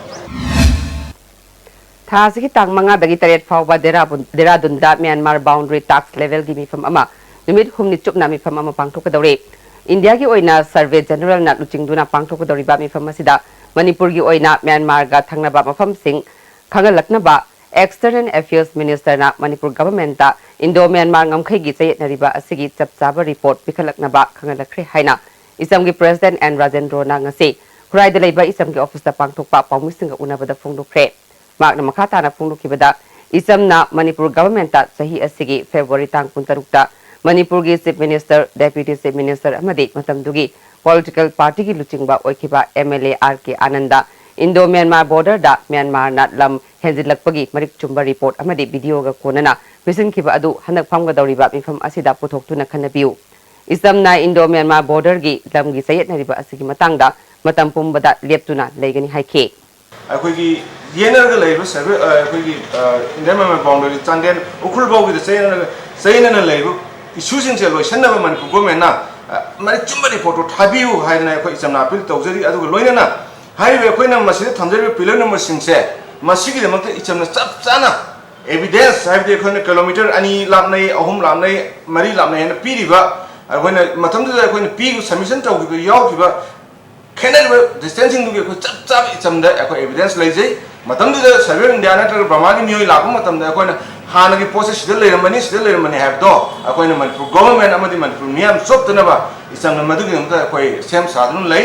ꯊꯥ ꯑꯁꯤꯒꯤ ꯇꯥꯡ ꯃꯉꯥꯗꯒꯤ ꯇꯔꯦꯠ ꯐꯥꯎꯕ ꯗꯦꯔꯥꯕꯨꯟ- ꯗꯦꯔꯥꯗꯨꯟꯗ ꯃ꯭ꯌꯥꯟꯃꯥꯔ ꯕꯥꯎꯟꯗꯔꯤ ꯇꯥꯛꯁ ꯂꯦꯚꯦꯜꯒꯤ ꯃꯤꯐꯝ ꯑꯃ ꯅꯨꯃꯤꯠ ꯍꯨꯝꯅꯤ ꯆꯨꯞꯅ ꯃꯤꯐꯝ ꯑꯃ ꯄꯥꯡꯊꯣꯛꯀꯗꯧꯔꯤ꯫ ꯏꯟꯗꯤꯌꯥꯒꯤ ꯑꯣꯏꯅ ꯁꯔꯚꯦ ꯖꯦꯅꯔꯦꯜꯅ ꯂꯨꯆꯤꯡꯗꯨꯅ ꯄꯥꯡꯊꯣꯛꯀꯗꯧꯔꯤꯕ ꯃꯤꯐꯝ ꯑꯁꯤꯗ ꯃꯅꯤꯄꯨꯔꯒꯤ ꯑꯣꯏꯅ ꯃ꯭ꯌꯥꯟꯃꯥꯔꯒ ꯊꯪꯅꯕ ꯃꯐꯝꯁꯤꯡ ꯈꯪꯍꯜꯂꯛꯅꯕ ꯑꯦꯛꯁꯇꯔꯅꯦꯜ ꯑꯦꯐꯤꯌꯔꯁ ꯃꯤꯅꯤꯁꯇꯔꯅ ꯃꯅꯤꯄꯨꯔ ꯒꯚꯔꯟꯃꯦꯟꯠꯇ ꯏꯟꯗꯣ ꯃ꯭ꯌꯥꯟꯃꯥꯔ ꯉꯝꯈꯩꯒꯤ ꯆꯌꯦꯠꯅꯔꯤꯕ ꯑꯁꯤꯒꯤ ꯆꯞ ꯆꯥꯕ ꯔꯤꯄꯣꯔꯠ ꯄꯤꯈꯠꯂꯛꯅꯕ ꯈꯪꯍꯜꯂꯛꯈ꯭ꯔꯦ ꯍꯥꯏꯅ ꯏꯆꯝꯒꯤ ꯄ꯭ꯔꯦꯁꯤꯗꯦꯟꯠ ꯑꯦꯟ ꯔꯥꯖꯦꯟꯗ꯭ꯔꯣꯅ ꯉꯁꯤ ꯈꯨꯔꯥꯏꯗ ꯂꯩꯕ ꯏꯆꯝꯒꯤ ꯑꯣꯐꯤꯁꯇ ꯄꯥꯡꯊꯣꯛꯄ ꯄꯥꯎꯃꯤꯁꯤꯡꯒ ꯎꯅꯕꯗ ꯐꯣꯡꯗꯣꯛꯈ꯭ꯔꯦ꯫ ꯃꯍꯥꯛꯅ ꯃꯈꯥ ꯇꯥꯅ ꯐꯣꯡꯗꯣꯛꯈꯤꯕꯗ, ꯏꯆꯝꯅ ꯃꯅꯤꯄꯨꯔ ꯒꯚꯔꯟꯃꯦꯟꯠꯇ ꯆꯍꯤ ꯑꯁꯤꯒꯤ ꯐꯦꯕ꯭ꯔꯨꯋꯥꯔꯤ ꯇꯥꯡ ꯀꯨꯟꯇꯔꯨꯛꯇ ꯃꯅꯤꯄꯨꯔꯒꯤ chief minister, deputy chief minister ꯑꯃꯗꯤ ꯃꯇꯝꯗꯨꯒꯤ ꯄꯣꯂꯤꯇꯤꯀꯦꯜ ꯄꯥꯔꯇꯤꯒꯤ ꯂꯨꯆꯤꯡꯕ ꯑꯣꯏꯈꯤꯕ M L A R K Anand Indo Myanmar ꯕꯣꯔꯗꯔꯗ ꯃ꯭ꯌꯥꯟꯃꯥꯔꯅ ꯂꯝ ꯍꯦꯟꯖꯤꯜꯂꯛꯄꯒꯤ ꯃꯔꯤꯛ ꯆꯨꯝꯕ ꯔꯤꯄꯣꯔꯠ ꯑꯃꯗꯤ ꯚꯤꯗꯤꯑꯣꯒ ꯀꯣꯟꯅꯅ ꯄꯤꯁꯤꯟꯈꯤꯕ ꯑꯗꯨ ꯍꯟꯗꯛ ꯐꯝꯒꯗꯧꯔꯤꯕ ꯃꯤꯐꯝ ꯑꯁꯤꯗ ꯄꯨꯊꯣꯛꯇꯨꯅ ꯈꯟꯅꯕꯤꯌꯨ꯫ ꯏꯆꯝꯅ ꯏꯟꯗꯣ ꯃ꯭ꯌꯥꯟꯃꯥꯔ ꯕꯣꯔꯗꯔꯒꯤ ꯂꯝꯒꯤ ꯆꯌꯦꯠꯅꯔꯤꯕ ꯑꯁꯤꯒꯤ ꯃꯇꯥꯡꯗ ꯃꯇꯝ ꯄꯨꯝꯕꯗ ꯂꯦꯞꯇꯨꯅ ꯂꯩꯒꯅꯤ ꯍꯥꯏꯈꯤ꯫ ꯑꯩꯈꯣꯏꯒꯤ ꯌꯦꯟꯅꯔꯒ ꯂꯩꯔꯤꯕ ꯁꯔꯚꯦ ꯑꯩꯈꯣꯏꯒꯤ ꯏꯟꯗꯤꯌꯟ ꯃꯌꯥꯝ ꯕꯥꯎꯟꯗꯔꯤ ꯆꯥꯟꯗꯦꯜ ꯎꯈ꯭ꯔꯨꯜ ꯐꯥꯎꯒꯤꯗ ꯆꯌꯦꯠꯅꯅ ꯆꯌꯦꯠꯅꯅ ꯂꯩꯔꯤꯕ ꯏꯁꯨꯁꯤꯡꯁꯦ ꯂꯣꯏꯁꯤꯟꯅꯕ ꯃꯅꯤꯄꯨꯔ ꯒꯣꯔꯃꯦꯟꯅ ꯃꯔꯤꯛ ꯆꯨꯝꯕ ꯔꯤꯄꯣꯔꯠꯇꯨ ꯊꯥꯕꯤꯌꯨ ꯍꯥꯏꯗꯅ ꯑꯩꯈꯣꯏ ꯏꯆꯝꯅ ꯑꯄꯤꯜ ꯇꯧꯖꯔꯤ꯫ ꯑꯗꯨꯒ ꯂꯣꯏꯅꯅ ꯍꯥꯏꯔꯤꯕ ꯑꯩꯈꯣꯏꯅ ꯃꯁꯤꯗ ꯊꯝꯖꯔꯤꯕ ꯄꯤꯂꯔ ꯅꯝꯕꯔꯁꯤꯡꯁꯦ ꯃꯁꯤꯒꯤꯗꯃꯛꯇ ꯏꯆꯝꯅ ꯆꯞ ꯆꯥꯅ ꯑꯦꯚꯤꯗꯦꯟꯁ ꯍꯥꯏꯕꯗꯤ ꯑꯩꯈꯣꯏꯅ ꯀꯤꯂꯣꯃꯤꯇꯔ ꯑꯅꯤ ꯂꯥꯞꯅꯩ, ꯑꯍꯨꯝ ꯂꯥꯞꯅꯩ, ꯃꯔꯤ ꯂꯥꯞꯅꯩ ꯍꯥꯏꯅ ꯄꯤꯔꯤꯕ ꯑꯩꯈꯣꯏꯅ ꯃꯇꯝꯗꯨꯗ ꯑꯩꯈꯣꯏꯅ ꯄꯤꯕ ꯁꯕꯃꯤꯁꯟ ꯇꯧꯈꯤꯕ ꯌꯥꯎꯈꯤꯕ ꯈꯦꯠꯅꯔꯤꯕ ꯗꯤꯁꯇꯦꯟꯁꯁꯤꯡꯗꯨꯒꯤ ꯑꯩꯈꯣꯏ ꯆꯞ ꯆꯥꯕ ꯏꯆꯝꯗ ꯑꯩꯈꯣꯏ ꯑꯦꯚꯤꯗꯦꯟꯁ ꯂꯩꯖꯩ꯫ ꯃꯇꯝꯗꯨꯗ ꯁꯔꯚꯦ ꯑꯣꯐ ꯏꯟꯗꯤꯌꯥ ꯅꯠꯇ꯭ꯔꯒ ꯕꯔꯃꯥꯒꯤ ꯃꯤꯑꯣꯏ ꯂꯥꯛꯄ ꯃꯇꯝꯗ ꯑꯩꯈꯣꯏꯅ ꯍꯥꯟꯅꯒꯤ ꯄꯣꯠꯁꯦ ꯁꯤꯗ ꯂꯩꯔꯝꯕꯅꯤ, ꯁꯤꯗ ꯂꯩꯔꯝꯕꯅꯤ ꯍꯥꯏꯕꯗꯣ ꯑꯩꯈꯣꯏꯅ ꯃꯅꯤꯄꯨꯔ ꯒꯣꯚꯔꯟꯃꯦꯟꯠ ꯑꯃꯗꯤ ꯃꯅꯤꯄꯨꯔ ꯃꯤꯌꯥꯝ ꯆꯣꯞꯇꯅꯕ ꯏꯆꯝꯅ ꯃꯗꯨꯒꯤꯗꯃꯛꯇ ꯑꯩꯈꯣꯏ ꯁꯦꯝ ꯁꯥꯗꯨꯅ ꯂꯩ꯫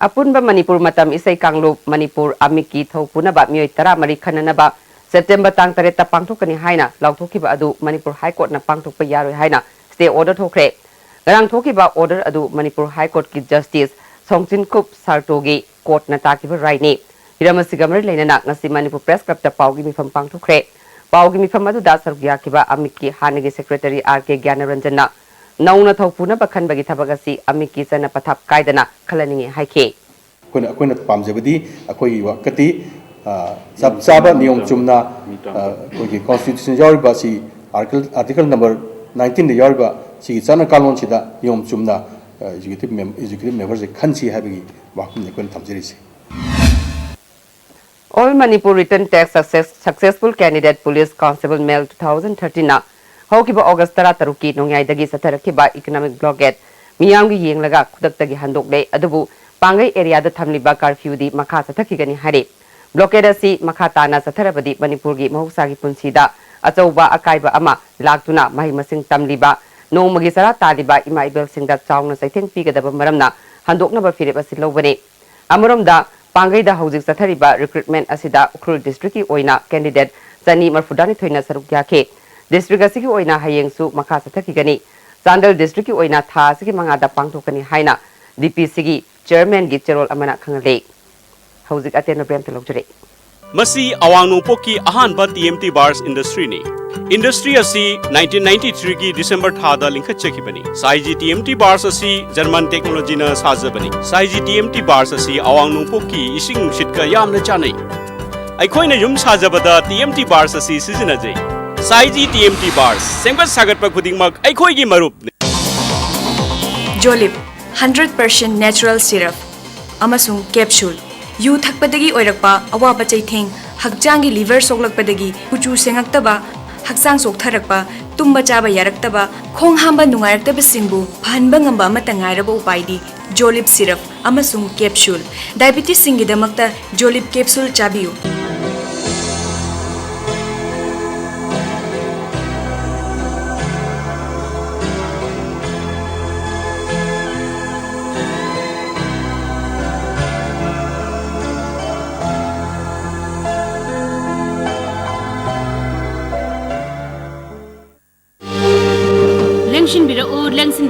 ꯑꯄꯨꯟꯕ ꯃꯅꯤꯄꯨꯔ ꯃꯇꯝ ꯏꯁꯩ ꯀꯥꯡꯂꯨꯞ ꯃꯅꯤꯄꯨꯔ ꯑꯃꯤꯛꯀꯤ ꯊꯧ ꯄꯨꯅꯕ ꯃꯤꯑꯣꯏ ꯇꯔꯥꯃꯔꯤ ꯈꯟꯅꯅꯕ ꯁꯦꯞꯇꯦꯝꯕꯔ ꯇꯥꯡ ꯇꯔꯦꯠꯇ ꯄꯥꯡꯊꯣꯛꯀꯅꯤ ꯍꯥꯏꯅ ꯂꯥꯎꯊꯣꯛꯈꯤꯕ ꯑꯗꯨ ꯃꯅꯤꯄꯨꯔ ꯍꯥꯏ ꯀꯣꯔꯠꯅ ꯄꯥꯡꯊꯣꯛꯄ ꯌꯥꯔꯣꯏ ꯍꯥꯏꯅ ꯁ꯭ꯇꯦ ꯑꯣꯔꯗꯔ ꯊꯣꯛꯈ꯭ꯔꯦ꯫ ꯉꯔꯥꯡ ꯊꯣꯛꯈꯤꯕ ꯑꯣꯔꯗꯔ ꯑꯗꯨ ꯃꯅꯤꯄꯨꯔ ꯍꯥꯏ ꯀꯣꯔꯠꯀꯤ ꯖꯁꯇꯤꯁ ꯁꯣꯡꯆꯤꯟꯈꯨꯞ ꯁꯥꯔꯇꯣꯒꯤ ꯀꯣꯔꯠꯅ ꯇꯥꯈꯤꯕ ꯔꯥꯏꯅꯤ꯫ ꯍꯤꯔꯝ ꯑꯁꯤꯒ ꯃꯔꯤ ꯂꯩꯅꯅ ꯉꯁꯤ ꯃꯅꯤꯄꯨꯔ ꯄ꯭ꯔꯦꯁ ꯀ꯭ꯂꯕꯇ ꯄꯥꯎꯒꯤ ꯃꯤꯐꯝ ꯄꯥꯡꯊꯣꯛꯈ꯭ꯔꯦ꯫ ꯄꯥꯎꯒꯤ ꯃꯤꯐꯝ ꯑꯗꯨꯗ ꯁꯔꯨꯛ ꯌꯥꯈꯤꯕ ꯑꯃꯤꯛꯀꯤ ꯍꯥꯟꯅꯒꯤ ꯁꯦꯀ꯭ꯔꯦꯇꯔꯤ ꯑꯥꯔ ꯀꯦ ꯒ꯭ꯌꯥꯅꯔꯟꯖꯟꯅ ꯅꯧꯅ ꯊꯧ ꯄꯨꯅꯕ ꯈꯟꯕꯒꯤ ꯊꯕꯛ ꯑꯁꯤ ꯑꯃꯤꯛꯀꯤ ꯆꯠꯅ ꯄꯊꯥꯞ ꯀꯥꯏꯗꯅ ꯈꯜꯍꯟꯅꯤꯡꯉꯤ ꯍꯥꯏꯈꯤ꯫ ꯑꯩꯈꯣꯏꯅ ꯑꯩꯈꯣꯏꯅ ꯄꯥꯝꯖꯕꯗꯤ ꯑꯩꯈꯣꯏꯒꯤ ꯋꯥꯀꯠꯇꯤ, ꯑ, ꯆꯞ ꯆꯥꯕ ꯅꯤꯌꯣꯝ ꯆꯨꯝꯅ, ꯑ, ꯑꯩꯈꯣꯏꯒꯤ ꯀꯣꯟꯁꯇꯤꯇ꯭ꯌꯨꯁꯟ ꯌꯥꯎꯔꯤꯕ ꯑꯁꯤ ꯑꯥꯔꯇꯤꯀꯜ, ꯑꯥꯔꯇꯤꯀꯜ ꯅꯝꯕꯔ ꯅꯥꯏꯟꯇꯤꯟꯗ ꯌꯥꯎꯔꯤꯕ ꯁꯤꯒꯤ ꯆꯠꯅ ꯀꯥꯡꯂꯣꯟꯁꯤꯗ ꯅꯤꯌꯣꯝ ꯆꯨꯝꯅ, ꯑ, ꯑꯦꯛꯖꯤꯀ꯭ꯌꯨꯇꯤꯚ ꯃꯦꯝ-, ꯑꯦꯛꯖꯤꯀ꯭ꯌꯨꯇꯤꯚ ꯃꯦꯝꯕꯔꯁꯦ ꯈꯟꯁꯤ ꯍꯥꯏꯕꯒꯤ ꯋꯥꯐꯝꯅꯤ ꯑꯩꯈꯣꯏꯅ ꯊꯝꯖꯔꯤꯁꯦ꯫ All Manipur Written Test Success, Successful Candidate Police Constable Male two thousand thirteen ꯅ ꯍꯧꯈꯤꯕ ꯑꯣꯒꯁ ꯇꯔꯥꯇꯔꯨꯛꯀꯤ ꯅꯣꯡꯌꯥꯏꯗꯒꯤ ꯆꯠꯊꯔꯛꯈꯤꯕ economic blockade ꯃꯤꯌꯥꯝꯒꯤ ꯌꯦꯡꯂꯒ ꯈꯨꯗꯛꯇꯒꯤ ꯍꯟꯗꯣꯛꯂꯦ꯫ ꯑꯗꯨꯕꯨ ꯄꯥꯡꯒꯩ ꯑꯦꯔꯤꯌꯥꯗ ꯊꯝꯂꯤꯕ ꯀꯥꯔꯐ꯭ꯌꯨꯗꯤ ꯃꯈꯥ ꯆꯠꯊꯈꯤꯒꯅꯤ ꯍꯥꯏꯔꯤ꯫ ꯕ꯭ꯂꯣꯀꯦꯗ ꯑꯁꯤ ꯃꯈꯥ ꯇꯥꯅ ꯆꯠꯊꯔꯕꯗꯤ ꯃꯅꯤꯄꯨꯔꯒꯤ ꯃꯍꯧꯁꯥꯒꯤ ꯄꯨꯟꯁꯤꯗ ꯑꯆꯧꯕ ꯑꯀꯥꯏꯕ ꯑꯃ ꯂꯥꯛꯇꯨꯅ ꯃꯍꯩ ꯃꯁꯤꯡ ꯇꯝꯂꯤꯕ, ꯅꯣꯡꯃꯒꯤ ꯆꯔꯥ ꯇꯥꯜꯂꯤꯕ ꯏꯃꯥ ꯏꯕꯦꯜꯁꯤꯡꯗ ꯆꯥꯎꯅ ꯆꯩꯊꯦꯡ ꯄꯤꯒꯗꯕ ꯃꯔꯝꯅ ꯍꯟꯗꯣꯛꯅꯕ ꯐꯤꯔꯦꯞ ꯑꯁꯤ ꯂꯧꯕꯅꯤ꯫ ꯑꯃꯔꯣꯝꯗ, ꯄꯥꯡꯒꯩꯗ ꯍꯧꯖꯤꯛ ꯆꯠꯊꯔꯤꯕ ꯔꯤꯀ꯭ꯔꯨꯠꯃꯦꯟꯠ ꯑꯁꯤꯗ ꯎꯈ꯭ꯔꯨꯜ ꯗꯤꯁꯇ꯭ꯔꯤꯛꯀꯤ ꯑꯣꯏꯅ ꯀꯦꯟꯗꯤꯗꯦꯠ ꯆꯅꯤ ꯃꯔꯐꯨꯇꯔꯥꯅꯤꯊꯣꯏꯅ ꯁꯔꯨꯛ ꯌꯥꯈꯤ꯫ ꯗꯤꯁꯇ꯭ꯔꯤꯛ ꯑꯁꯤꯒꯤ ꯑꯣꯏꯅ ꯍꯌꯦꯡꯁꯨ ꯃꯈꯥ ꯆꯠꯊꯈꯤꯒꯅꯤ꯫ ꯆꯥꯟꯗꯦꯜ ꯗꯤꯁꯇ꯭ꯔꯤꯛꯀꯤ ꯑꯣꯏꯅ ꯊꯥ ꯑꯁꯤꯒꯤ ꯃꯉꯥꯗ ꯄꯥꯡꯊꯣꯛꯀꯅꯤ ꯍꯥꯏꯅ ꯗꯤ ꯄꯤ ꯁꯤꯒꯤ ꯆꯤꯌꯔꯃꯦꯟꯒꯤ ꯆꯦꯔꯣꯜ ꯑꯃꯅ ꯈꯪꯍꯜꯂꯤ꯫ ꯍꯧꯖꯤꯛ ꯑꯇꯦꯟꯕ ꯕ꯭ꯔꯦꯛ ꯑꯝꯇ ꯂꯧꯖꯔꯛꯏ꯫ ꯃꯁꯤ ꯑꯋꯥꯡ ꯅꯣꯡꯄꯣꯛꯀꯤ ꯑꯍꯥꯟꯕ ꯇꯤ ꯑꯦꯝ ꯇꯤ ꯕꯥꯔꯁ ꯏꯟꯗꯁꯇ꯭ꯔꯤꯅꯤ꯫ ꯏꯟꯗꯁꯇ꯭ꯔꯤ ꯑꯁꯤ ꯅꯥꯏꯟꯇꯤꯟ ꯅꯥꯏꯟꯇꯤ ꯊ꯭ꯔꯤꯒꯤ ꯗꯤꯁꯦꯝꯕꯔ ꯊꯥꯗ ꯂꯤꯡꯈꯠꯆꯈꯤꯕꯅꯤ꯫ ꯁꯥꯏꯖꯤ ꯇꯤ ꯑꯦꯝ ꯇꯤ ꯕꯥꯔꯁ ꯑꯁꯤ ꯖꯔꯃꯟ ꯇꯦꯛꯅꯣꯂꯣꯖꯤꯅ ꯁꯥꯖꯕꯅꯤ꯫ ꯁꯥꯏꯖꯤ ꯇꯤ ꯑꯦꯝ ꯇꯤ ꯕꯥꯔꯁ ꯑꯁꯤ ꯑꯋꯥꯡ ꯅꯣꯡꯄꯣꯛꯀꯤ ꯏꯁꯤꯡ ꯅꯨꯡꯁꯤꯠꯀ ꯌꯥꯝꯅ ꯆꯥꯟꯅꯩ꯫ ꯑꯩꯈꯣꯏꯅ ꯌꯨꯝ ꯁꯥꯖꯕꯗ ꯇꯤ ꯑꯦꯝ ꯇꯤ ꯕꯥꯔꯁ ꯑꯁꯤ ꯁꯤꯖꯤꯟꯅꯖꯩ꯫ ꯁꯥꯏꯖꯤ ꯇꯤ ꯑꯦꯝ ꯇꯤ ꯕꯥꯔꯁ, ꯁꯦꯝꯒꯠ ꯁꯥꯒꯠꯄ ꯈꯨꯗꯤꯡꯃꯛ ꯑꯩꯈꯣꯏꯒꯤ ꯃꯔꯨꯞꯅꯤ꯫ ꯖꯣꯂꯤꯞ, ꯍꯟꯗ꯭ꯔꯦꯠ ꯄꯥꯔꯁꯦꯟꯠ ꯅꯦꯆꯔꯦꯜ ꯁꯤꯔꯞ ꯑꯃꯁꯨꯡ ꯀꯦꯞꯁꯨꯜ꯫ ꯌꯨ ꯊꯛꯄꯗꯒꯤ ꯑꯣꯏꯔꯛꯄ ꯑꯋꯥꯕ ꯆꯩꯊꯦꯡ, ꯍꯛꯆꯥꯡꯒꯤ ꯂꯤꯚꯔ ꯁꯣꯛꯂꯛꯄꯗꯒꯤ ꯀꯨꯆꯨ ꯁꯦꯡꯉꯛꯇꯕ, ꯍꯛꯆꯥꯡ ꯆꯣꯛꯊꯔꯛꯄ, ꯇꯨꯝꯕ ꯆꯥꯕ ꯌꯥꯔꯛꯇꯕ, ꯈꯣꯡ ꯍꯥꯝꯕ ꯅꯨꯡꯉꯥꯏꯔꯛꯇꯕꯁꯤꯡꯕꯨ ꯐꯍꯟꯕ ꯉꯝꯕ ꯑꯃꯠꯇ ꯉꯥꯏꯔꯕ ꯎꯄꯥꯏꯗꯤ ꯖꯣꯂꯤꯞ ꯁꯤꯔꯞ ꯑꯃꯁꯨꯡ ꯀꯦꯞꯁꯨꯜ꯫ ꯗꯥꯏꯕꯤꯇꯤꯁꯁꯤꯡꯒꯤꯗꯃꯛꯇ ꯖꯣꯂꯤꯞ ꯀꯦꯞꯁꯨꯜ ꯆꯥꯕꯤꯌꯨ꯫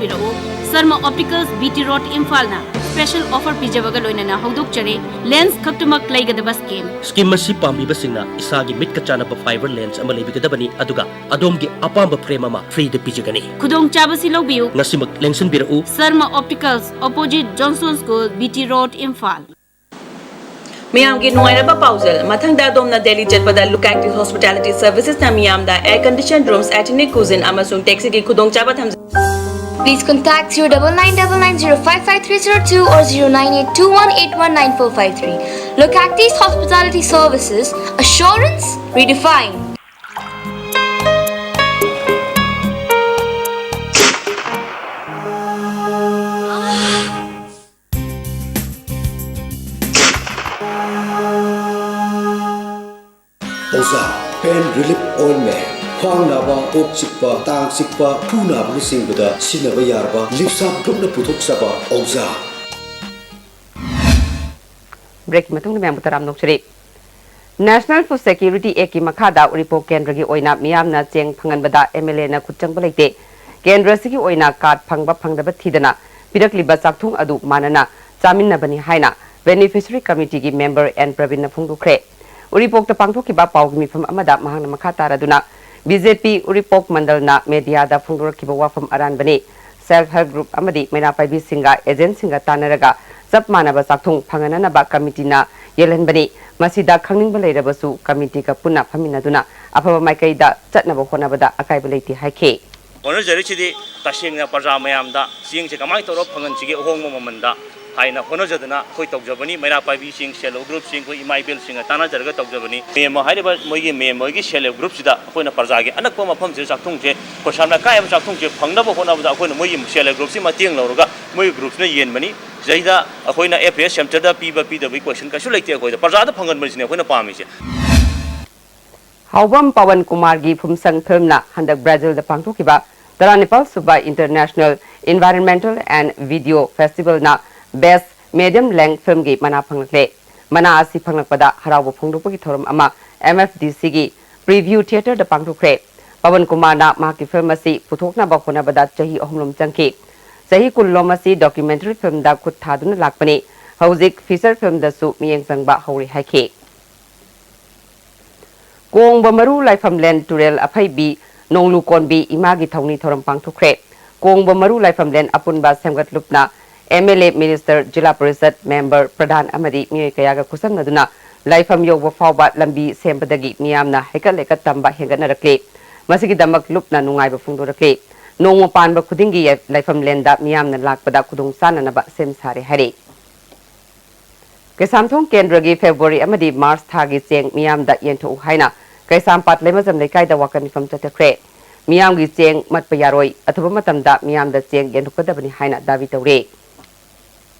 ꯄꯤꯔꯛꯎ꯫ Sharma optics, B T road, ꯏꯝꯐꯥꯜꯅ ꯁ꯭ꯄꯦꯁꯦꯜ ꯑꯣꯐꯔ ꯄꯤꯖꯕꯒ ꯂꯣꯏꯅꯅ ꯍꯧꯗꯣꯛꯆꯔꯤ꯫ ꯂꯦꯟꯁ ꯈꯛꯇꯃꯛ ꯂꯩꯒꯗꯕ ꯁ꯭ꯀꯤꯝ꯫ ꯁ꯭ꯀꯤꯝ ꯑꯁꯤ ꯄꯥꯝꯕꯤꯕꯁꯤꯡꯅ ꯏꯁꯥꯒꯤ ꯃꯤꯠꯀ ꯆꯥꯟꯅꯕ ꯐꯥꯏꯕꯔ ꯂꯦꯟꯁ ꯑꯃ ꯂꯩꯕꯤꯒꯗꯕꯅꯤ, ꯑꯗꯨꯒ ꯑꯗꯣꯝꯒꯤ ꯑꯄꯥꯝꯕ ꯐ꯭ꯔꯦꯝ ꯑꯃ ꯐ꯭ꯔꯤꯗ ꯄꯤꯖꯒꯅꯤ꯫ ꯈꯨꯗꯣꯡꯆꯥꯕꯁꯤ ꯂꯧꯕꯤꯌꯨ꯫ ꯉꯁꯤꯃꯛ ꯂꯦꯡꯁꯤꯟꯕꯤꯔꯛꯎ꯫ Sharma optics, opposite Johnson school, B T road, Imphal. ꯃꯤꯌꯥꯝꯒꯤ ꯅꯨꯡꯉꯥꯏꯔꯕ ꯄꯥꯎꯖꯦꯜ꯫ ꯃꯊꯪꯗ ꯑꯗꯣꯝꯅ ꯗꯦꯜꯂꯤ ꯆꯠꯄꯗ ꯂꯨꯀꯥꯛꯇꯤ ꯍꯣꯁꯄꯤꯇꯥꯂꯤꯇꯤ ꯁꯔꯚꯤꯁꯦꯁꯅ ꯃꯤꯌꯥꯝꯗ ꯑꯦꯌꯔ ꯀꯟꯗꯤꯁꯟ ꯔꯨꯝꯁ, ꯑꯦꯊꯅꯤꯛ ꯀꯨꯖꯤꯟ ꯑꯃꯁꯨꯡ ꯇꯦꯛꯁꯤꯒꯤ ꯈꯨꯗꯣꯡꯆꯥꯕ ꯊꯝꯖꯩ꯫ Please contact zero double nine double nine zero five five three zero two or zero nine eight two one eight one nine four five three. Localities Hospitality Services, assurance redefined. ꯑꯣꯖꯥ, pain relief ointment, ꯈ꯭ꯋꯥꯡ ꯅꯥꯕ, ꯀꯣꯛ ꯆꯤꯛꯄ, ꯇꯥꯡ ꯆꯤꯛꯄ, ꯈꯨ ꯅꯥꯕꯅꯆꯤꯡꯕꯗ ꯁꯤꯖꯤꯟꯅꯕ ꯌꯥꯔꯕ ꯂꯤꯞꯁꯥꯞ ꯒ꯭ꯔꯨꯞꯅ ꯄꯨꯊꯣꯛꯆꯕ ꯑꯣꯖꯥ꯫ ꯕ꯭ꯔꯦꯛꯀꯤ ꯃꯇꯨꯡꯗ ꯃꯌꯥꯝꯕꯨ ꯇꯔꯥꯝꯅ ꯑꯣꯛꯆꯔꯤ꯫ National Food Security Actꯀꯤ ꯃꯈꯥꯗ ꯎꯔꯤꯄꯣꯛ ꯀꯦꯟꯗ꯭ꯔꯒꯤ ꯑꯣꯏꯅ ꯃꯤꯌꯥꯝꯅ ꯆꯦꯡ ꯐꯪꯍꯟꯕꯗ ꯑꯦꯝ ꯑꯦꯜ ꯑꯦꯅ ꯈꯨꯠ ꯆꯪꯕ ꯂꯩꯇꯦ꯫ ꯀꯦꯟꯗ꯭ꯔꯁꯤꯒꯤ ꯑꯣꯏꯅ ꯀꯥꯔꯗ ꯐꯪꯕ ꯐꯪꯗꯕ ꯊꯤꯗꯅ ꯄꯤꯔꯛꯂꯤꯕ ꯆꯥꯛꯊꯨꯡ ꯑꯗꯨ ꯃꯥꯟꯅꯅ ꯆꯥꯃꯤꯟꯅꯕꯅꯤ ꯍꯥꯏꯅ ꯕꯦꯅꯤꯐꯤꯁꯔꯤ ꯀꯃꯤꯇꯤꯒꯤ ꯃꯦꯝꯕꯔ ꯑꯦꯟ ꯄ꯭ꯔꯕꯤꯟꯅ ꯐꯣꯡꯗꯣꯛꯈ꯭ꯔꯦ꯫ ꯎꯔꯤꯄꯣꯛꯇ ꯄꯥꯡꯊꯣꯛꯈꯤꯕ ꯄꯥꯎꯒꯤ ꯃꯤꯐꯝ ꯑꯃꯗ ꯃꯍꯥꯛꯅ ꯃꯈꯥ ꯇꯥꯔꯗꯨꯅ, ꯕꯤ ꯖꯦ ꯄꯤ ꯎꯔꯤꯄꯣꯛ ꯃꯟꯗꯜꯅ ꯃꯦꯗꯤꯌꯥꯗ ꯐꯣꯡꯗꯣꯔꯛꯈꯤꯕ ꯋꯥꯐꯝ ꯑꯔꯥꯟꯕꯅꯤ꯫ Self Help Group ꯑꯃꯗꯤ ꯃꯩꯔꯥ ꯄꯥꯏꯕꯤꯁꯤꯡꯒ ꯑꯦꯖꯦꯟꯁꯤꯡꯒ ꯇꯥꯟꯅꯔꯒ ꯆꯞ ꯃꯥꯟꯅꯕ ꯆꯥꯛꯊꯨꯡ ꯐꯪꯍꯟꯅꯅꯕ ꯀꯃꯤꯇꯤꯅ ꯌꯦꯜꯍꯟꯕꯅꯤ꯫ ꯃꯁꯤꯗ ꯈꯪꯅꯤꯡꯕ ꯂꯩꯔꯕꯁꯨ ꯀꯃꯤꯇꯤꯒ ꯄꯨꯟꯅ ꯐꯝꯃꯤꯟꯅꯗꯨꯅ ꯑꯐꯕ ꯃꯥꯏꯀꯩꯗ ꯆꯠꯅꯕ ꯍꯣꯠꯅꯕꯗ ꯑꯀꯥꯏꯕ ꯂꯩꯇꯦ ꯍꯥꯏꯈꯤ꯫ ꯍꯣꯠꯅꯖꯔꯤꯁꯤꯗꯤ ꯇꯁꯦꯡꯅ ꯄ꯭ꯔꯖꯥ ꯃꯌꯥꯝꯗ ꯆꯦꯡꯁꯦ ꯀꯃꯥꯏꯅ ꯇꯧꯔꯒ ꯐꯪꯍꯟꯁꯤꯒꯦ ꯑꯍꯣꯡꯕ ꯃꯃꯜꯗ ꯍꯥꯏꯅ ꯍꯣꯠꯅꯖꯗꯅ ꯑꯩꯈꯣꯏ ꯇꯧꯖꯕꯅꯤ꯫ ꯃꯩꯔꯥ ꯄꯥꯏꯕꯤꯁꯤꯡ, self help groupꯁꯤꯡ, ꯑꯩꯈꯣꯏ ꯏꯃꯥ ꯏꯕꯦꯜꯁꯤꯡꯒ ꯇꯥꯟꯅꯖꯔꯒ ꯇꯧꯖꯕꯅꯤ꯫ ꯃꯦꯝꯕꯔ ꯍꯥꯏꯔꯤꯕ ꯃꯣꯏꯒꯤ ꯃꯦꯝꯕꯔꯒꯤ self help groupꯁꯤꯗ ꯑꯩꯈꯣꯏꯅ ꯄ꯭ꯔꯖꯥꯒꯤ ꯑꯅꯛꯄ ꯃꯐꯝꯁꯤꯗ ꯆꯥꯛꯊꯨꯡꯁꯦ, ꯑꯩꯈꯣꯏ ꯁꯝꯅ ꯀꯥꯏꯕ ꯆꯥꯛꯊꯨꯡꯁꯦ ꯐꯪꯅꯕ ꯍꯣꯠꯅꯕꯗ ꯑꯩꯈꯣꯏꯅ ꯃꯣꯏꯒꯤ self help groupꯁꯤ ꯃꯇꯦꯡ ꯂꯧꯔꯒ ꯃꯣꯏꯒꯤ groupꯁꯤꯅ ꯌꯦꯟꯕꯅꯤ꯫ ꯁꯤꯗꯩꯗ ꯑꯩꯈꯣꯏꯅ F A S centreꯗ ꯄꯤꯕ ꯄꯤꯗꯕꯒꯤ question ꯀꯩꯁꯨ ꯂꯩꯇꯦ꯫ ꯑꯩꯈꯣꯏꯗ ꯄ꯭ꯔꯖꯥꯗ ꯐꯪꯍꯟꯕꯁꯤꯅꯦ ꯑꯩꯈꯣꯏꯅ ꯄꯥꯝꯃꯤꯁꯦ꯫ ꯍꯥꯎꯕꯝ ꯄꯋꯟ ꯀꯨꯃꯥꯔꯒꯤ ꯐꯨꯝꯁꯪ ꯐꯤꯜꯝꯅ ꯍꯟꯗꯛ ꯕ꯭ꯔꯥꯖꯤꯜꯗ ꯄꯥꯡꯊꯣꯛꯈꯤꯕ ꯇꯔꯥꯅꯤꯄꯥꯜ ꯁꯨꯕ International Environmental and Video Festivalꯅ Best Medium Length Filmꯒꯤ ꯃꯅꯥ ꯐꯪꯂꯛꯂꯦ꯫ ꯃꯅꯥ ꯑꯁꯤ ꯐꯪꯂꯛꯄꯗ ꯍꯔꯥꯎꯕ ꯐꯣꯡꯗꯣꯛꯄꯒꯤ ꯊꯧꯔꯝ ꯑꯃ M F D Cꯒꯤ Preview Theatreꯗ ꯄꯥꯡꯊꯣꯛꯈ꯭ꯔꯦ꯫ Pawan ꯀꯨꯃꯥꯔꯅ ꯃꯍꯥꯛꯀꯤ ꯐꯤꯜꯝ ꯑꯁꯤ ꯄꯨꯊꯣꯛꯅꯕ ꯍꯣꯠꯅꯕꯗ ꯆꯍꯤ ꯑꯍꯨꯝꯂꯣꯝ ꯆꯪꯈꯤ꯫ ꯆꯍꯤ ꯀꯨꯟꯂꯣꯝ ꯑꯁꯤ documentary filmꯗ ꯈꯨꯠ ꯊꯥꯗꯨꯅ ꯂꯥꯛꯄꯅꯤ꯫ ꯍꯧꯖꯤꯛ feature filmꯗꯁꯨ ꯃꯤꯠꯌꯦꯡ ꯆꯪꯕ ꯍꯧꯔꯦ ꯍꯥꯏꯈꯤ꯫ ꯀꯣꯡꯕ ꯃꯔꯨ ꯂꯥꯏꯐꯝꯂꯦꯟ ꯇꯨꯔꯦꯜ ꯑꯐꯩꯕꯤ ꯅꯣꯡꯂꯨ ꯀꯣꯟꯕꯤ ꯏꯃꯥꯒꯤ ꯊꯧꯅꯤ ꯊꯧꯔꯝ ꯄꯥꯡꯊꯣꯛꯈ꯭ꯔꯦ꯫ ꯀꯣꯡꯕ ꯃꯔꯨ ꯂꯥꯏꯐꯝꯂꯦꯟ ꯑꯄꯨꯟꯕ ꯁꯦꯝꯒꯠꯂꯨꯞꯅ M L A, minister, zila parishad member, ꯄ꯭ꯔꯙꯥꯟ ꯑꯃꯗꯤ ꯃꯤꯑꯣꯏ ꯀꯌꯥꯒ ꯈꯨꯠꯁꯝꯅꯗꯨꯅ ꯂꯥꯏꯐꯝ ꯌꯧꯕ ꯐꯥꯎꯕ ꯂꯝꯕꯤ ꯁꯦꯝꯕꯗꯒꯤ ꯃꯤꯌꯥꯝꯅ ꯍꯩꯀꯠ ꯂꯩꯀꯠ ꯇꯝꯕ ꯍꯦꯟꯒꯠꯅꯔꯛꯂꯤ꯫ ꯃꯁꯤꯒꯤꯗꯃꯛ ꯂꯨꯞꯅ ꯅꯨꯡꯉꯥꯏꯕ ꯐꯣꯡꯗꯣꯔꯛꯂꯤ꯫ ꯅꯣꯡꯃ ꯄꯥꯟꯕ ꯈꯨꯗꯤꯡꯒꯤ ꯂꯥꯏꯐꯝꯂꯦꯟꯗ ꯃꯤꯌꯥꯝꯅ ꯂꯥꯛꯄꯗ ꯈꯨꯗꯣꯡ ꯆꯥꯅꯅꯕ ꯁꯦꯝ ꯁꯥꯔꯦ ꯍꯥꯏꯔꯤ꯫ ꯀꯩꯁꯥꯝꯊꯣꯡ ꯀꯦꯟꯗ꯭ꯔꯒꯤ ꯐꯦꯕ꯭ꯔꯨꯋꯥꯔꯤ ꯑꯃꯗꯤ ꯃꯥꯔꯆ ꯊꯥꯒꯤ ꯆꯦꯡ ꯃꯤꯌꯥꯝꯗ ꯌꯦꯟꯊꯣꯛꯎ ꯍꯥꯏꯅ ꯀꯩꯁꯥꯝꯄꯥꯠ ꯂꯩꯃꯖꯝ ꯂꯩꯀꯥꯏꯗ ꯋꯥꯀꯠ ꯃꯤꯐꯝ ꯆꯠꯊꯈ꯭ꯔꯦ꯫ ꯃꯤꯌꯥꯝꯒꯤ ꯆꯦꯡ ꯃꯠꯄ ꯌꯥꯔꯣꯏ, ꯑꯊꯨꯕ ꯃꯇꯝꯗ ꯃꯤꯌꯥꯝꯗ ꯆꯦꯡ ꯌꯦꯟꯊꯣꯛꯀꯗꯕꯅꯤ ꯍꯥꯏꯅ ꯗꯥꯕꯤ ꯇꯧꯔꯦ꯫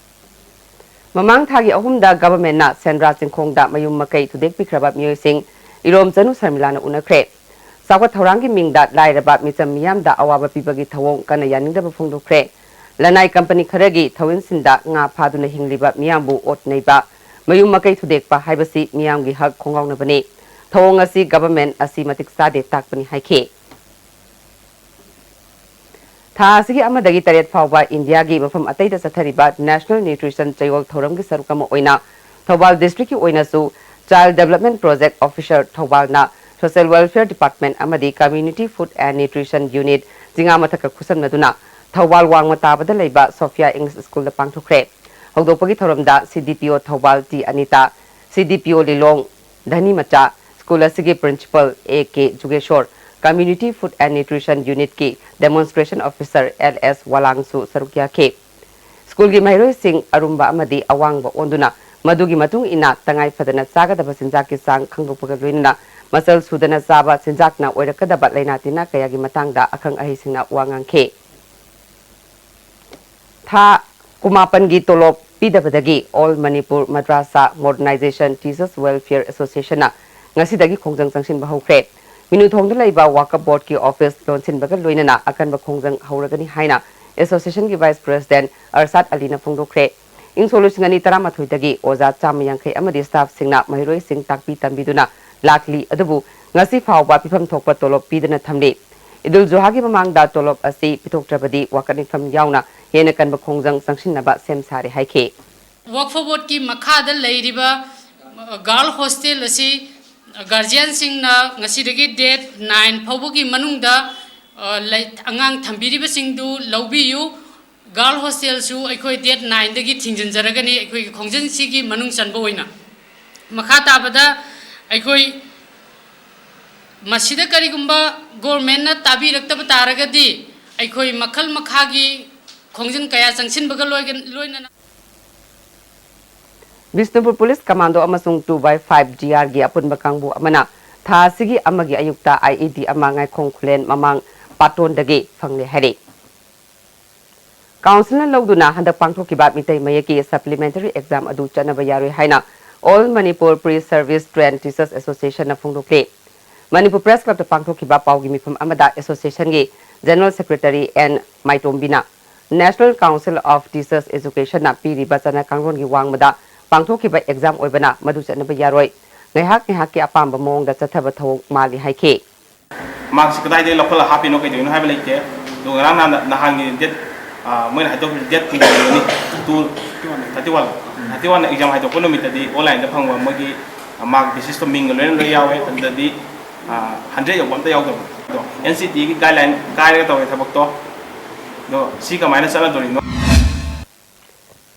ꯃꯃꯥꯡ ꯊꯥꯒꯤ ꯑꯍꯨꯝꯗ governmentꯅ ꯁꯦꯟꯗ꯭ꯔꯥ ꯆꯤꯡꯈꯣꯡꯗ ꯃꯌꯨꯝ ꯃꯀꯩ ꯊꯨꯗꯦꯛꯄꯤꯈ꯭ꯔꯕ ꯃꯤꯑꯣꯏꯁꯤꯡ ꯏꯔꯣꯝꯆꯅꯨ ꯁꯔꯃꯤꯂꯥꯅ ꯎꯅꯈ꯭ꯔꯦ꯫ ꯆꯥꯎꯈꯠ ꯊꯧꯔꯥꯡꯒꯤ ꯃꯤꯡꯗ ꯂꯥꯏꯔꯕ ꯃꯤꯆꯝ ꯃꯤꯌꯥꯝꯗ ꯑꯋꯥꯕ ꯄꯤꯕꯒꯤ ꯊꯧꯑꯣꯡ ꯀꯟꯅ ꯌꯥꯅꯤꯡꯗꯕ ꯐꯣꯡꯗꯣꯛꯈ꯭ꯔꯦ꯫ ꯂꯅꯥꯏ company ꯈꯔꯒꯤ ꯊꯧꯏꯟꯁꯤꯟꯗ ꯉꯥ ꯐꯥꯗꯨꯅ ꯍꯤꯡꯂꯤꯕ ꯃꯤꯌꯥꯝꯕꯨ ꯑꯣꯠ ꯅꯩꯕ, ꯃꯌꯨꯝ ꯃꯀꯩ ꯊꯨꯗꯦꯛꯄ ꯍꯥꯏꯕꯁꯤ ꯃꯤꯌꯥꯝꯒꯤ ꯍꯛ ꯈꯣꯡꯒꯥꯎꯅꯕꯅꯤ꯫ ꯊꯧꯑꯣꯡ ꯑꯁꯤ government ꯑꯁꯤ ꯃꯇꯤꯛ ꯆꯥꯗꯦ ꯇꯥꯛꯄꯅꯤ ꯍꯥꯏꯈꯤ꯫ ꯊꯥ ꯑꯁꯤꯒꯤ ꯑꯃꯗꯒꯤ ꯇꯔꯦꯠ ꯐꯥꯎꯕ ꯏꯟꯗꯤꯌꯥꯒꯤ ꯃꯐꯝ ꯑꯇꯩꯗ ꯆꯠꯊꯔꯤꯕ National Nutrition ꯆꯌꯣꯜ ꯊꯧꯔꯝꯒꯤ ꯁꯔꯨꯛ ꯑꯃ ꯑꯣꯏꯅ ꯊꯧꯕꯥꯜ districtꯀꯤ ꯑꯣꯏꯅꯁꯨ Child Development Project Officer ꯊꯧꯕꯥꯜꯅ Social Welfare Department ꯑꯃꯗꯤ Community Food and Nutrition Unit ꯆꯤꯉꯥꯃꯊꯛꯀ ꯈꯨꯠꯁꯝꯅꯗꯨꯅ Thoubal ꯋꯥꯡꯃ ꯇꯥꯕꯗ ꯂꯩꯕ Sophia English Schoolꯗ ꯄꯥꯡꯊꯣꯛꯈ꯭ꯔꯦ꯫ ꯍꯧꯗꯣꯛꯄꯒꯤ ꯊꯧꯔꯝꯗ C D P O Thoubal T Anita, C D P O Lilong ꯙꯅꯤꯃꯆꯥ, school ꯑꯁꯤꯒꯤ principal A K Jugeshor, Community Food and Nutrition Unitꯀꯤ demonstration officer L S ꯋꯥꯂꯥꯡꯁꯨ ꯁꯔꯨꯛ ꯌꯥꯈꯤ꯫ Schoolꯒꯤ ꯃꯍꯩꯔꯣꯏꯁꯤꯡ ꯑꯔꯨꯝꯕ ꯑꯃꯗꯤ ꯑꯋꯥꯡꯕ ꯑꯣꯟꯗꯨꯅ ꯃꯗꯨꯒꯤ ꯃꯇꯨꯡ ꯏꯟꯅ ꯇꯉꯥꯏ ꯐꯗꯅ ꯆꯥꯒꯗꯕ ꯆꯤꯟꯖꯥꯛꯀꯤ ꯆꯥꯡ ꯈꯪꯗꯣꯛꯄꯒ ꯂꯣꯏꯅꯅ ꯃꯆꯜ ꯁꯨꯗꯅ ꯆꯥꯕ ꯆꯤꯟꯖꯥꯛꯅ ꯑꯣꯏꯔꯛꯀꯗꯕ ꯂꯥꯏꯅꯥ ꯇꯤꯟꯅꯥ ꯀꯌꯥꯒꯤ ꯃꯇꯥꯡꯗ ꯑꯈꯪ ꯑꯍꯩꯁꯤꯡꯅ ꯋꯥ ꯉꯥꯡꯈꯤ꯫ ꯊꯥ ꯀꯨꯟꯃꯥꯄꯟꯒꯤ ꯇꯣꯂꯣꯞ ꯄꯤꯗꯕꯗꯒꯤ All Manipur Madrasa Modernization Teachers Welfare Associationꯅ ꯉꯁꯤꯗꯒꯤ ꯈꯣꯡꯖꯪ ꯆꯪꯁꯤꯟꯕ ꯍꯧꯈ꯭ꯔꯦ꯫ ꯃꯤꯅꯨꯊꯣꯡꯗ ꯂꯩꯕ ꯋꯥꯀꯞ ꯕꯣꯔꯗꯀꯤ ꯑꯣꯐꯤꯁ ꯂꯣꯟꯁꯤꯟꯕꯒ ꯂꯣꯏꯅꯅ ꯑꯀꯟꯕ ꯈꯣꯡꯖꯪ ꯍꯧꯔꯒꯅꯤ ꯍꯥꯏꯅ associationꯒꯤ vice president ꯑꯔꯁꯥꯗ ꯑꯂꯤꯅ ꯐꯣꯡꯗꯣꯛꯈ꯭ꯔꯦ꯫ ꯏꯪ ꯁꯣꯛ ꯂꯤꯁꯤꯡ ꯑꯅꯤ ꯇꯔꯥꯃꯥꯊꯣꯏꯗꯒꯤ ꯑꯣꯖꯥ ꯆꯥꯝꯃ ꯌꯥꯡꯈꯩ ꯑꯃꯗꯤ staffꯁꯤꯡꯅ ꯃꯍꯩꯔꯣꯏꯁꯤꯡ ꯇꯥꯛꯄꯤ ꯇꯝꯕꯤꯗꯨꯅ ꯂꯥꯛꯂꯤ, ꯑꯗꯨꯕꯨ ꯉꯁꯤ ꯐꯥꯎꯕ ꯄꯤꯐꯝ ꯊꯣꯛꯄ ꯇꯣꯂꯣꯞ ꯄꯤꯗꯅ ꯊꯝꯂꯤ꯫ ꯏꯗꯨꯜ ꯖꯨꯍꯥꯒꯤ ꯃꯃꯥꯡꯗ ꯇꯣꯂꯣꯞ ꯑꯁꯤ ꯄꯤꯊꯣꯛꯇ꯭ꯔꯕꯗꯤ ꯋꯥꯀꯠ ꯃꯤꯐꯝ ꯌꯥꯎꯅ ꯍꯦꯟꯅ ꯀꯟꯕ ꯈꯣꯡꯖꯪ ꯆꯪꯁꯤꯟꯅꯕ ꯁꯦꯝ ꯁꯥꯔꯦ ꯍꯥꯏꯈꯤ꯫ ꯋꯛꯐ ꯕꯣꯔꯗꯀꯤ ꯃꯈꯥꯗ ꯂꯩꯔꯤꯕ ꯒꯥꯔꯜ ꯍꯣꯁꯇꯦꯜ ꯑꯁꯤ ꯒꯥꯔꯖꯤꯌꯥꯟꯁꯤꯡꯅ ꯉꯁꯤꯗꯒꯤ ꯗꯦꯠ ꯅꯥꯏꯟ ꯐꯥꯎꯕꯒꯤ ꯃꯅꯨꯡꯗ ꯑꯉꯥꯡ ꯊꯝꯕꯤꯔꯤꯕꯁꯤꯡꯗꯨ ꯂꯧꯕꯤꯌꯨ꯫ ꯒꯥꯔꯜ ꯍꯣꯁꯇꯦꯜꯁꯨ ꯑꯩꯈꯣꯏ ꯗꯦꯠ ꯅꯥꯏꯟꯗꯒꯤ ꯊꯤꯡꯖꯤꯟꯖꯔꯒꯅꯤ, ꯑꯩꯈꯣꯏꯒꯤ ꯈꯣꯡꯖꯪꯁꯤꯒꯤ ꯃꯅꯨꯡ ꯆꯟꯕ ꯑꯣꯏꯅ꯫ ꯃꯈꯥ ꯇꯥꯕꯗ ꯑꯩꯈꯣꯏ ꯃꯁꯤꯗ ꯀꯔꯤꯒꯨꯝꯕ ꯒꯣꯔꯃꯦꯟꯅ ꯇꯥꯕꯤꯔꯛꯇꯕ ꯇꯥꯔꯒꯗꯤ ꯑꯩꯈꯣꯏ ꯃꯈꯜ ꯃꯈꯥꯒꯤ ꯈꯣꯡꯖꯪ ꯀꯌꯥ ꯆꯪꯁꯤꯟꯕꯒ ꯂꯣꯏꯅꯅ ꯕꯤꯁꯅꯨꯄꯨꯔ ꯄꯨꯂꯤꯁ ꯀꯃꯥꯟꯗꯣ ꯑꯃꯁꯨꯡ two by five GRꯒꯤ ꯑꯄꯨꯟꯕ ꯀꯥꯡꯕꯨ ꯑꯃꯅ ꯊꯥ ꯑꯁꯤꯒꯤ ꯑꯃꯒꯤ ꯑꯌꯨꯛꯇ IED ꯑꯃ ꯉꯥꯏꯈꯣꯡ ꯈꯨꯂꯦꯟ ꯃꯃꯥꯡ ꯄꯥꯇꯣꯟꯗꯒꯤ ꯐꯪꯂꯦ ꯍꯥꯏꯔꯤ꯫ ꯀꯥꯎꯟꯁꯤꯜꯅ ꯂꯧꯗꯨꯅ ꯍꯟꯗꯛ ꯄꯥꯡꯊꯣꯛꯈꯤꯕ ꯃꯤꯇꯩ ꯃꯌꯦꯛꯀꯤ ꯁꯄ꯭ꯂꯤꯃꯦꯟꯇꯔꯤ ꯑꯦꯛꯖꯥꯝ ꯑꯗꯨ ꯆꯠꯅꯕ ꯌꯥꯔꯣꯏ ꯍꯥꯏꯅ All Manipur Pre-Service Trained Teachers Associationꯅ ꯐꯣꯡꯗꯣꯛꯂꯤ꯫ ꯃꯅꯤꯄꯨꯔ ꯄ꯭ꯔꯦꯁ ꯀ꯭ꯂꯕꯇ ꯄꯥꯡꯊꯣꯛꯈꯤꯕ ꯄꯥꯎꯒꯤ ꯃꯤꯐꯝ ꯑꯃꯗ ꯑꯦꯁꯣꯁꯤꯌꯦꯁꯟꯒꯤ ꯖꯦꯅꯔꯦꯜ ꯁꯦꯀ꯭ꯔꯦꯇꯔꯤ ꯑꯦꯟ ꯃꯥꯏꯇꯣꯝꯕꯤꯅ National Council of Teachers Educationꯅ ꯄꯤꯔꯤꯕ ꯆꯠꯅ ꯀꯥꯡꯂꯣꯟꯒꯤ ꯋꯥꯡꯃꯗ ꯄꯥꯡꯊꯣꯛꯈꯤꯕ ꯑꯦꯛꯖꯥꯝ ꯑꯣꯏꯕꯅ ꯃꯗꯨ ꯆꯠꯅꯕ ꯌꯥꯔꯣꯏ꯫ ꯉꯥꯏꯍꯥꯛ ꯉꯥꯏꯍꯥꯛꯀꯤ ꯑꯄꯥꯝꯕ ꯃꯑꯣꯡꯗ ꯆꯠꯊꯕ ꯊꯧꯑꯣꯡ ꯃꯥꯜꯂꯤ ꯍꯥꯏꯈꯤ꯫ ꯃꯥꯔꯛꯁꯤ ꯀꯗꯥꯏꯗꯒꯤ ꯂꯧꯈꯠꯂꯒ ꯍꯥꯞꯄꯤꯅꯣ ꯀꯩꯗꯧꯔꯤꯅꯣ ꯍꯥꯏꯕ ꯂꯩꯇꯦ꯫ ꯑꯗꯨꯒ ꯉꯔꯥꯡ ꯅꯍꯥꯟ ꯅꯍꯥꯟꯒꯤ ꯗꯦꯠ ꯃꯣꯏꯅ ꯍꯥꯏꯗꯣꯛꯄꯁꯤ ꯗꯦꯠ ꯇꯨ ꯅꯨꯃꯤꯠꯅꯤ꯫ Two thirty one thirty one exam ꯍꯥꯏꯗꯣꯛꯄ ꯅꯨꯃꯤꯠꯇꯗꯤ ꯑꯣꯟꯂꯥꯏꯟꯗ ꯐꯪꯕ ꯃꯣꯏꯒꯤ ꯃꯥꯔꯛ ꯕꯦꯁꯤꯁꯇꯣ ꯃꯤꯡꯒ ꯂꯣꯏꯅ ꯂꯣꯏ ꯌꯥꯎꯋꯦ꯫ ꯑꯗꯨꯗꯗꯤ ꯍꯟꯗ꯭ꯔꯦꯠ ꯌꯧꯕ ꯑꯝꯇ ꯌꯥꯎꯗꯕ꯫ ꯑꯗꯣ NCTꯒꯤ ꯒꯥꯏꯗꯂꯥꯏꯟ ꯀꯥꯏꯔꯒ ꯇꯧꯔꯦ ꯊꯕꯛꯇꯣ꯫ ꯑꯗꯣ ꯁꯤ ꯀꯃꯥꯏꯅ ꯆꯠꯅꯗꯣꯔꯤꯅꯣ?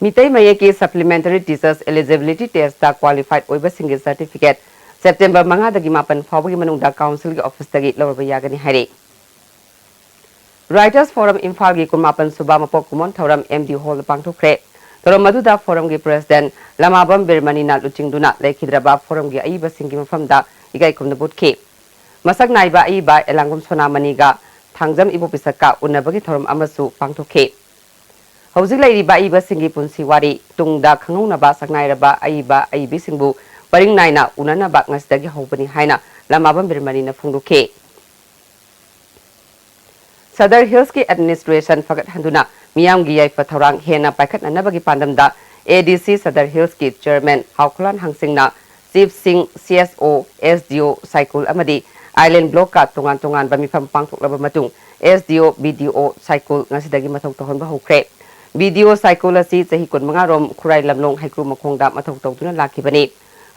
ꯃꯤꯇꯩ ꯃꯌꯦꯛꯀꯤ Supplementary Teachers Eligibility Testꯇ qualified ꯑꯣꯏꯕꯁꯤꯡꯒꯤ ꯁꯔꯇꯤꯐꯤꯀꯦꯠ ꯁꯦꯞꯇꯦꯝꯕꯔ ꯃꯉꯥꯗꯒꯤ ꯃꯥꯄꯟ ꯐꯥꯎꯕꯒꯤ ꯃꯅꯨꯡꯗ ꯀꯥꯎꯟꯁꯤꯜꯒꯤ ꯑꯣꯐꯤꯁꯇꯒꯤ ꯂꯧꯔꯕ ꯌꯥꯒꯅꯤ ꯍꯥꯏꯔꯤ꯫ Writers Forum ꯏꯝꯐꯥꯜꯒꯤ ꯀꯨꯟꯃꯥꯄꯟ ꯁꯨꯕ ꯃꯄꯣꯛ ꯀꯨꯝꯑꯣꯟ ꯊꯧꯔꯝ MD Hallꯗ ꯄꯥꯡꯊꯣꯛꯈ꯭ꯔꯦ꯫ ꯊꯧꯔꯝ ꯑꯗꯨꯗ ꯐꯣꯔꯝꯒꯤ ꯄ꯭ꯔꯦꯁꯤꯗꯦꯟꯠ ꯂꯃꯥꯕꯝ ꯕꯤꯔꯃꯅꯤꯅ ꯂꯨꯆꯤꯡꯗꯨꯅ ꯂꯩꯈꯤꯗ꯭ꯔꯕ ꯐꯣꯔꯝꯒꯤ ꯑꯏꯕꯁꯤꯡꯒꯤ ꯃꯐꯝꯗ ꯏꯀꯥꯏ ꯈꯨꯝꯅꯕ ꯎꯠꯈꯤ꯫ ꯃꯁꯛ ꯅꯥꯏꯕ ꯑꯏꯕ ꯑꯦꯂꯥꯡꯒꯨꯝ ꯁꯣꯅꯥꯃꯅꯤꯒ ꯊꯥꯡꯖꯝ ꯏꯕꯣꯄꯤꯁꯛꯀ ꯎꯅꯕꯒꯤ ꯊꯧꯔꯝ ꯑꯃꯁꯨ ꯄꯥꯡꯊꯣꯛꯈꯤ꯫ ꯍꯧꯖꯤꯛ ꯂꯩꯔꯤꯕ ꯑꯏꯕꯁꯤꯡꯒꯤ ꯄꯨꯟꯁꯤ ꯋꯥꯔꯤ ꯇꯨꯡꯗ ꯈꯪꯍꯧꯅꯕ ꯁꯛꯅꯥꯏꯔꯕ ꯑꯏꯕ ꯑꯏꯕꯤꯁꯤꯡꯕꯨ ꯄꯔꯤꯡ ꯅꯥꯏꯅ ꯎꯅꯅꯕ ꯉꯁꯤꯗꯒꯤ ꯍꯧꯕꯅꯤ ꯍꯥꯏꯅ ꯂꯃꯥꯕꯝ ꯕꯤꯔꯃꯅꯤꯅ ꯐꯣꯡꯗꯣꯛꯈꯤ꯫ ꯁꯗꯔ ꯍꯤꯜꯁꯀꯤ ꯑꯦꯗꯃꯤꯅꯤꯁꯇ꯭ꯔꯦꯁꯟ ꯐꯒꯠꯍꯟꯗꯨꯅ ꯃꯤꯌꯥꯝꯒꯤ ꯌꯥꯏꯐ ꯊꯧꯔꯥꯡ ꯍꯦꯟꯅ ꯄꯥꯏꯈꯠꯅꯅꯕꯒꯤ ꯄꯥꯟꯗꯝꯗ ADC ꯁꯗꯔ ꯍꯤꯜꯁꯀꯤ ꯆꯤꯌꯔꯃꯦꯟ ꯍꯥꯎꯈꯨꯂꯥꯟ ꯍꯥꯡꯁꯤꯡꯅ ꯆꯤꯐꯁꯤꯡ, ꯁꯤ ꯑꯦꯁ ꯑꯣ, ꯑꯦꯁ ꯗꯤ ꯑꯣ ꯁꯥꯏꯀꯨꯜ ꯑꯃꯗꯤ ꯑꯥꯏꯂꯦꯟ ꯕ꯭ꯂꯣꯛꯀ ꯇꯣꯉꯥꯟ ꯇꯣꯉꯥꯟꯕ ꯃꯤꯐꯝ ꯄꯥꯡꯊꯣꯛꯂꯕ ꯃꯇꯨꯡ, ꯑꯦꯁ ꯗꯤ ꯑꯣ, ꯕꯤ ꯗꯤ ꯑꯣ ꯁꯥꯏꯀꯨꯜ ꯉꯁꯤꯗꯒꯤ ꯃꯊꯧ ꯇꯧꯍꯟꯕ ꯍꯧꯈ꯭ꯔꯦ꯫ ꯕꯤ ꯗꯤ ꯑꯣ ꯁꯥꯏꯀꯨꯜ ꯑꯁꯤ ꯆꯍꯤ ꯀꯨꯟꯃꯉꯥ ꯔꯣꯝ ꯈꯨꯔꯥꯏ ꯂꯝꯂꯣꯡ ꯍꯩꯀ꯭ꯔꯨ ꯃꯈꯣꯡꯗ ꯃꯊꯧ ꯇꯧꯗꯨꯅ ꯂꯥꯛꯈꯤꯕꯅꯤ꯫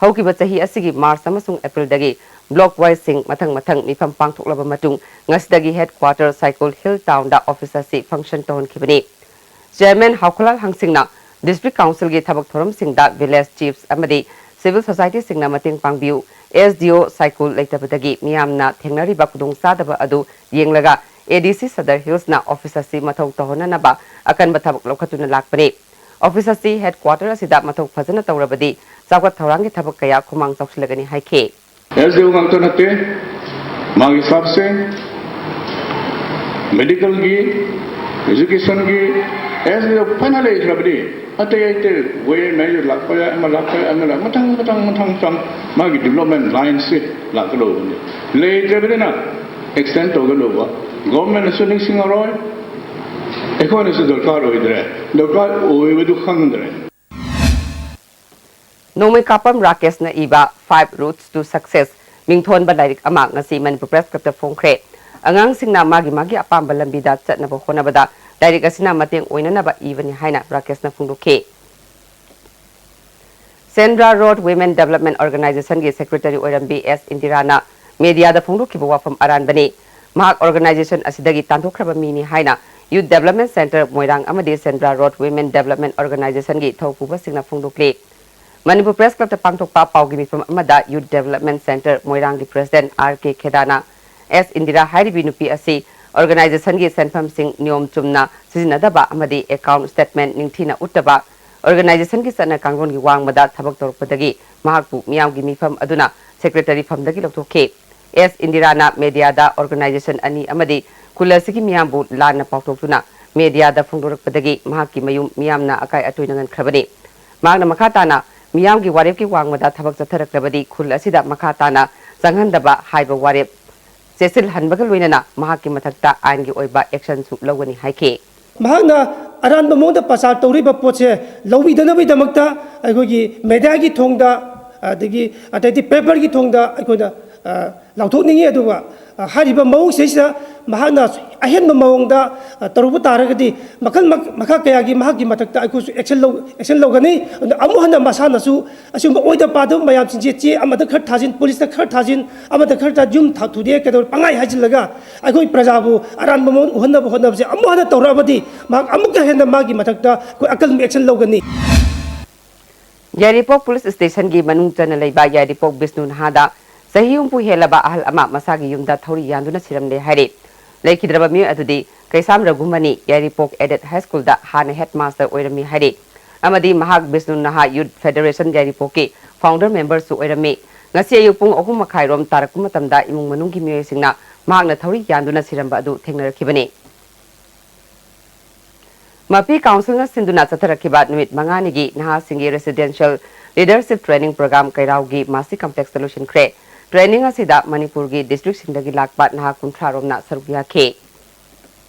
ꯍꯧꯈꯤꯕ ꯆꯍꯤ ꯑꯁꯤꯒꯤ ꯃꯥꯔꯆ ꯑꯃꯁꯨꯡ ꯑꯦꯄ꯭ꯔꯤꯜꯗꯒꯤ ꯕ꯭ꯂꯣꯛ ꯋꯥꯏꯁꯁꯤꯡ ꯃꯊꯪ ꯃꯊꯪ ꯃꯤꯐꯝ ꯄꯥꯡꯊꯣꯛꯂꯕ ꯃꯇꯨꯡ, ꯉꯁꯤꯗꯒꯤ ꯍꯦꯗꯀ꯭ꯋꯥꯇꯔ ꯁꯥꯏꯀꯨꯜ ꯍꯤꯜ ꯇꯥꯎꯟꯗ ꯑꯣꯐꯤꯁ ꯑꯁꯤ ꯐꯪꯁꯟ ꯇꯧꯍꯟꯈꯤꯕꯅꯤ꯫ ꯆꯤꯌꯔꯃꯦꯟ ꯍꯥꯎꯈꯣꯂꯥꯜ ꯍꯪꯁꯤꯡꯅ ꯗꯤꯁꯇ꯭ꯔꯤꯛ ꯀꯥꯎꯟꯁꯤꯜꯒꯤ ꯊꯕꯛ ꯊꯧꯔꯝꯁꯤꯡꯗ ꯚꯤꯂꯦꯖ ꯆꯤꯐꯁ ꯑꯃꯗꯤ ꯁꯤꯚꯤꯜ ꯁꯣꯁꯥꯏꯇꯤꯁꯤꯡꯅ ꯃꯇꯦꯡ ꯄꯥꯡꯕꯤꯌꯨ, ꯑꯦꯁ ꯗꯤ ꯑꯣ ꯁꯥꯏꯀꯨꯜ ꯂꯩꯇꯕꯗꯒꯤ ꯃꯤꯌꯥꯝꯅ ꯊꯦꯡꯅꯔꯤꯕ ꯈꯨꯗꯣꯡꯆꯥꯗꯕ ꯑꯗꯨ ꯌꯦꯡꯂꯒ ꯑꯦ ꯗꯤ ꯁꯤ ꯁꯗꯔ ꯍꯤꯜꯁꯅ ꯑꯣꯐꯤꯁ ꯑꯁꯤ ꯃꯊꯧ ꯇꯧꯍꯟꯅꯅꯕ ꯑꯀꯟꯕ ꯊꯕꯛ ꯂꯧꯈꯠꯇꯨꯅ ꯂꯥꯛꯄꯅꯤ꯫ ꯑꯣꯐꯤꯁ ꯑꯁꯤ ꯍꯦꯗꯀ꯭ꯋꯥꯇꯔ ꯑꯁꯤꯗ ꯃꯊꯧ ꯐꯖꯅ ꯇꯧꯔꯕꯗꯤ ꯆꯥꯎꯈꯠ ꯊꯧꯔꯥꯡꯒꯤ ꯊꯕꯛ ꯀꯌꯥ ꯈꯨꯃꯥꯡ ꯆꯥꯎꯁꯤꯜꯂꯒꯅꯤ ꯍꯥꯏꯈꯤ꯫ ꯑꯦꯁ ꯗꯤ ꯑꯣ ꯉꯥꯛꯇ ꯅꯠꯇꯦ, ꯃꯥꯒꯤ ꯁ꯭ꯇꯥꯐꯁꯤꯡ, ꯃꯦꯗꯤꯀꯦꯜꯒꯤ, ꯑꯦꯖꯨꯀꯦꯁꯟꯒꯤ, ꯑꯦꯁ ꯗꯤ ꯑꯣ ꯐꯅ ꯂꯩꯈ꯭ꯔꯕꯗꯤ, ꯑꯇꯩ ꯑꯇꯩ ꯋꯦ ꯃꯦꯅꯦꯖꯔ ꯂꯥꯛꯄ ꯌꯥꯏ, ꯑꯃ ꯂꯥꯛꯄ ꯌꯥꯏ, ꯑꯃ ꯂꯥꯛ-, ꯃꯊꯪ ꯃꯊꯪ ꯃꯊꯪ ꯃꯊꯪ ꯃꯥꯒꯤ ꯗꯤꯕ꯭ꯂꯞꯃꯦꯟ ꯂꯥꯏꯟꯁꯤ ꯂꯥꯛꯀꯗꯧꯕꯅꯤ꯫ ꯂꯩꯇ꯭ꯔꯕꯅꯤꯅ ꯑꯦꯛꯁꯇꯦꯟ ꯇꯧꯒꯗꯧꯕ, ꯒꯣꯔꯃꯦꯟꯅꯁꯨ ꯅꯤꯡꯁꯤꯡꯉꯔꯣꯏ, ꯑꯩꯈꯣꯏꯅꯁꯨ ꯗꯔꯀꯥꯔ ꯑꯣꯏꯗ꯭ꯔꯦ, ꯗꯔꯀꯥꯔ ꯑꯣꯏꯕꯗꯨ ꯈꯪꯗ꯭ꯔꯦ꯫ ꯅꯣꯡꯃꯩ ꯀꯥꯞꯄꯝ ꯔꯥꯀꯦꯁꯅ ꯏꯕ Five Routes to Success ꯃꯤꯡꯊꯣꯟꯕ ꯂꯥꯏꯔꯤꯛ ꯑꯃ ꯉꯁꯤ ꯃꯅꯤꯄꯨꯔ ꯄ꯭ꯔꯦꯁ ꯀ꯭ꯂꯕꯇ ꯐꯣꯡꯈ꯭ꯔꯦ꯫ ꯑꯉꯥꯡꯁꯤꯡꯅ ꯃꯥꯒꯤ ꯃꯥꯒꯤ ꯑꯄꯥꯝꯕ ꯂꯝꯕꯤꯗ ꯆꯠꯅꯕ ꯍꯣꯠꯅꯕꯗ ꯂꯥꯏꯔꯤꯛ ꯑꯁꯤꯅ ꯃꯇꯦꯡ ꯑꯣꯏꯅꯅꯕ ꯏꯕꯅꯤ ꯍꯥꯏꯅ ꯔꯥꯀꯦꯁꯅ ꯐꯣꯡꯗꯣꯛꯈꯤ꯫ ꯁꯦꯟꯗ꯭ꯔꯥ ꯔꯣꯗ ꯋꯤꯃꯦꯟ ꯗꯦꯕꯂꯞꯃꯦꯟ ꯑꯣꯔꯒꯅꯥꯏꯖꯦꯁꯟꯒꯤ ꯁꯦꯀ꯭ꯔꯦꯇꯔꯤ ꯑꯣꯏꯔꯝꯕꯤ ꯑꯦꯁ ꯏꯟꯗꯤꯔꯥꯅ ꯃꯦꯗꯤꯌꯥꯗ ꯐꯣꯡꯗꯣꯛꯈꯤꯕ ꯋꯥꯐꯝ ꯑꯔꯥꯟꯕꯅꯤ꯫ ꯃꯍꯥꯛ ꯑꯣꯔꯒꯅꯥꯏꯖꯦꯁꯟ ꯑꯁꯤꯗꯒꯤ ꯇꯥꯟꯊꯣꯛꯈ꯭ꯔꯕ ꯃꯤꯅꯤ ꯍꯥꯏꯅ ꯌꯨꯊ ꯗꯦꯕꯂꯞꯃꯦꯟ ꯁꯦꯟꯇꯔ ꯃꯣꯏꯔꯥꯡ ꯑꯃꯗꯤ ꯁꯦꯟꯗ꯭ꯔꯥ ꯔꯣꯗ ꯋꯤꯃꯦꯟ ꯗꯦꯕꯂꯞꯃꯦꯟ ꯑꯣꯔꯒꯅꯥꯏꯖꯦꯁꯟꯒꯤ ꯊꯧꯄꯨꯕꯁꯤꯡꯅ ꯐꯣꯡꯗꯣꯛꯂꯤ꯫ ꯃꯅꯤꯄꯨꯔ ꯄ꯭ꯔꯦꯁ ꯀ꯭ꯂꯕꯇ ꯄꯥꯡꯊꯣꯛꯄ ꯄꯥꯎꯒꯤ ꯃꯤꯐꯝ ꯑꯃꯗ ꯌꯨꯊ ꯗꯦꯕꯂꯞꯃꯦꯟ ꯁꯦꯟꯇꯔ ꯃꯣꯏꯔꯥꯡꯒꯤ ꯄ꯭ꯔꯦꯁꯤꯗꯦꯟꯠ ꯑꯥꯔ ꯀꯦ ꯈꯦꯗꯥꯅ ꯑꯦꯁ ꯏꯟꯗꯤꯔꯥ ꯍꯥꯏꯔꯤꯕꯤ ꯅꯨꯄꯤ ꯑꯁꯤ ꯑꯣꯔꯒꯅꯥꯏꯖꯦꯁꯟꯒꯤ ꯁꯦꯟꯐꯝꯁꯤꯡ ꯅꯤꯌꯣꯝ ꯆꯨꯝꯅ ꯁꯤꯖꯤꯟꯅꯗꯕ ꯑꯃꯗꯤ ꯑꯦꯀꯥꯎꯟꯠ ꯁ꯭ꯇꯦꯠꯃꯦꯟꯠ ꯅꯤꯡꯊꯤꯅ ꯎꯠꯇꯕ, ꯑꯣꯔꯒꯅꯥꯏꯖꯦꯁꯟꯒꯤ ꯆꯠꯅ ꯀꯥꯡꯂꯣꯟꯒꯤ ꯋꯥꯡꯃꯗ ꯊꯕꯛ ꯇꯧꯔꯛꯄꯗꯒꯤ ꯃꯍꯥꯛꯄꯨ ꯃꯤꯌꯥꯝꯒꯤ ꯃꯤꯐꯝ ꯑꯗꯨꯅ ꯁꯦꯀ꯭ꯔꯦꯇꯔꯤ ꯐꯝꯗꯒꯤ ꯂꯧꯊꯣꯛꯈꯤ꯫ ꯑꯦꯁ ꯏꯟꯗꯤꯔꯥꯅ ꯃꯦꯗꯤꯌꯥꯗ ꯑꯣꯔꯒꯅꯥꯏꯖꯦꯁꯟ ꯑꯅꯤ ꯑꯃꯗꯤ ꯈꯨꯜ ꯑꯁꯤꯒꯤ ꯃꯤꯌꯥꯝꯕꯨ ꯂꯥꯟꯅ ꯄꯥꯎꯊꯣꯛꯇꯨꯅ ꯃꯦꯗꯤꯌꯥꯗ ꯐꯣꯡꯗꯣꯔꯛꯄꯗꯒꯤ ꯃꯍꯥꯛꯀꯤ ꯃꯌꯨꯝ ꯃꯤꯌꯥꯝꯅ ꯑꯀꯥꯏ ꯑꯇꯣꯏ ꯅꯪꯍꯟꯈ꯭ꯔꯕꯅꯤ꯫ ꯃꯍꯥꯛꯅ ꯃꯈꯥ ꯇꯥꯅ ꯃꯤꯌꯥꯝꯒꯤ ꯋꯥꯔꯦꯞꯀꯤ ꯋꯥꯡꯃꯗ ꯊꯕꯛ ꯆꯠꯊꯔꯛꯂꯕꯗꯤ ꯈꯨꯜ ꯑꯁꯤꯗ ꯃꯈꯥ ꯇꯥꯅ ꯆꯪꯍꯟꯗꯕ ꯍꯥꯏꯕ ꯋꯥꯔꯦꯞ ꯆꯦꯠꯁꯤꯜꯍꯟꯕꯒ ꯂꯣꯏꯅꯅ ꯃꯍꯥꯛꯀꯤ ꯃꯊꯛꯇ ꯑꯥꯏꯟꯒꯤ ꯑꯣꯏꯕ ꯑꯦꯛꯁꯟꯁꯨ ꯂꯧꯒꯅꯤ ꯍꯥꯏꯈꯤ꯫ ꯃꯍꯥꯛꯅ ꯑꯔꯥꯟꯕ ꯃꯑꯣꯡꯗ ꯄ꯭ꯔꯆꯥꯔ ꯇꯧꯔꯤꯕ ꯄꯣꯠꯁꯦ ꯂꯧꯕꯤꯗꯅꯕꯒꯤꯗꯃꯛꯇ ꯑꯩꯈꯣꯏꯒꯤ ꯃꯦꯗꯤꯌꯥꯒꯤ ꯊꯣꯡꯗ ꯑꯗꯒꯤ ꯑꯇꯩꯗꯤ paperꯒꯤ ꯊꯣꯡꯗ ꯑꯩꯈꯣꯏꯅ, ꯑ, ꯂꯥꯎꯊꯣꯛꯅꯤꯡꯉꯤ꯫ ꯑꯗꯨꯒ, ꯑ, ꯍꯥꯏꯔꯤꯕ ꯃꯑꯣꯡꯁꯤꯗꯩꯁꯤꯗ ꯃꯍꯥꯛꯅ ꯑꯍꯦꯟꯕ ꯃꯑꯣꯡꯗ, ꯑ, ꯇꯧꯔꯨꯕ ꯇꯥꯔꯒꯗꯤ ꯃꯈꯜ ꯃꯛ-, ꯃꯈꯥ ꯀꯌꯥꯒꯤ ꯃꯍꯥꯛꯀꯤ ꯃꯊꯛꯇ ꯑꯩꯈꯣꯏꯁꯨ action ꯂꯧ-, action ꯂꯧꯒꯅꯤ꯫ ꯑꯗꯨꯅ ꯑꯃꯨꯛ ꯍꯟꯅ ꯃꯁꯥꯅꯁꯨ ꯑꯁꯤꯒꯨꯝꯕ ꯑꯣꯏꯗ ꯄꯥꯗꯕ ꯃꯌꯥꯝꯁꯤꯡꯁꯦ ꯆꯦ ꯑꯃꯗ ꯈꯔ ꯊꯥꯖꯤꯟ, policeꯇ ꯈꯔ ꯊꯥꯖꯤꯟ, ꯑꯃꯗ ꯈꯔ ꯊꯥ-, ꯌꯨꯝ ꯊꯥ-, ꯊꯨꯗꯦꯛ ꯀꯩꯗꯧꯔꯦ ꯄꯪꯍꯥꯏ ꯍꯥꯏꯖꯤꯜꯂꯒ ꯑꯩꯈꯣꯏ ꯄ꯭ꯔꯖꯥꯕꯨ ꯑꯔꯥꯟꯕ ꯃꯑꯣꯡ ꯎꯍꯟꯅꯕ ꯍꯣꯠꯅꯕꯁꯦ ꯑꯃꯨꯛ ꯍꯟꯅ ꯇꯧꯔꯛꯑꯕꯗꯤ ꯃꯍꯥꯛ ꯑꯃꯨꯛꯀ ꯍꯦꯟꯅ ꯃꯥꯒꯤ ꯃꯊꯛꯇ ꯑꯩꯈꯣꯏ ꯑꯀꯟꯕ action ꯂꯧꯒꯅꯤ꯫ ꯌꯥꯏꯔꯤꯄꯣꯛ ꯄꯨꯂꯤꯁ ꯁ꯭ꯇꯦꯁꯟꯒꯤ ꯃꯅꯨꯡ ꯆꯟꯅ ꯂꯩꯕ ꯌꯥꯏꯔꯤꯄꯣꯛ ꯕꯤꯁꯅꯨ ꯅꯍꯥꯗ ꯆꯍꯤ ꯍꯨꯝꯐꯨ ꯍꯦꯜꯂꯕ ꯑꯍꯜ ꯑꯃ ꯃꯁꯥꯒꯤ ꯌꯨꯝꯗ ꯊꯧꯔꯤ ꯌꯥꯟꯗꯨꯅ ꯁꯤꯔꯝꯂꯦ ꯍꯥꯏꯔꯤ꯫ ꯂꯩꯈꯤꯗ꯭ꯔꯕ ꯃꯤꯑꯣꯏ ꯑꯗꯨꯗꯤ ꯀꯩꯁꯥꯝ ꯔꯘꯨꯃꯅꯤ, ꯌꯥꯏꯔꯤꯄꯣꯛ Aided High Schoolꯗ ꯍꯥꯟꯅ headmaster ꯑꯣꯏꯔꯝꯃꯤ ꯍꯥꯏꯔꯤ꯫ ꯑꯃꯗꯤ ꯃꯍꯥꯛ ꯕꯤꯁꯅꯨ ꯅꯍꯥ Youth Federation ꯌꯥꯏꯔꯤꯄꯣꯛꯀꯤ founder memberꯁꯨ ꯑꯣꯏꯔꯝꯃꯤ꯫ ꯉꯁꯤ ꯑꯌꯨꯛ ꯄꯨꯡ ꯑꯍꯨꯝ ꯃꯈꯥꯏꯔꯣꯝ ꯇꯥꯔꯛꯄ ꯃꯇꯝꯗ ꯏꯃꯨꯡ ꯃꯅꯨꯡꯒꯤ ꯃꯤꯑꯣꯏꯁꯤꯡꯅ ꯃꯍꯥꯛꯅ ꯊꯧꯔꯤ ꯌꯥꯟꯗꯨꯅ ꯁꯤꯔꯝꯕ ꯑꯗꯨ ꯊꯦꯡꯅꯔꯛꯈꯤꯕꯅꯤ꯫ ꯃꯄꯤ ꯀꯥꯎꯟꯁꯤꯜꯅ ꯁꯤꯟꯗꯨꯅ ꯆꯠꯊꯔꯛꯈꯤꯕ ꯅꯨꯃꯤꯠ ꯃꯉꯥꯅꯤꯒꯤ ꯅꯍꯥꯁꯤꯡꯒꯤ Residential Leadership Training Program ꯀꯩꯔꯥꯎꯒꯤ ꯃꯥꯁꯤ complex ꯇ ꯂꯣꯏꯁꯤꯟꯈ꯭ꯔꯦ꯫ Training ꯑꯁꯤꯗ ꯃꯅꯤꯄꯨꯔꯒꯤ district ꯁꯤꯡꯗꯒꯤ ꯂꯥꯛꯄ ꯅꯍꯥ ꯀꯨꯟꯊ꯭ꯔꯥ ꯔꯣꯝꯅ ꯁꯔꯨꯛ ꯌꯥꯈꯤ꯫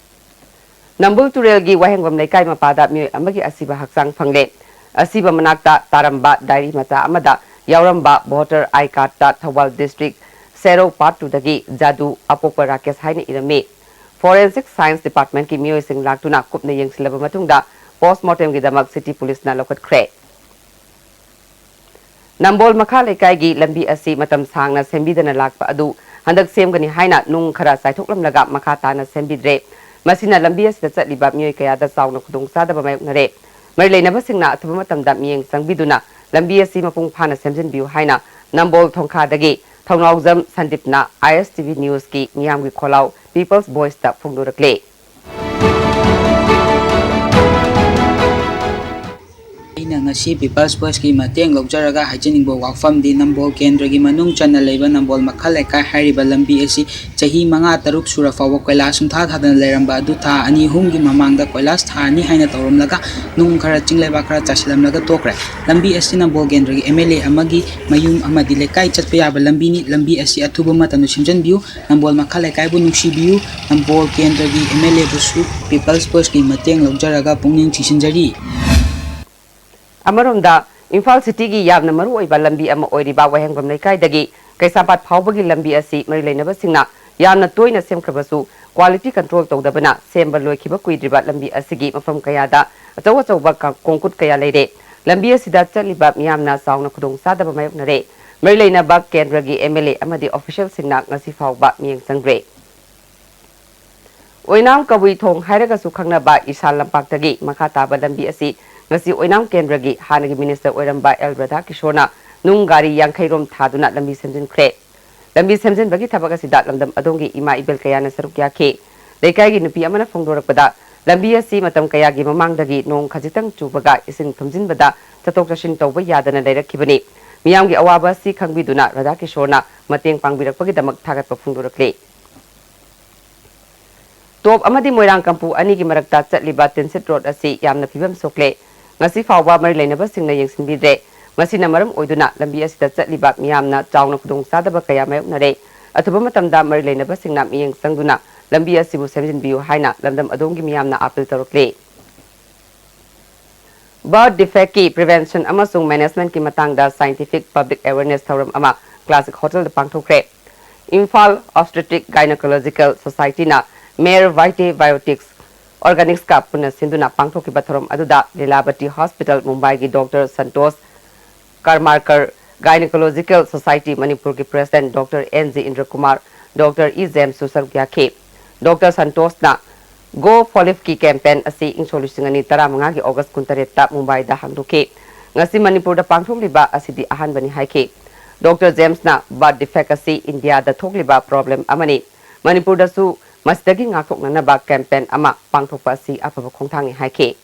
ꯅꯝꯕꯨꯜ ꯇꯨꯔꯦꯜꯒꯤ ꯋꯥꯍꯦꯡꯕꯝ ꯂꯩꯀꯥꯏ ꯃꯄꯥꯗ ꯃꯤꯑꯣꯏ ꯑꯃꯒꯤ ꯑꯁꯤꯕ ꯍꯛꯆꯥꯡ ꯐꯪꯂꯦ꯫ ꯑꯁꯤꯕ ꯃꯅꯥꯛꯇ ꯇꯥꯔꯝꯕ diary ꯃꯆꯥ ꯑꯃꯗ ꯌꯥꯎꯔꯝꯕ voter I card ꯇ ꯊꯧꯕꯥꯜ district ꯁꯦꯔꯧ part two ꯗꯒꯤ ꯖꯥꯗꯨ ꯑꯄꯣꯛꯄ ꯔꯥꯀꯦꯁ ꯍꯥꯏꯅ ꯏꯔꯝꯃꯤ꯫ Forensic Science Department ꯀꯤ ꯃꯤꯑꯣꯏꯁꯤꯡ ꯂꯥꯛꯇꯨꯅ ꯀꯨꯞꯅ ꯌꯦꯡꯁꯤꯜꯂꯕ ꯃꯇꯨꯡꯗ post mortem ꯒꯤꯗꯃꯛ city police ꯅ ꯂꯧꯈꯠꯈ꯭ꯔꯦ꯫ ꯅꯝꯕꯣꯜ ꯃꯈꯥ ꯂꯩꯀꯥꯏꯒꯤ ꯂꯝꯕꯤ ꯑꯁꯤ ꯃꯇꯝ ꯁꯥꯡꯅ ꯁꯦꯝꯕꯤꯗꯅ ꯂꯥꯛꯄ ꯑꯗꯨ ꯍꯟꯗꯛ ꯁꯦꯝꯒꯅꯤ ꯍꯥꯏꯅ ꯅꯨꯡ ꯈꯔ ꯆꯥꯏꯊꯣꯛꯂꯝꯂꯒ ꯃꯈꯥ ꯇꯥꯅ ꯁꯦꯝꯕꯤꯗ꯭ꯔꯦ꯫ ꯃꯁꯤꯅ ꯂꯝꯕꯤ ꯑꯁꯤꯗ ꯆꯠꯂꯤꯕ ꯃꯤꯑꯣꯏ ꯀꯌꯥꯗ ꯆꯥꯎꯅ ꯈꯨꯗꯣꯡꯆꯥꯗꯕ ꯃꯥꯌꯣꯛꯅꯔꯦ꯫ ꯃꯔꯤ ꯂꯩꯅꯕꯁꯤꯡꯅ ꯑꯊꯨꯕ ꯃꯇꯝꯗ ꯃꯤꯠꯌꯦꯡ ꯆꯪꯕꯤꯗꯨꯅ ꯂꯝꯕꯤ ꯑꯁꯤ ꯃꯄꯨꯡ ꯐꯥꯅ ꯁꯦꯝꯖꯤꯟꯕꯤꯌꯨ ꯍꯥꯏꯅ ꯅꯝꯕꯣꯜ ꯊꯣꯡꯈꯥꯗꯒꯤ ꯊꯧꯅꯥꯎꯖꯝ ꯁꯟꯗꯤꯞꯅ I S T V news ꯀꯤ ꯃꯤꯌꯥꯝꯒꯤ ꯈꯣꯜꯂꯥꯎ People's Voice ꯇ ꯐꯣꯡꯗꯣꯔꯛꯂꯤ꯫ ꯑꯩꯅ ꯉꯁꯤ People's Voice ꯀꯤ ꯃꯇꯦꯡ ꯂꯧꯖꯔꯒ ꯍꯥꯏꯖꯅꯤꯡꯕ ꯋꯥꯐꯝꯗꯤ, ꯅꯝꯕꯣꯜ ꯀꯦꯟꯗ꯭ꯔꯒꯤ ꯃꯅꯨꯡ ꯆꯟꯅ ꯂꯩꯕ ꯅꯝꯕꯣꯜ ꯃꯈꯥ ꯂꯩꯀꯥꯏ ꯍꯥꯏꯔꯤꯕ ꯂꯝꯕꯤ ꯑꯁꯤ ꯆꯍꯤ ꯃꯉꯥ ꯇꯔꯨꯛ ꯁꯨꯔ ꯐꯥꯎꯕ ꯀꯣꯏꯂꯥꯁ ꯁꯨꯡꯊꯥ ꯊꯥꯗꯅ ꯂꯩꯔꯝꯕ ꯑꯗꯨ ꯊꯥ ꯑꯅꯤ ꯑꯍꯨꯝꯒꯤ ꯃꯃꯥꯡꯗ ꯀꯣꯏꯂꯥꯁ ꯊꯥꯔꯅꯤ ꯍꯥꯏꯅ ꯇꯧꯔꯝꯂꯒ ꯅꯨꯡ ꯈꯔ, ꯆꯤꯡ ꯂꯩꯕꯥꯛ ꯈꯔ ꯆꯥꯏꯁꯤꯜꯂꯝꯂꯒ ꯇꯣꯛꯈ꯭ꯔꯦ꯫ ꯂꯝꯕꯤ ꯑꯁꯤ ꯅꯝꯕꯣꯜ ꯀꯦꯟꯗ꯭ꯔꯒꯤ M L A ꯑꯃꯒꯤ ꯃꯌꯨꯝ ꯑꯃꯗꯤ ꯂꯩꯀꯥꯏ ꯆꯠꯄ ꯌꯥꯕ ꯂꯝꯕꯤꯅꯤ꯫ ꯂꯝꯕꯤ ꯑꯁꯤ ꯑꯊꯨꯕ ꯃꯇꯝꯗ ꯁꯦꯝꯖꯤꯟꯕꯤꯌꯨ꯫ ꯅꯝꯕꯣꯜ ꯃꯈꯥ ꯂꯩꯀꯥꯏꯕꯨ ꯅꯨꯡꯁꯤꯕꯤꯌꯨ꯫ ꯅꯝꯕꯣꯜ ꯀꯦꯟꯗ꯭ꯔꯒꯤ M L A ꯕꯨꯁꯨ People's Voice ꯀꯤ ꯃꯇꯦꯡ ꯂꯧꯖꯔꯒ ꯄꯨꯛꯅꯤꯡ ꯆꯤꯡꯁꯤꯟꯖꯔꯤ꯫ ꯑꯃꯔꯣꯝꯗ, ꯏꯝꯐꯥꯜ ꯁꯤꯇꯤꯒꯤ ꯌꯥꯝꯅ ꯃꯔꯨꯑꯣꯏꯕ ꯂꯝꯕꯤ ꯑꯃ ꯑꯣꯏꯔꯤꯕ ꯋꯥꯍꯦꯡꯕꯝ ꯂꯩꯀꯥꯏꯗꯒꯤ ꯀꯩꯁꯥꯝꯄꯥꯠ ꯐꯥꯎꯕꯒꯤ ꯂꯝꯕꯤ ꯑꯁꯤ ꯃꯔꯤ ꯂꯩꯅꯕꯁꯤꯡꯅ ꯌꯥꯝꯅ ꯇꯣꯏꯅ ꯁꯦꯝꯈ꯭ꯔꯕꯁꯨ quality control ꯇꯧꯗꯕꯅ ꯁꯦꯝꯕ ꯂꯣꯏꯈꯤꯕ ꯀꯨꯏꯗ꯭ꯔꯤꯕ ꯂꯝꯕꯤ ꯑꯁꯤꯒꯤ ꯃꯐꯝ ꯀꯌꯥꯗ ꯑꯆꯧ ꯑꯆꯧꯕ ꯀ-, ꯀꯣꯡꯀꯨꯠ ꯀꯌꯥ ꯂꯩꯔꯦ꯫ ꯂꯝꯕꯤ ꯑꯁꯤꯗ ꯆꯠꯂꯤꯕ ꯃꯤꯌꯥꯝꯅ ꯆꯥꯎꯅ ꯈꯨꯗꯣꯡꯆꯥꯗꯕ ꯃꯥꯌꯣꯛꯅꯔꯦ꯫ ꯃꯔꯤ ꯂꯩꯅꯕ ꯀꯦꯟꯗ꯭ꯔꯒꯤ MLA ꯑꯃꯗꯤ officialꯁꯤꯡꯅ ꯉꯁꯤ ꯐꯥꯎꯕ ꯃꯤꯠꯌꯦꯡ ꯆꯪꯗ꯭ꯔꯦ꯫ ꯑꯣꯏꯅꯥꯝ ꯀꯕꯨꯏ ꯊꯣꯡ ꯍꯥꯏꯔꯒꯁꯨ ꯈꯪꯅꯕ ꯏꯁꯥ ꯂꯝꯄꯥꯛꯇꯒꯤ ꯃꯈꯥ ꯇꯥꯕ ꯂꯝꯕꯤ ꯑꯁꯤ ꯉꯁꯤ ꯑꯣꯏꯅꯥꯝ ꯀꯦꯟꯗ꯭ꯔꯒꯤ ꯍꯥꯟꯅꯒꯤ minister ꯑꯣꯏꯔꯝꯕ ꯑꯦꯜ ꯔꯥꯙꯥꯀꯤꯁꯣꯔꯅ ꯅꯨꯡ ꯒꯥꯔꯤ ꯌꯥꯡꯈꯩ ꯔꯣꯝ ꯊꯥꯗꯨꯅ ꯂꯝꯕꯤ ꯁꯦꯝꯖꯤꯟꯈ꯭ꯔꯦ꯫ ꯂꯝꯕꯤ ꯁꯦꯝꯖꯤꯟꯕꯒꯤ ꯊꯕꯛ ꯑꯁꯤꯗ ꯂꯝꯗꯝ ꯑꯗꯣꯝꯒꯤ ꯏꯃꯥ ꯏꯕꯦꯜ ꯀꯌꯥꯅ ꯁꯔꯨꯛ ꯌꯥꯈꯤ꯫ ꯂꯩꯀꯥꯏꯒꯤ ꯅꯨꯄꯤ ꯑꯃꯅ ꯐꯣꯡꯗꯣꯔꯛꯄꯗ, ꯂꯝꯕꯤ ꯑꯁꯤ ꯃꯇꯝ ꯀꯌꯥꯒꯤ ꯃꯃꯥꯡꯗꯒꯤ ꯅꯣꯡ ꯈꯖꯤꯛꯇꯪ ꯆꯨꯕꯒ ꯏꯁꯤꯡ ꯊꯨꯝꯖꯤꯟꯕꯗ ꯆꯠꯊꯣꯛ ꯆꯠꯁꯤꯟ ꯇꯧꯕ ꯌꯥꯗꯅ ꯂꯩꯔꯛꯈꯤꯕꯅꯤ꯫ ꯃꯤꯌꯥꯝꯒꯤ ꯑꯋꯥꯕ ꯑꯁꯤ ꯈꯪꯕꯤꯗꯨꯅ ꯔꯥꯙꯥꯀꯤꯁꯣꯔꯅ ꯃꯇꯦꯡ ꯄꯥꯡꯕꯤꯔꯛꯄꯒꯤꯗꯃꯛ ꯊꯥꯒꯠꯄ ꯐꯣꯡꯗꯣꯔꯛꯂꯤ꯫ ꯇꯣꯞ ꯑꯃꯗꯤ ꯃꯣꯏꯔꯥꯡ ꯀꯝꯄꯨ ꯑꯅꯤꯒꯤ ꯃꯔꯛꯇ ꯆꯠꯂꯤꯕ ꯇꯤꯟꯁꯤꯠ ꯔꯣꯗ ꯑꯁꯤ ꯌꯥꯝꯅ ꯐꯤꯕꯝ ꯁꯣꯛꯂꯦ꯫ ꯉꯁꯤ ꯐꯥꯎꯕ ꯃꯔꯤ ꯂꯩꯅꯕꯁꯤꯡꯅ ꯌꯦꯡꯁꯤꯟꯕꯤꯗ꯭ꯔꯦ꯫ ꯃꯁꯤꯅ ꯃꯔꯝ ꯑꯣꯏꯗꯨꯅ ꯂꯝꯕꯤ ꯑꯁꯤꯗ ꯆꯠꯂꯤꯕ ꯃꯤꯌꯥꯝꯅ ꯆꯥꯎꯅ ꯈꯨꯗꯣꯡꯆꯥꯗꯕ ꯀꯌꯥ ꯃꯥꯌꯣꯛꯅꯔꯦ꯫ ꯑꯊꯨꯕ ꯃꯇꯝꯗ ꯃꯔꯤ ꯂꯩꯅꯕꯁꯤꯡꯅ ꯃꯤꯠꯌꯦꯡ ꯆꯪꯗꯨꯅ ꯂꯝꯕꯤ ꯑꯁꯤꯕꯨ ꯁꯦꯝꯖꯤꯟꯕꯤꯌꯨ ꯍꯥꯏꯅ ꯂꯝꯗꯝ ꯑꯗꯣꯝꯒꯤ ꯃꯤꯌꯥꯝꯅ ꯑꯥꯄꯤꯜ ꯇꯧꯔꯛꯂꯤ꯫ Birth defectꯀꯤ prevention ꯑꯃꯁꯨꯡ managementꯀꯤ ꯃꯇꯥꯡꯗ scientific public awareness ꯊꯧꯔꯝ ꯑꯃ Classic Hotelꯗ ꯄꯥꯡꯊꯣꯛꯈ꯭ꯔꯦ꯫ Imphal Obstetric Gynecological Societyꯅ Mare Vitae Biotics Organicska ꯄꯨꯟꯅ ꯁꯤꯟꯗꯨꯅ ꯄꯥꯡꯊꯣꯛꯈꯤꯕ ꯊꯧꯔꯝ ꯑꯗꯨꯗ ꯂꯤꯂꯥꯕꯇꯤ Hospital ꯃꯨꯝꯕꯥꯏꯒꯤ Doctor ꯁꯟꯇꯣꯁ ꯀꯔꯃꯥꯔꯀꯔ, Gynecological Society ꯃꯅꯤꯄꯨꯔꯒꯤ President Doctor N G ꯏꯟꯗ꯭ꯔꯀꯨꯃꯥꯔ, Doctor E ꯖꯦꯝꯁꯁꯨ ꯁꯔꯨꯛ ꯌꯥꯈꯤ꯫ Doctor ꯁꯟꯇꯣꯁꯅ Go Folifꯀꯤ campaign ꯑꯁꯤ ꯏꯪ ꯁꯣꯛ ꯂꯤꯁꯤꯡ ꯑꯅꯤ ꯇꯔꯥꯃꯉꯥꯒꯤ August ꯀꯨꯟꯇꯔꯦꯠꯇ ꯃꯨꯝꯕꯥꯏꯗ ꯍꯥꯡꯗꯣꯛꯈꯤ꯫ ꯉꯁꯤ ꯃꯅꯤꯄꯨꯔꯗ ꯄꯥꯡꯊꯣꯛꯂꯤꯕ ꯑꯁꯤꯗꯤ ꯑꯍꯥꯟꯕꯅꯤ ꯍꯥꯏꯈꯤ꯫ Doctor ꯖꯦꯝꯁꯅ birth defect ꯑꯁꯤ ꯏꯟꯗꯤꯌꯥꯗ ꯊꯣꯛꯂꯤꯕ problem ꯑꯃꯅꯤ꯫ ꯃꯅꯤꯄꯨꯔꯗꯁꯨ ꯃꯁꯤꯗꯒꯤ ꯉꯥꯛꯊꯣꯛꯅꯅꯕ campaign ꯑꯃ ꯄꯥꯡꯊꯣꯛꯄ ꯑꯁꯤ ꯑꯐꯕ ꯈꯣꯡꯊꯥꯡꯅꯤ ꯍꯥꯏꯈꯤ꯫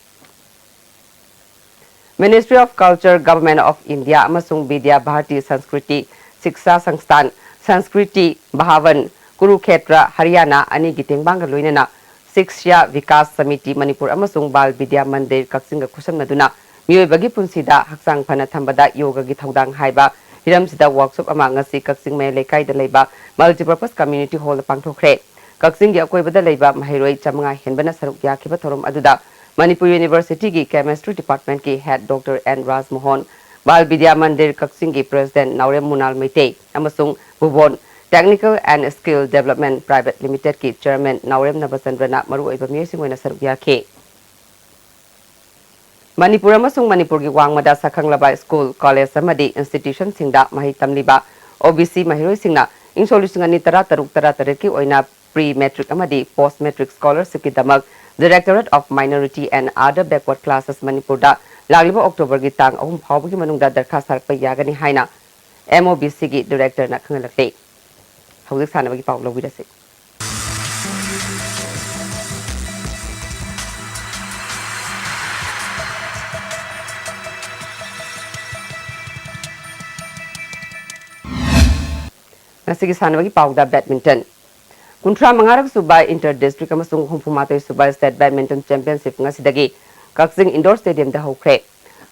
Ministry of Culture, Government of India ꯑꯃꯁꯨꯡ ꯕꯤꯗ꯭ꯌꯥ ꯚꯥꯔꯇꯤ ꯁꯪꯁꯀ꯭ꯔꯤꯇꯤ ꯁꯤꯛꯁꯥ ꯁꯪꯁꯊꯥꯟ, ꯁꯪꯁꯀ꯭ꯔꯤꯇꯤ ꯚꯥꯕꯟ, ꯀꯨꯔꯨꯈꯦꯇ꯭ꯔ, ꯍꯔꯤꯌꯥꯅꯥ ꯑꯅꯤꯒꯤ ꯇꯦꯡꯕꯥꯡꯒ ꯂꯣꯏꯅꯅ ꯁꯤꯛꯁ꯭ꯌꯥ ꯚꯤꯀꯥꯁ ꯁꯃꯤꯇꯤ ꯃꯅꯤꯄꯨꯔ ꯑꯃꯁꯨꯡ ꯕꯥꯜ ꯕꯤꯗ꯭ꯌꯥ ꯃꯟꯗꯤꯔ ꯀꯛꯆꯤꯡꯒ ꯈꯨꯠꯁꯝꯅꯗꯨꯅ ꯃꯤꯑꯣꯏꯕꯒꯤ ꯄꯨꯟꯁꯤꯗ ꯍꯛꯆꯥꯡ ꯐꯅ ꯊꯝꯕꯗ ꯌꯣꯒꯒꯤ ꯊꯧꯗꯥꯡ ꯍꯥꯏꯕ ꯍꯤꯔꯝꯁꯤꯗ workshop ꯑꯃ ꯉꯁꯤ ꯀꯛꯆꯤꯡ ꯃꯌꯥꯏ ꯂꯩꯀꯥꯏꯗ ꯂꯩꯕ Multipurpose Community Hallꯗ ꯄꯥꯡꯊꯣꯛꯈ꯭ꯔꯦ꯫ ꯀꯛꯆꯤꯡꯒꯤ ꯑꯀꯣꯏꯕꯗ ꯂꯩꯕ ꯃꯍꯩꯔꯣꯏ ꯆꯥꯃꯉꯥ ꯍꯦꯟꯕꯅ ꯁꯔꯨꯛ ꯌꯥꯈꯤꯕ ꯊꯧꯔꯝ ꯑꯗꯨꯗ Manipur Universityꯒꯤ Chemistry Departmentꯀꯤ Head Doctor N ꯔꯥꯖꯃꯣꯍꯟ, ꯕꯥꯜ ꯕꯤꯗ꯭ꯌꯥ ꯃꯟꯗꯤꯔ ꯀꯛꯆꯤꯡꯒꯤ President ꯅꯥꯎꯔꯦꯝ ꯃꯨꯅꯥꯜ ꯃꯩꯇꯩ ꯑꯃꯁꯨꯡ ꯚꯨꯕꯣꯟ Technical and Skill Development Private Limited ꯀꯤ Chairman ꯅꯥꯎꯔꯦꯝ ꯅꯕꯆꯟꯗ꯭ꯔꯅ ꯃꯔꯨꯑꯣꯏꯕ ꯃꯤꯑꯣꯏꯁꯤꯡ ꯑꯣꯏꯅ ꯁꯔꯨꯛ ꯌꯥꯈꯤ꯫ ꯃꯅꯤꯄꯨꯔ ꯑꯃꯁꯨꯡ ꯃꯅꯤꯄꯨꯔꯒꯤ ꯋꯥꯡꯃꯗ ꯁꯛꯈꯪꯂꯕ school, college ꯑꯃꯗꯤ institutionꯁꯤꯡꯗ ꯃꯍꯩ ꯇꯝꯂꯤꯕ OBC ꯃꯍꯩꯔꯣꯏꯁꯤꯡꯅ ꯏꯪ ꯁꯣꯛ ꯂꯤꯁꯤꯡ ꯑꯅꯤ ꯇꯔꯥ ꯇꯔꯨꯛ ꯇꯔꯥ ꯇꯔꯦꯠꯀꯤ ꯑꯣꯏꯅ pre matric ꯑꯃꯗꯤ post matric scholarshipꯀꯤꯗꯃꯛ Directorate of Minority and Other Backward Classes ꯃꯅꯤꯄꯨꯔꯗ ꯂꯥꯛꯂꯤꯕ Octoberꯒꯤ ꯇꯥꯡ ꯑꯍꯨꯝ ꯐꯥꯎꯕꯒꯤ ꯃꯅꯨꯡꯗ ꯗꯔꯈꯥꯁ ꯊꯥꯔꯛꯄ ꯌꯥꯒꯅꯤ ꯍꯥꯏꯅ MOBCꯒꯤ Directorꯅ ꯈꯪꯍꯜꯂꯛꯂꯤ꯫ ꯍꯧꯖꯤꯛ ꯁꯥꯟꯅꯕꯒꯤ ꯄꯥꯎ ꯂꯧꯕꯤꯔꯁꯤ꯫ ꯉꯁꯤꯒꯤ ꯁꯥꯟꯅꯕꯒꯤ ꯄꯥꯎꯗ badminton꯫ ꯀꯨꯟꯊ꯭ꯔꯥ ꯃꯉꯥꯔꯛ ꯁꯨꯕ inter district ꯑꯃꯁꯨꯡ ꯍꯨꯝꯐꯨ ꯃꯥꯊꯣꯏ ꯁꯨꯕ state badminton championship ꯉꯁꯤꯗꯒꯤ ꯀꯛꯆꯤꯡ indoor stadiumꯗ ꯍꯧꯈ꯭ꯔꯦ꯫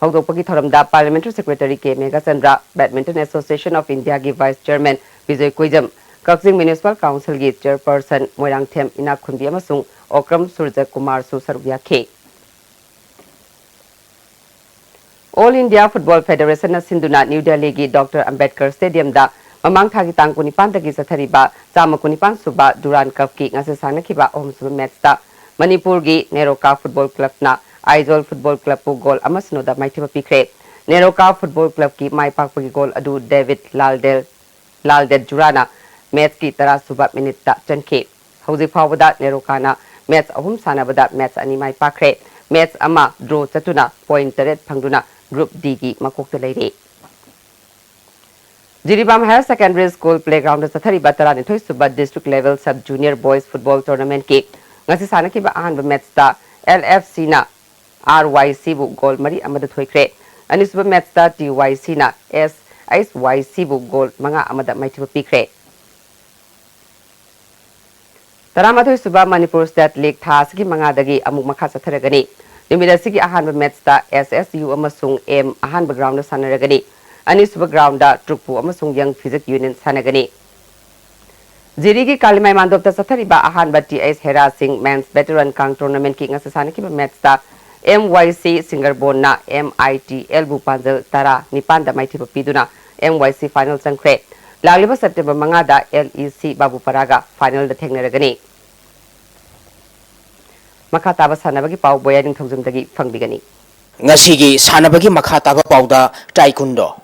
ꯍꯧꯗꯣꯛꯄꯒꯤ ꯊꯧꯔꯝꯗ Parliamentary Secretary K Meghachandra, Badminton Association of Indiaꯒꯤ Vice Chairman Bijoy ꯀꯣꯏꯖꯝ, Kakching Municipal Councilꯒꯤ Chairperson Moirangthem ꯏꯅꯥꯛꯈꯨꯟꯕꯤ ꯑꯃꯁꯨꯡ ꯑꯣꯀ꯭ꯔꯝ ꯁꯨꯔꯖ ꯀꯨꯃꯥꯔꯁꯨ ꯁꯔꯨꯛ ꯌꯥꯈꯤ꯫ All India Football Federationꯅ ꯁꯤꯟꯗꯨꯅ ꯅ꯭ꯌꯨ ꯗꯦꯜꯂꯤꯒꯤ ꯗꯣꯛꯇꯔ ꯑꯝꯕꯦꯗꯀꯔ stadiumꯗ ꯃꯃꯥꯡ ꯊꯥꯒꯤ ꯇꯥꯡ ꯀꯨꯟꯅꯤꯄꯥꯟꯗꯒꯤ ꯆꯠꯊꯔꯤꯕ ꯆꯥꯝꯃ ꯀꯨꯟꯅꯤꯄꯥꯟ ꯁꯨꯕ Durand Cupꯀꯤ ꯉꯁꯤ ꯁꯥꯟꯅꯈꯤꯕ ꯑꯍꯨꯝꯁꯨꯕ matchꯇ ꯃꯅꯤꯄꯨꯔꯒꯤ NEROCA Football Clubꯅ Aizawl Football Clubꯄꯨ goal ꯑꯃꯁꯨꯅꯣꯗ ꯃꯥꯏꯊꯤꯕ ꯄꯤꯈ꯭ꯔꯦ꯫ ꯅꯦꯔꯣꯀꯥ Football Clubꯀꯤ ꯃꯥꯏ ꯄꯥꯛꯄꯒꯤ goal ꯑꯗꯨ ꯗꯦꯕꯤꯠ ꯂꯥꯜꯗꯦꯜ, ꯂꯥꯜꯗꯦꯠ ꯖꯨꯔꯥꯅ matchꯀꯤ ꯇꯔꯥ ꯁꯨꯕ minuteꯇ ꯆꯟꯈꯤ꯫ ꯍꯧꯖꯤꯛ ꯐꯥꯎꯕꯗ ꯅꯦꯔꯣꯀꯥꯅ match ꯑꯍꯨꯝ ꯁꯥꯟꯅꯕꯗ match ꯑꯅꯤ ꯃꯥꯏ ꯄꯥꯛꯈ꯭ꯔꯦ꯫ Match ꯑꯃ draw ꯆꯠꯇꯨꯅ point ꯇꯔꯦꯠ ꯐꯪꯗꯨꯅ Group Dꯒꯤ ꯃꯀꯣꯛꯇ ꯂꯩꯔꯦ꯫ ꯖꯤꯔꯤꯕꯥꯝ Higher Secondary School playgroundꯗ ꯆꯠꯊꯔꯤꯕ ꯇꯔꯥꯅꯤꯊꯣꯏ ꯁꯨꯕ District Level Sub Junior Boys Football Tournamentꯀꯤ ꯉꯁꯤ ꯁꯥꯟꯅꯈꯤꯕ ꯑꯍꯥꯟꯕ matchꯇ LFCꯅ RYCꯕꯨ goal ꯃꯔꯤ ꯑꯃꯗ ꯊꯣꯏꯈ꯭ꯔꯦ꯫ ꯑꯅꯤꯁꯨꯕ matchꯇ TYCꯅ SHYCꯕꯨ goal ꯃꯉꯥ ꯑꯃꯗ ꯃꯥꯏꯊꯤꯕ ꯄꯤꯈ꯭ꯔꯦ꯫ ꯇꯔꯥꯃꯥꯊꯣꯏ ꯁꯨꯕ ꯃꯅꯤꯄꯨꯔ State League ꯊꯥ ꯑꯁꯤꯒꯤ ꯃꯉꯥꯗꯒꯤ ꯑꯃꯨꯛ ꯃꯈꯥ ꯆꯠꯊꯔꯒꯅꯤ꯫ ꯅꯨꯃꯤꯠ ꯑꯁꯤꯒꯤ ꯑꯍꯥꯟꯕ matchꯇ SSU ꯑꯃꯁꯨꯡ M ꯑꯍꯥꯟꯕ groundꯗ ꯁꯥꯟꯅꯔꯒꯅꯤ꯫ ꯑꯅꯤꯁꯨꯕ groundꯗ ꯇ꯭ꯔꯨꯛꯄꯨ ꯑꯃꯁꯨꯡ Young Physique Union ꯁꯥꯟꯅꯒꯅꯤ꯫ ꯖꯤꯔꯤꯒꯤ ꯀꯥꯂꯤꯃꯥꯏ ꯃꯥꯟꯗꯣꯞꯇ ꯆꯠꯊꯔꯤꯕ ꯑꯍꯥꯟꯕ TH ꯍꯦꯔꯥ ꯁꯤꯡ Men's Veteran Kang Tournamentꯀꯤ ꯉꯁꯤ ꯁꯥꯟꯅꯈꯤꯕ matchꯇ ꯑꯦꯝ ꯋꯥꯏ ꯁꯤ ꯁꯤꯡꯒꯔꯕꯣꯟꯅ ꯑꯦꯝ ꯑꯥꯏ ꯇꯤ ꯑꯦꯜꯕꯨ ꯄꯥꯟꯖꯜ ꯇꯔꯥ ꯅꯤꯄꯥꯟꯗ ꯃꯥꯏꯊꯤꯕ ꯄꯤꯗꯨꯅ ꯑꯦꯝ ꯋꯥꯏ ꯁꯤ ꯐꯥꯏꯅꯦꯜ ꯆꯪꯈ꯭ꯔꯦ꯫ ꯂꯥꯛꯂꯤꯕ ꯁꯦꯞꯇꯦꯝꯕꯔ ꯃꯉꯥꯗ ꯑꯦꯜ ꯏ ꯁꯤ ꯕꯥꯕꯨꯄꯥꯔꯥꯒ ꯐꯥꯏꯅꯦꯜꯗ ꯊꯦꯡꯅꯔꯒꯅꯤ꯫ ꯃꯈꯥ ꯇꯥꯕ ꯁꯥꯟꯅꯕꯒꯤ ꯄꯥꯎ ꯕꯣꯌꯥ ꯅꯤꯡꯊꯧꯖꯝꯗꯒꯤ ꯐꯪꯕꯤꯒꯅꯤ꯫ ꯉꯁꯤꯒꯤ ꯁꯥꯟꯅꯕꯒꯤ ꯃꯈꯥ ꯇꯥꯕ ꯄꯥꯎꯗ ꯇꯥꯏꯀꯨꯟꯗꯣ꯫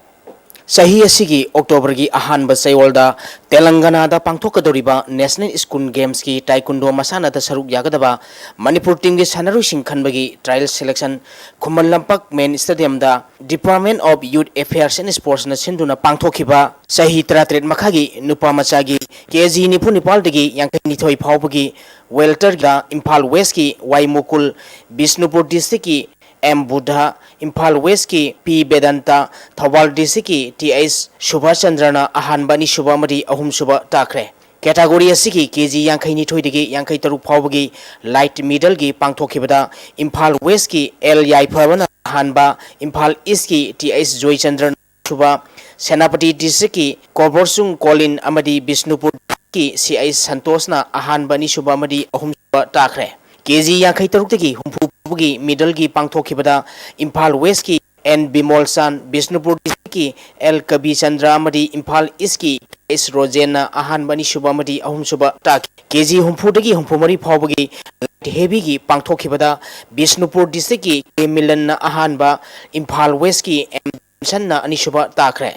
ꯆꯍꯤ ꯑꯁꯤꯒꯤ ꯑꯣꯛꯇꯣꯕꯔꯒꯤ ꯑꯍꯥꯟꯕ ꯆꯌꯣꯜꯗ ꯇꯦꯂꯪꯒꯅꯥꯗ ꯄꯥꯡꯊꯣꯛꯀꯗꯧꯔꯤꯕ ꯅꯦꯁꯅꯦꯜ ꯁ꯭ꯀꯨꯜ ꯒꯦꯝꯁꯀꯤ ꯇꯥꯏꯀꯨꯟꯗꯣ ꯃꯁꯥꯟꯅꯗ ꯁꯔꯨꯛ ꯌꯥꯒꯗꯕ ꯃꯅꯤꯄꯨꯔ ꯇꯤꯝꯒꯤ ꯁꯥꯟꯅꯔꯣꯏꯁꯤꯡ ꯈꯟꯕꯒꯤ trial selection Khuman Lampak main ꯁ꯭ꯇꯦꯗꯤꯌꯝꯗ Department of Youth Affairs and Sportsꯅ ꯁꯤꯟꯗꯨꯅ ꯄꯥꯡꯊꯣꯛꯈꯤꯕ ꯆꯍꯤ ꯇꯔꯥꯇꯔꯦꯠ ꯃꯈꯥꯒꯤ ꯅꯨꯄꯥ ꯃꯆꯥꯒꯤ ꯀꯦ ꯖꯤ ꯅꯤꯐꯨ ꯅꯤꯄꯥꯜꯗꯒꯤ ꯌꯥꯡꯈꯩ ꯅꯤꯊꯣꯏ ꯐꯥꯎꯕꯒꯤ ꯋꯦꯜꯇꯔꯗ ꯏꯝꯐꯥꯜ ꯋꯦꯁꯀꯤ ꯋꯥꯏ ꯃꯨꯀꯨꯜ, ꯕꯤꯁꯅꯨꯄꯨꯔ ꯗꯤꯁꯇ꯭ꯔꯤꯛꯀꯤ ꯑꯦꯝ ꯕꯨꯙ, ꯏꯝꯐꯥꯜ ꯋꯦꯁꯀꯤ ꯄꯤ ꯕꯦꯗꯟꯇ, ꯊꯧꯕꯥꯜ ꯗꯤꯁꯇ꯭ꯔꯤꯛꯀꯤ ꯇꯤ ꯑꯩꯆ ꯁꯨꯚꯥꯁ ꯆꯟꯗ꯭ꯔꯅ ꯑꯍꯥꯟꯕ, ꯑꯅꯤꯁꯨꯕ ꯑꯃꯗꯤ ꯑꯍꯨꯝꯁꯨꯕ ꯇꯥꯈ꯭ꯔꯦ꯫ ꯀꯦꯇꯥꯒꯣꯔꯤ ꯑꯁꯤꯒꯤ ꯀꯦ ꯖꯤ ꯌꯥꯡꯈꯩ ꯅꯤꯊꯣꯏꯗꯒꯤ ꯌꯥꯡꯈꯩ ꯇꯔꯨꯛ ꯐꯥꯎꯕꯒꯤ ꯂꯥꯏꯠ ꯃꯤꯗꯜꯒꯤ ꯄꯥꯡꯊꯣꯛꯈꯤꯕꯗ ꯏꯝꯐꯥꯜ ꯋꯦꯁꯀꯤ ꯑꯦꯜ ꯌꯥꯏꯐꯕꯅ ꯑꯍꯥꯟꯕ, ꯏꯝꯐꯥꯜ ꯏꯁꯀꯤ ꯇꯤ ꯑꯩꯆ ꯖꯣꯏꯆꯟꯗ꯭ꯔꯅ ꯑꯅꯤꯁꯨꯕ, ꯁꯦꯅꯥꯄꯇꯤ ꯗꯤꯁꯇ꯭ꯔꯤꯛꯀꯤ ꯀꯣꯕꯣꯔꯁꯨꯡ ꯀꯣꯂꯤꯟ ꯑꯃꯗꯤ ꯕꯤꯁꯅꯨꯄꯨꯔ ꯗꯤꯁꯇ꯭ꯔꯤꯛꯀꯤ ꯁꯤ ꯑꯩꯆ ꯁꯟꯇꯣꯁꯅ ꯑꯍꯥꯟꯕ, ꯑꯅꯤꯁꯨꯕ ꯑꯃꯗꯤ ꯑꯍꯨꯝꯁꯨꯕ ꯇꯥꯈ꯭ꯔꯦ꯫ ꯀꯦ ꯖꯤ ꯌꯥꯡꯈꯩ ꯇꯔꯨꯛꯇꯒꯤ ꯍꯨꯝꯐꯨ ꯐꯥꯎꯕꯒꯤ ꯃꯤꯗꯜꯒꯤ ꯄꯥꯡꯊꯣꯛꯈꯤꯕꯗ ꯏꯝꯐꯥꯜ ꯋꯦꯁꯀꯤ ꯑꯦꯟ ꯕꯤꯃꯣꯜ ꯆꯥꯟ, ꯕꯤꯁꯅꯨꯄꯨꯔ ꯗꯤꯁꯇ꯭ꯔꯤꯛꯀꯤ ꯑꯦꯜ ꯀꯕꯤꯆꯟꯗ꯭ꯔ ꯑꯃꯗꯤ ꯏꯝꯐꯥꯜ ꯏꯁꯀꯤ ꯑꯦꯁ ꯔꯣꯖꯦꯟꯅ ꯑꯍꯥꯟꯕ, ꯑꯅꯤꯁꯨꯕ ꯑꯃꯗꯤ ꯑꯍꯨꯝꯁꯨꯕ ꯇꯥꯈꯤ꯫ ꯀꯦ ꯖꯤ ꯍꯨꯝꯐꯨꯗꯒꯤ ꯍꯨꯝꯐꯨ ꯃꯔꯤ ꯐꯥꯎꯕꯒꯤ ꯂꯥꯏꯠ ꯍꯦꯚꯤꯒꯤ ꯄꯥꯡꯊꯣꯛꯈꯤꯕꯗ ꯕꯤꯁꯅꯨꯄꯨꯔ ꯗꯤꯁꯇ꯭ꯔꯤꯛꯀꯤ ꯀꯦ ꯃꯤꯂꯟꯅ ꯑꯍꯥꯟꯕ, ꯏꯝꯐꯥꯜ ꯋꯦꯁꯀꯤ ꯑꯦꯝ ꯖꯣꯟꯁꯟꯅ ꯑꯅꯤꯁꯨꯕ ꯇꯥꯈ꯭ꯔꯦ꯫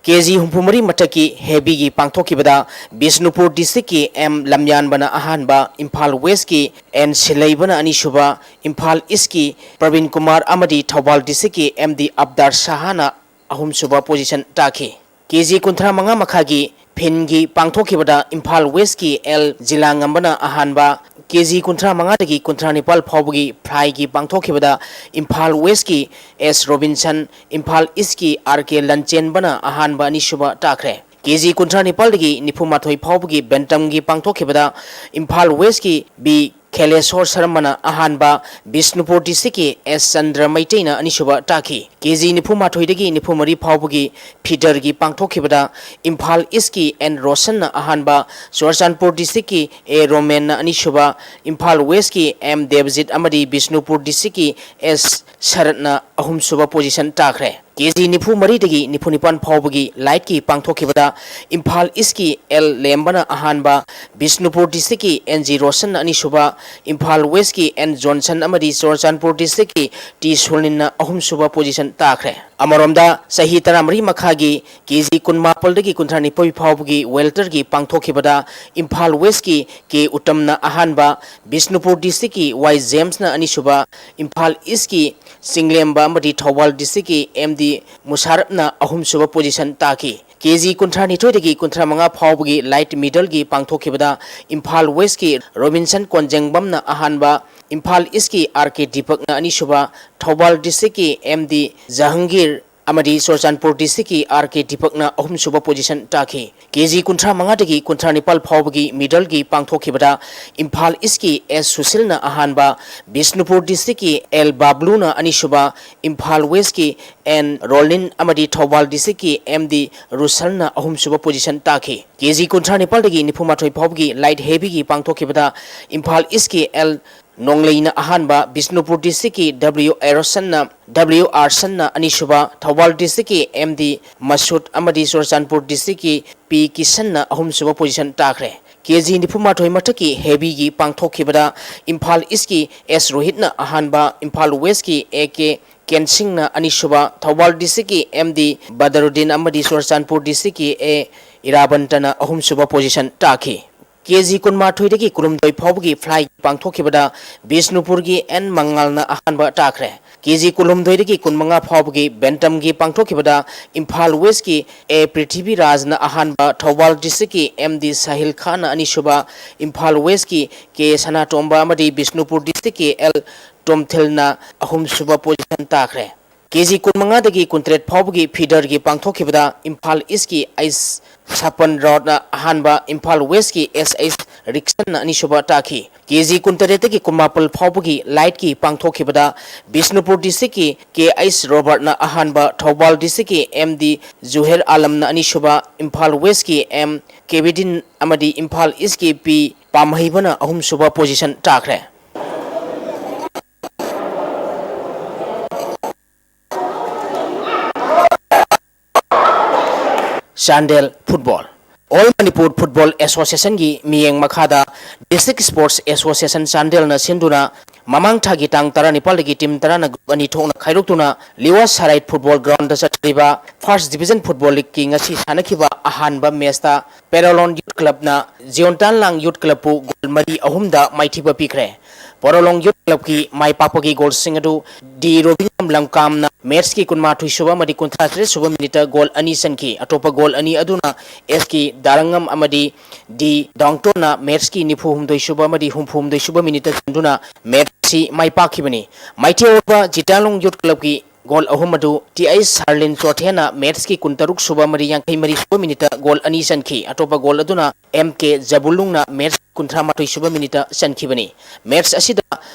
ꯀꯦ ꯖꯤ ꯍꯨꯝꯐꯨ ꯃꯔꯤ ꯃꯊꯛꯀꯤ ꯍꯦꯚꯤꯒꯤ ꯄꯥꯡꯊꯣꯛꯈꯤꯕꯗ ꯕꯤꯁꯅꯨꯄꯨꯔ ꯗꯤꯁꯇ꯭ꯔꯤꯛꯀꯤ ꯑꯦꯝ ꯂꯝꯌꯥꯟꯕꯅ ꯑꯍꯥꯟꯕ, ꯏꯝꯐꯥꯜ ꯋꯦꯁꯀꯤ ꯑꯦꯟ ꯁꯤꯂꯩꯕꯅ ꯑꯅꯤꯁꯨꯕ, ꯏꯝꯐꯥꯜ ꯏꯁꯀꯤ ꯄ꯭ꯔꯕꯤꯟ ꯀꯨꯃꯥꯔ ꯑꯃꯗꯤ ꯊꯧꯕꯥꯜ ꯗꯤꯁꯇ꯭ꯔꯤꯛꯀꯤ ꯑꯦꯝ ꯗꯤ ꯑꯕꯗꯥꯔ ꯁꯍꯥꯅ ꯑꯍꯨꯝꯁꯨꯕ ꯄꯣꯖꯤꯁꯟ ꯇꯥꯈꯤ꯫ ꯀꯦ ꯖꯤ ꯀꯨꯟꯊ꯭ꯔꯥ ꯃꯉꯥ ꯃꯈꯥꯒꯤ ꯐꯤꯟꯒꯤ ꯄꯥꯡꯊꯣꯛꯈꯤꯕꯗ ꯏꯝꯐꯥꯜ ꯋꯦꯁꯀꯤ ꯑꯦꯜ ꯖꯤꯂꯥꯉꯝꯕꯅ ꯑꯍꯥꯟꯕ, ꯀꯦ ꯖꯤ ꯀꯨꯟꯊ꯭ꯔꯥ ꯃꯉꯥꯗꯒꯤ ꯀꯨꯟꯊ꯭ꯔꯥ ꯅꯤꯄꯥꯜ ꯐꯥꯎꯕꯒꯤ ꯐ꯭ꯂꯥꯏꯒꯤ ꯄꯥꯡꯊꯣꯛꯈꯤꯕꯗ ꯏꯝꯐꯥꯜ ꯋꯦꯁꯀꯤ ꯑꯦꯁ ꯔꯣꯕꯤꯟꯁꯟ, ꯏꯝꯐꯥꯜ ꯏꯁꯀꯤ ꯑꯥꯔ ꯀꯦ ꯂꯟꯆꯦꯟꯕꯅ ꯑꯍꯥꯟꯕ, ꯑꯅꯤꯁꯨꯕ ꯇꯥꯈ꯭ꯔꯦ꯫ ꯀꯦ ꯖꯤ ꯀꯨꯟꯊ꯭ꯔꯥ ꯅꯤꯄꯥꯜꯗꯒꯤ ꯅꯤꯐꯨ ꯃꯥꯊꯣꯏ ꯐꯥꯎꯕꯒꯤ ꯕꯦꯟꯇꯝꯒꯤ ꯄꯥꯡꯊꯣꯛꯈꯤꯕꯗ ꯏꯝꯐꯥꯜ ꯋꯦꯁꯀꯤ ꯕꯤ ꯈꯦꯂꯦꯁꯣꯔ ꯁꯔꯃꯅ ꯑꯍꯥꯟꯕ, ꯕꯤꯁꯅꯨꯄꯨꯔ district ꯀꯤ ꯑꯦꯁ ꯆꯟꯗ꯭ꯔ ꯃꯩꯇꯩꯅ ꯑꯅꯤꯁꯨꯕ ꯇꯥꯈꯤ꯫ ꯀꯦ ꯖꯤ ꯅꯤꯐꯨ ꯃꯥꯊꯣꯏꯗꯒꯤ ꯅꯤꯐꯨ ꯃꯔꯤ ꯐꯥꯎꯕꯒꯤ feeder ꯒꯤ ꯄꯥꯡꯊꯣꯛꯈꯤꯕꯗ ꯏꯝꯐꯥꯜ East ꯀꯤ ꯑꯦꯟ ꯔꯣꯁꯟꯅ ꯑꯍꯥꯟꯕ, ꯆꯨꯔꯆꯥꯟꯄꯨꯔ district ꯀꯤ ꯑꯦ ꯔꯣꯃꯦꯟꯅ ꯑꯅꯤꯁꯨꯕ, ꯏꯝꯐꯥꯜ West ꯀꯤ ꯑꯦꯝ ꯗꯦꯕꯖꯤꯠ ꯑꯃꯗꯤ ꯕꯤꯁꯅꯨꯄꯨꯔ district ꯀꯤ ꯑꯦꯁ ꯁꯔꯠꯅ ꯑꯍꯨꯝꯁꯨꯕ position ꯇꯥꯈ꯭ꯔꯦ꯫ ꯀꯦ ꯖꯤ ꯅꯤꯐꯨ ꯃꯔꯤꯗꯒꯤ ꯅꯤꯐꯨ ꯅꯤꯄꯥꯟ ꯐꯥꯎꯕꯒꯤ light ꯀꯤ ꯄꯥꯡꯊꯣꯛꯈꯤꯕꯗ ꯏꯝꯐꯥꯜ East ꯀꯤ ꯑꯦꯜ ꯂꯦꯝꯕꯅ ꯑꯍꯥꯟꯕ, ꯕꯤꯁꯅꯨꯄꯨꯔ district ꯀꯤ ꯑꯦꯟ ꯖꯤ ꯔꯣꯁꯟꯅ ꯑꯅꯤꯁꯨꯕ, ꯏꯝꯐꯥꯜ West ꯀꯤ ꯑꯦꯟ ꯖꯣꯟꯁꯟ ꯑꯃꯗꯤ ꯆꯨꯔꯆꯥꯟꯄꯨꯔ district ꯀꯤ ꯇꯤ ꯁꯨꯅꯤꯜꯅ ꯑꯍꯨꯝꯁꯨꯕ position ꯇꯥꯈ꯭ꯔꯦ꯫ ꯑꯃꯔꯣꯝꯗ, ꯆꯍꯤ ꯇꯔꯥꯃꯔꯤ ꯃꯈꯥꯒꯤ ꯀꯦ ꯖꯤ ꯀꯨꯟꯃꯥꯄꯜꯗꯒꯤ ꯀꯨꯟꯊ꯭ꯔꯥ ꯅꯤꯊꯣꯏ ꯐꯥꯎꯕꯒꯤ welter ꯒꯤ ꯄꯥꯡꯊꯣꯛꯈꯤꯕꯗ ꯏꯝꯐꯥꯜ West ꯀꯤ ꯀꯦ ꯎꯇꯝꯅ ꯑꯍꯥꯟꯕ, ꯕꯤꯁꯅꯨꯄꯨꯔ district ꯀꯤ ꯋꯥꯏ ꯖꯦꯝꯁꯅ ꯑꯅꯤꯁꯨꯕ, ꯏꯝꯐꯥꯜ East ꯀꯤ ꯆꯤꯡꯂꯦꯝꯕ ꯑꯃꯗꯤ ꯊꯧꯕꯥꯜ district ꯀꯤ ꯑꯦꯝ ꯗꯤ ꯃꯨꯁꯥꯔꯞꯅ ꯑꯍꯨꯝꯁꯨꯕ position ꯇꯥꯈꯤ꯫ ꯀꯦ ꯖꯤ ꯀꯨꯟꯊ꯭ꯔꯥ ꯅꯤꯊꯣꯏꯗꯒꯤ ꯀꯨꯟꯊ꯭ꯔꯥ ꯃꯉꯥ ꯐꯥꯎꯕꯒꯤ light middle ꯒꯤ ꯄꯥꯡꯊꯣꯛꯈꯤꯕꯗ ꯏꯝꯐꯥꯜ West ꯀꯤ ꯔꯣꯕꯤꯟꯁꯟ ꯀꯣꯟꯖꯦꯡꯕꯝꯅ ꯑꯍꯥꯟꯕ, ꯏꯝꯐꯥꯜ East ꯀꯤ ꯑꯥꯔ ꯀꯦ ꯗꯤꯄꯛꯅ ꯑꯅꯤꯁꯨꯕ, ꯊꯧꯕꯥꯜ district ꯀꯤ ꯑꯦꯝ ꯗꯤ ꯖꯍꯪꯒꯤꯔ ꯑꯃꯗꯤ ꯆꯨꯔꯆꯥꯟꯄꯨꯔ district ꯀꯤ ꯑꯥꯔ ꯀꯦ ꯗꯤꯄꯛꯅ ꯑꯍꯨꯝꯁꯨꯕ position ꯇꯥꯈꯤ꯫ ꯀꯦ ꯖꯤ ꯀꯨꯟꯊ꯭ꯔꯥ ꯃꯉꯥꯗꯒꯤ ꯀꯨꯟꯊ꯭ꯔꯥ ꯅꯤꯄꯥꯜ ꯐꯥꯎꯕꯒꯤ middle ꯒꯤ ꯄꯥꯡꯊꯣꯛꯈꯤꯕꯗ ꯏꯝꯐꯥꯜ East ꯀꯤ ꯑꯦꯁ ꯁꯨꯁꯤꯜꯅ ꯑꯍꯥꯟꯕ, ꯕꯤꯁꯅꯨꯄꯨꯔ district ꯀꯤ ꯑꯦꯜ ꯕꯥꯕ꯭ꯂꯨꯅ ꯑꯅꯤꯁꯨꯕ, ꯏꯝꯐꯥꯜ West ꯀꯤ ꯑꯦꯟ ꯔꯣꯂꯤꯟ ꯑꯃꯗꯤ ꯊꯧꯕꯥꯜ district ꯀꯤ ꯑꯦꯝ ꯗꯤ ꯔꯨꯁꯜꯅ ꯑꯍꯨꯝꯁꯨꯕ position ꯇꯥꯈꯤ꯫ ꯀꯦ ꯖꯤ ꯀꯨꯟꯊ꯭ꯔꯥ ꯅꯤꯄꯥꯜꯗꯒꯤ ꯅꯤꯐꯨ ꯃꯥꯊꯣꯏ ꯐꯥꯎꯕꯒꯤ light heavy ꯒꯤ ꯄꯥꯡꯊꯣꯛꯈꯤꯕꯗ ꯏꯝꯐꯥꯜ East ꯀꯤ ꯑꯦꯜ ꯅꯣꯡꯂꯩꯅ ꯑꯍꯥꯟꯕ, ꯕꯤꯁꯅꯨꯄꯨꯔ district ꯀꯤ ꯗꯕ꯭ꯂꯤꯎ ꯑꯦꯔꯣꯁꯟꯅ, ꯗꯕ꯭ꯂꯤꯎ ꯑꯥꯔꯁꯟꯅ ꯑꯅꯤꯁꯨꯕ, ꯊꯧꯕꯥꯜ district ꯀꯤ ꯑꯦꯝ ꯗꯤ ꯃꯁꯨꯗ ꯑꯃꯗꯤ ꯆꯨꯔꯆꯥꯟꯄꯨꯔ district ꯀꯤ ꯄꯤ ꯀꯤꯁꯟꯅ ꯑꯍꯨꯝꯁꯨꯕ position ꯇꯥꯈ꯭ꯔꯦ꯫ ꯀꯦ ꯖꯤ ꯅꯤꯐꯨ ꯃꯥꯊꯣꯏ ꯃꯊꯛꯀꯤ heavy ꯒꯤ ꯄꯥꯡꯊꯣꯛꯈꯤꯕꯗ ꯏꯝꯐꯥꯜ East ꯀꯤ ꯑꯦꯁ ꯔꯣꯍꯤꯠꯅ ꯑꯍꯥꯟꯕ, ꯏꯝꯐꯥꯜ West ꯀꯤ ꯑꯦ ꯀꯦ ꯀꯦꯟꯁꯤꯡꯅ ꯑꯅꯤꯁꯨꯕ, ꯊꯧꯕꯥꯜ district ꯀꯤ ꯑꯦꯝ ꯗꯤ ꯕꯗꯔꯨꯗꯤꯟ ꯑꯃꯗꯤ ꯆꯨꯔꯆꯥꯟꯄꯨꯔ district ꯀꯤ ꯑꯦ ꯏꯔꯥꯕꯟꯇꯅ ꯑꯍꯨꯝꯁꯨꯕ position ꯇꯥꯈꯤ꯫ ꯀꯦ ꯖꯤ ꯀꯨꯟꯃꯥꯊꯣꯏꯗꯒꯤ ꯀꯨꯟꯍꯨꯝꯗꯣꯏ ꯐꯥꯎꯕꯒꯤ fly ꯄꯥꯡꯊꯣꯛꯈꯤꯕꯗ ꯕꯤꯁꯅꯨꯄꯨꯔꯒꯤ ꯑꯦꯟ ꯃꯉꯥꯜꯅ ꯑꯍꯥꯟꯕ ꯇꯥꯈ꯭ꯔꯦ꯫ ꯀꯦ ꯖꯤ ꯀꯨꯟꯍꯨꯝꯗꯣꯏꯗꯒꯤ ꯀꯨꯟꯃꯉꯥ ꯐꯥꯎꯕꯒꯤ bantam ꯒꯤ ꯄꯥꯡꯊꯣꯛꯈꯤꯕꯗ ꯏꯝꯐꯥꯜ West ꯀꯤ ꯑꯦ ꯄ꯭ꯔꯤꯊꯤꯕꯤꯔꯥꯖꯅ ꯑꯍꯥꯟꯕ, ꯊꯧꯕꯥꯜ district ꯀꯤ ꯑꯦꯝ ꯗꯤ ꯁꯥꯍꯤꯜ ꯈꯥꯟꯅ ꯑꯅꯤꯁꯨꯕ, ꯏꯝꯐꯥꯜ West ꯀꯤ ꯀꯦ ꯁꯅꯥꯇꯣꯝꯕ ꯑꯃꯗꯤ ꯕꯤꯁꯅꯨꯄꯨꯔ district ꯀꯤ ꯑꯦꯜ ꯇꯣꯝꯊꯤꯜꯅ ꯑꯍꯨꯝꯁꯨꯕ position ꯇꯥꯈ꯭ꯔꯦ꯫ ꯀꯦ ꯖꯤ ꯀꯨꯟꯃꯉꯥꯗꯒꯤ ꯀꯨꯟꯇꯔꯦꯠ ꯐꯥꯎꯕꯒꯤ feeder ꯒꯤ ꯄꯥꯡꯊꯣꯛꯈꯤꯕꯗ ꯏꯝꯐꯥꯜ East ꯀꯤ ꯑꯩꯆ ꯁꯄꯟ ꯔꯥꯎꯠꯅ ꯑꯍꯥꯟꯕ, ꯏꯝꯐꯥꯜ West ꯀꯤ ꯑꯦꯁ ꯑꯩꯆ ꯔꯤꯛꯁꯟꯅ ꯑꯅꯤꯁꯨꯕ ꯇꯥꯈꯤ꯫ ꯀꯦ ꯖꯤ ꯀꯨꯟꯇꯔꯦꯠꯇꯒꯤ ꯀꯨꯟꯃꯥꯄꯜ ꯐꯥꯎꯕꯒꯤ ꯂꯥꯏꯠꯀꯤ ꯄꯥꯡꯊꯣꯛꯈꯤꯕꯗ ꯕꯤꯁꯅꯨꯄꯨꯔ ꯗꯤꯁꯇ꯭ꯔꯤꯛꯀꯤ ꯀꯦ ꯑꯩꯆ ꯔꯣꯕꯥꯔꯠꯅ ꯑꯍꯥꯟꯕ, ꯊꯧꯕꯥꯜ ꯗꯤꯁꯇ꯭ꯔꯤꯛꯀꯤ ꯑꯦꯝ ꯗꯤ ꯖꯨꯍꯦꯔ ꯑꯥꯂꯝꯅ ꯑꯅꯤꯁꯨꯕ, ꯏꯝꯐꯥꯜ ꯋꯦꯁꯀꯤ ꯑꯦꯝ ꯀꯦꯕꯤꯗꯤꯟ ꯑꯃꯗꯤ ꯏꯝꯐꯥꯜ ꯏꯁꯀꯤ ꯄꯤ ꯄꯥꯝꯍꯩꯕꯅ ꯑꯍꯨꯝꯁꯨꯕ ꯄꯣꯖꯤꯁꯟ ꯇꯥꯈ꯭ꯔꯦ꯫ Chandel football. All Manipur football ꯑꯦꯁꯣꯁꯤꯌꯦꯁꯟꯒꯤ ꯃꯤꯠꯌꯦꯡ ꯃꯈꯥꯗ ꯗꯤꯁꯇ꯭ꯔꯤꯛ ꯁ꯭ꯄꯣꯔꯠꯁ ꯑꯦꯁꯣꯁꯤꯌꯦꯁꯟ ꯆꯥꯟꯗꯦꯜꯅ ꯁꯤꯟꯗꯨꯅ ꯃꯃꯥꯡ ꯊꯥꯒꯤ ꯇꯥꯡ ꯇꯔꯥꯅꯤꯄꯥꯜꯗꯒꯤ ꯇꯤꯝ ꯇꯔꯥꯅ ꯒ꯭ꯔꯨꯞ ꯑꯅꯤ ꯊꯣꯛꯅ ꯈꯥꯏꯗꯣꯛꯇꯨꯅ ꯂꯤꯋꯥ ꯁꯔꯥꯏꯠ ꯐꯨꯠꯕꯣꯜ ꯒ꯭ꯔꯥꯎꯟꯗ ꯆꯠꯊꯔꯤꯕ ꯐꯥꯔꯁ ꯗꯤꯕꯤꯖꯟ ꯐꯨꯠꯕꯣꯜ ꯂꯤꯒꯀꯤ ꯉꯁꯤ ꯁꯥꯟꯅꯈꯤꯕ ꯑꯍꯥꯟꯕ ꯃꯦꯆꯇ ꯄꯦꯔꯥꯂꯣꯟ ꯌꯨꯠ ꯀ꯭ꯂꯕꯅ ꯖꯤꯌꯣꯟꯇꯥꯟꯂꯥꯡ ꯌꯨꯠ ꯀ꯭ꯂꯕꯄꯨ ꯒꯣꯜ ꯃꯔꯤ ꯑꯍꯨꯝꯗ ꯃꯥꯏꯊꯤꯕ ꯄꯤꯈ꯭ꯔꯦ꯫ ꯄꯣꯔꯣꯂꯣꯡ ꯌꯨꯠ ꯀ꯭ꯂꯕꯀꯤ ꯃꯥꯏ ꯄꯥꯛꯄꯒꯤ ꯒꯣꯜꯁꯤꯡ ꯑꯗꯨ ꯗꯤ ꯔꯣꯕꯤꯡꯉꯝ ꯂꯝꯀꯥꯝꯅ ꯃꯦꯠꯁꯀꯤ ꯀꯨꯟꯃꯥꯊꯣꯏ ꯁꯨꯕ ꯑꯃꯗꯤ ꯀꯨꯟꯊ꯭ꯔꯥ ꯇꯔꯦꯠ ꯁꯨꯕ ꯃꯤꯅꯤꯠꯇ ꯒꯣꯜ ꯑꯅꯤ ꯆꯟꯈꯤ꯫ ꯑꯇꯣꯞꯄ ꯒꯣꯜ ꯑꯅꯤ ꯑꯗꯨꯅ ꯑꯦꯁ ꯀꯦ ꯗꯥꯔꯪꯉꯝ ꯑꯃꯗꯤ ꯗꯤ ꯗꯥꯡꯇꯣꯟꯅ ꯃꯦꯠꯁꯀꯤ ꯅꯤꯐꯨ ꯍꯨꯝꯗꯣꯏ ꯁꯨꯕ ꯑꯃꯗꯤ ꯍꯨꯝꯐꯨ ꯍꯨꯝꯗꯣꯏ ꯁꯨꯕ ꯃꯤꯅꯤꯠꯇ ꯆꯟꯗꯨꯅ ꯃꯦꯠꯁ ꯑꯁꯤ ꯃꯥꯏ ꯄꯥꯛꯈꯤꯕꯅꯤ꯫ ꯃꯥꯏꯊꯤꯍꯧꯔꯕ ꯖꯤꯇꯥꯂꯣꯡ ꯌꯨꯠ ꯀ꯭ꯂꯕꯀꯤ ꯒꯣꯜ ꯑꯍꯨꯝ ꯑꯗꯨ ꯇꯤ ꯑꯩꯆ ꯁꯥꯔꯂꯤꯟ ꯆꯣꯊꯦꯅ ꯃꯦꯠꯁꯀꯤ ꯀꯨꯟꯇꯔꯨꯛ ꯁꯨꯕ ꯑꯃꯗꯤ ꯌꯥꯡꯈꯩ ꯃꯔꯤ ꯁꯨꯕ ꯃꯤꯅꯤꯠꯇ ꯒꯣꯜ ꯑꯅꯤ ꯆꯟꯈꯤ꯫ ꯑꯇꯣꯞꯄ ꯒꯣꯜ ꯑꯗꯨꯅ ꯑꯦꯝ ꯀꯦ ꯖꯕꯨꯂꯨꯡꯅ ꯃꯦꯠꯁ ꯀꯨꯟꯊ꯭ꯔꯥ ꯃꯥꯊꯣꯏ ꯁꯨꯕ ꯃꯤꯅꯤꯠꯇ ꯆꯟꯈꯤꯕꯅꯤ꯫ ꯃꯦꯠꯁ ꯑꯁꯤꯗ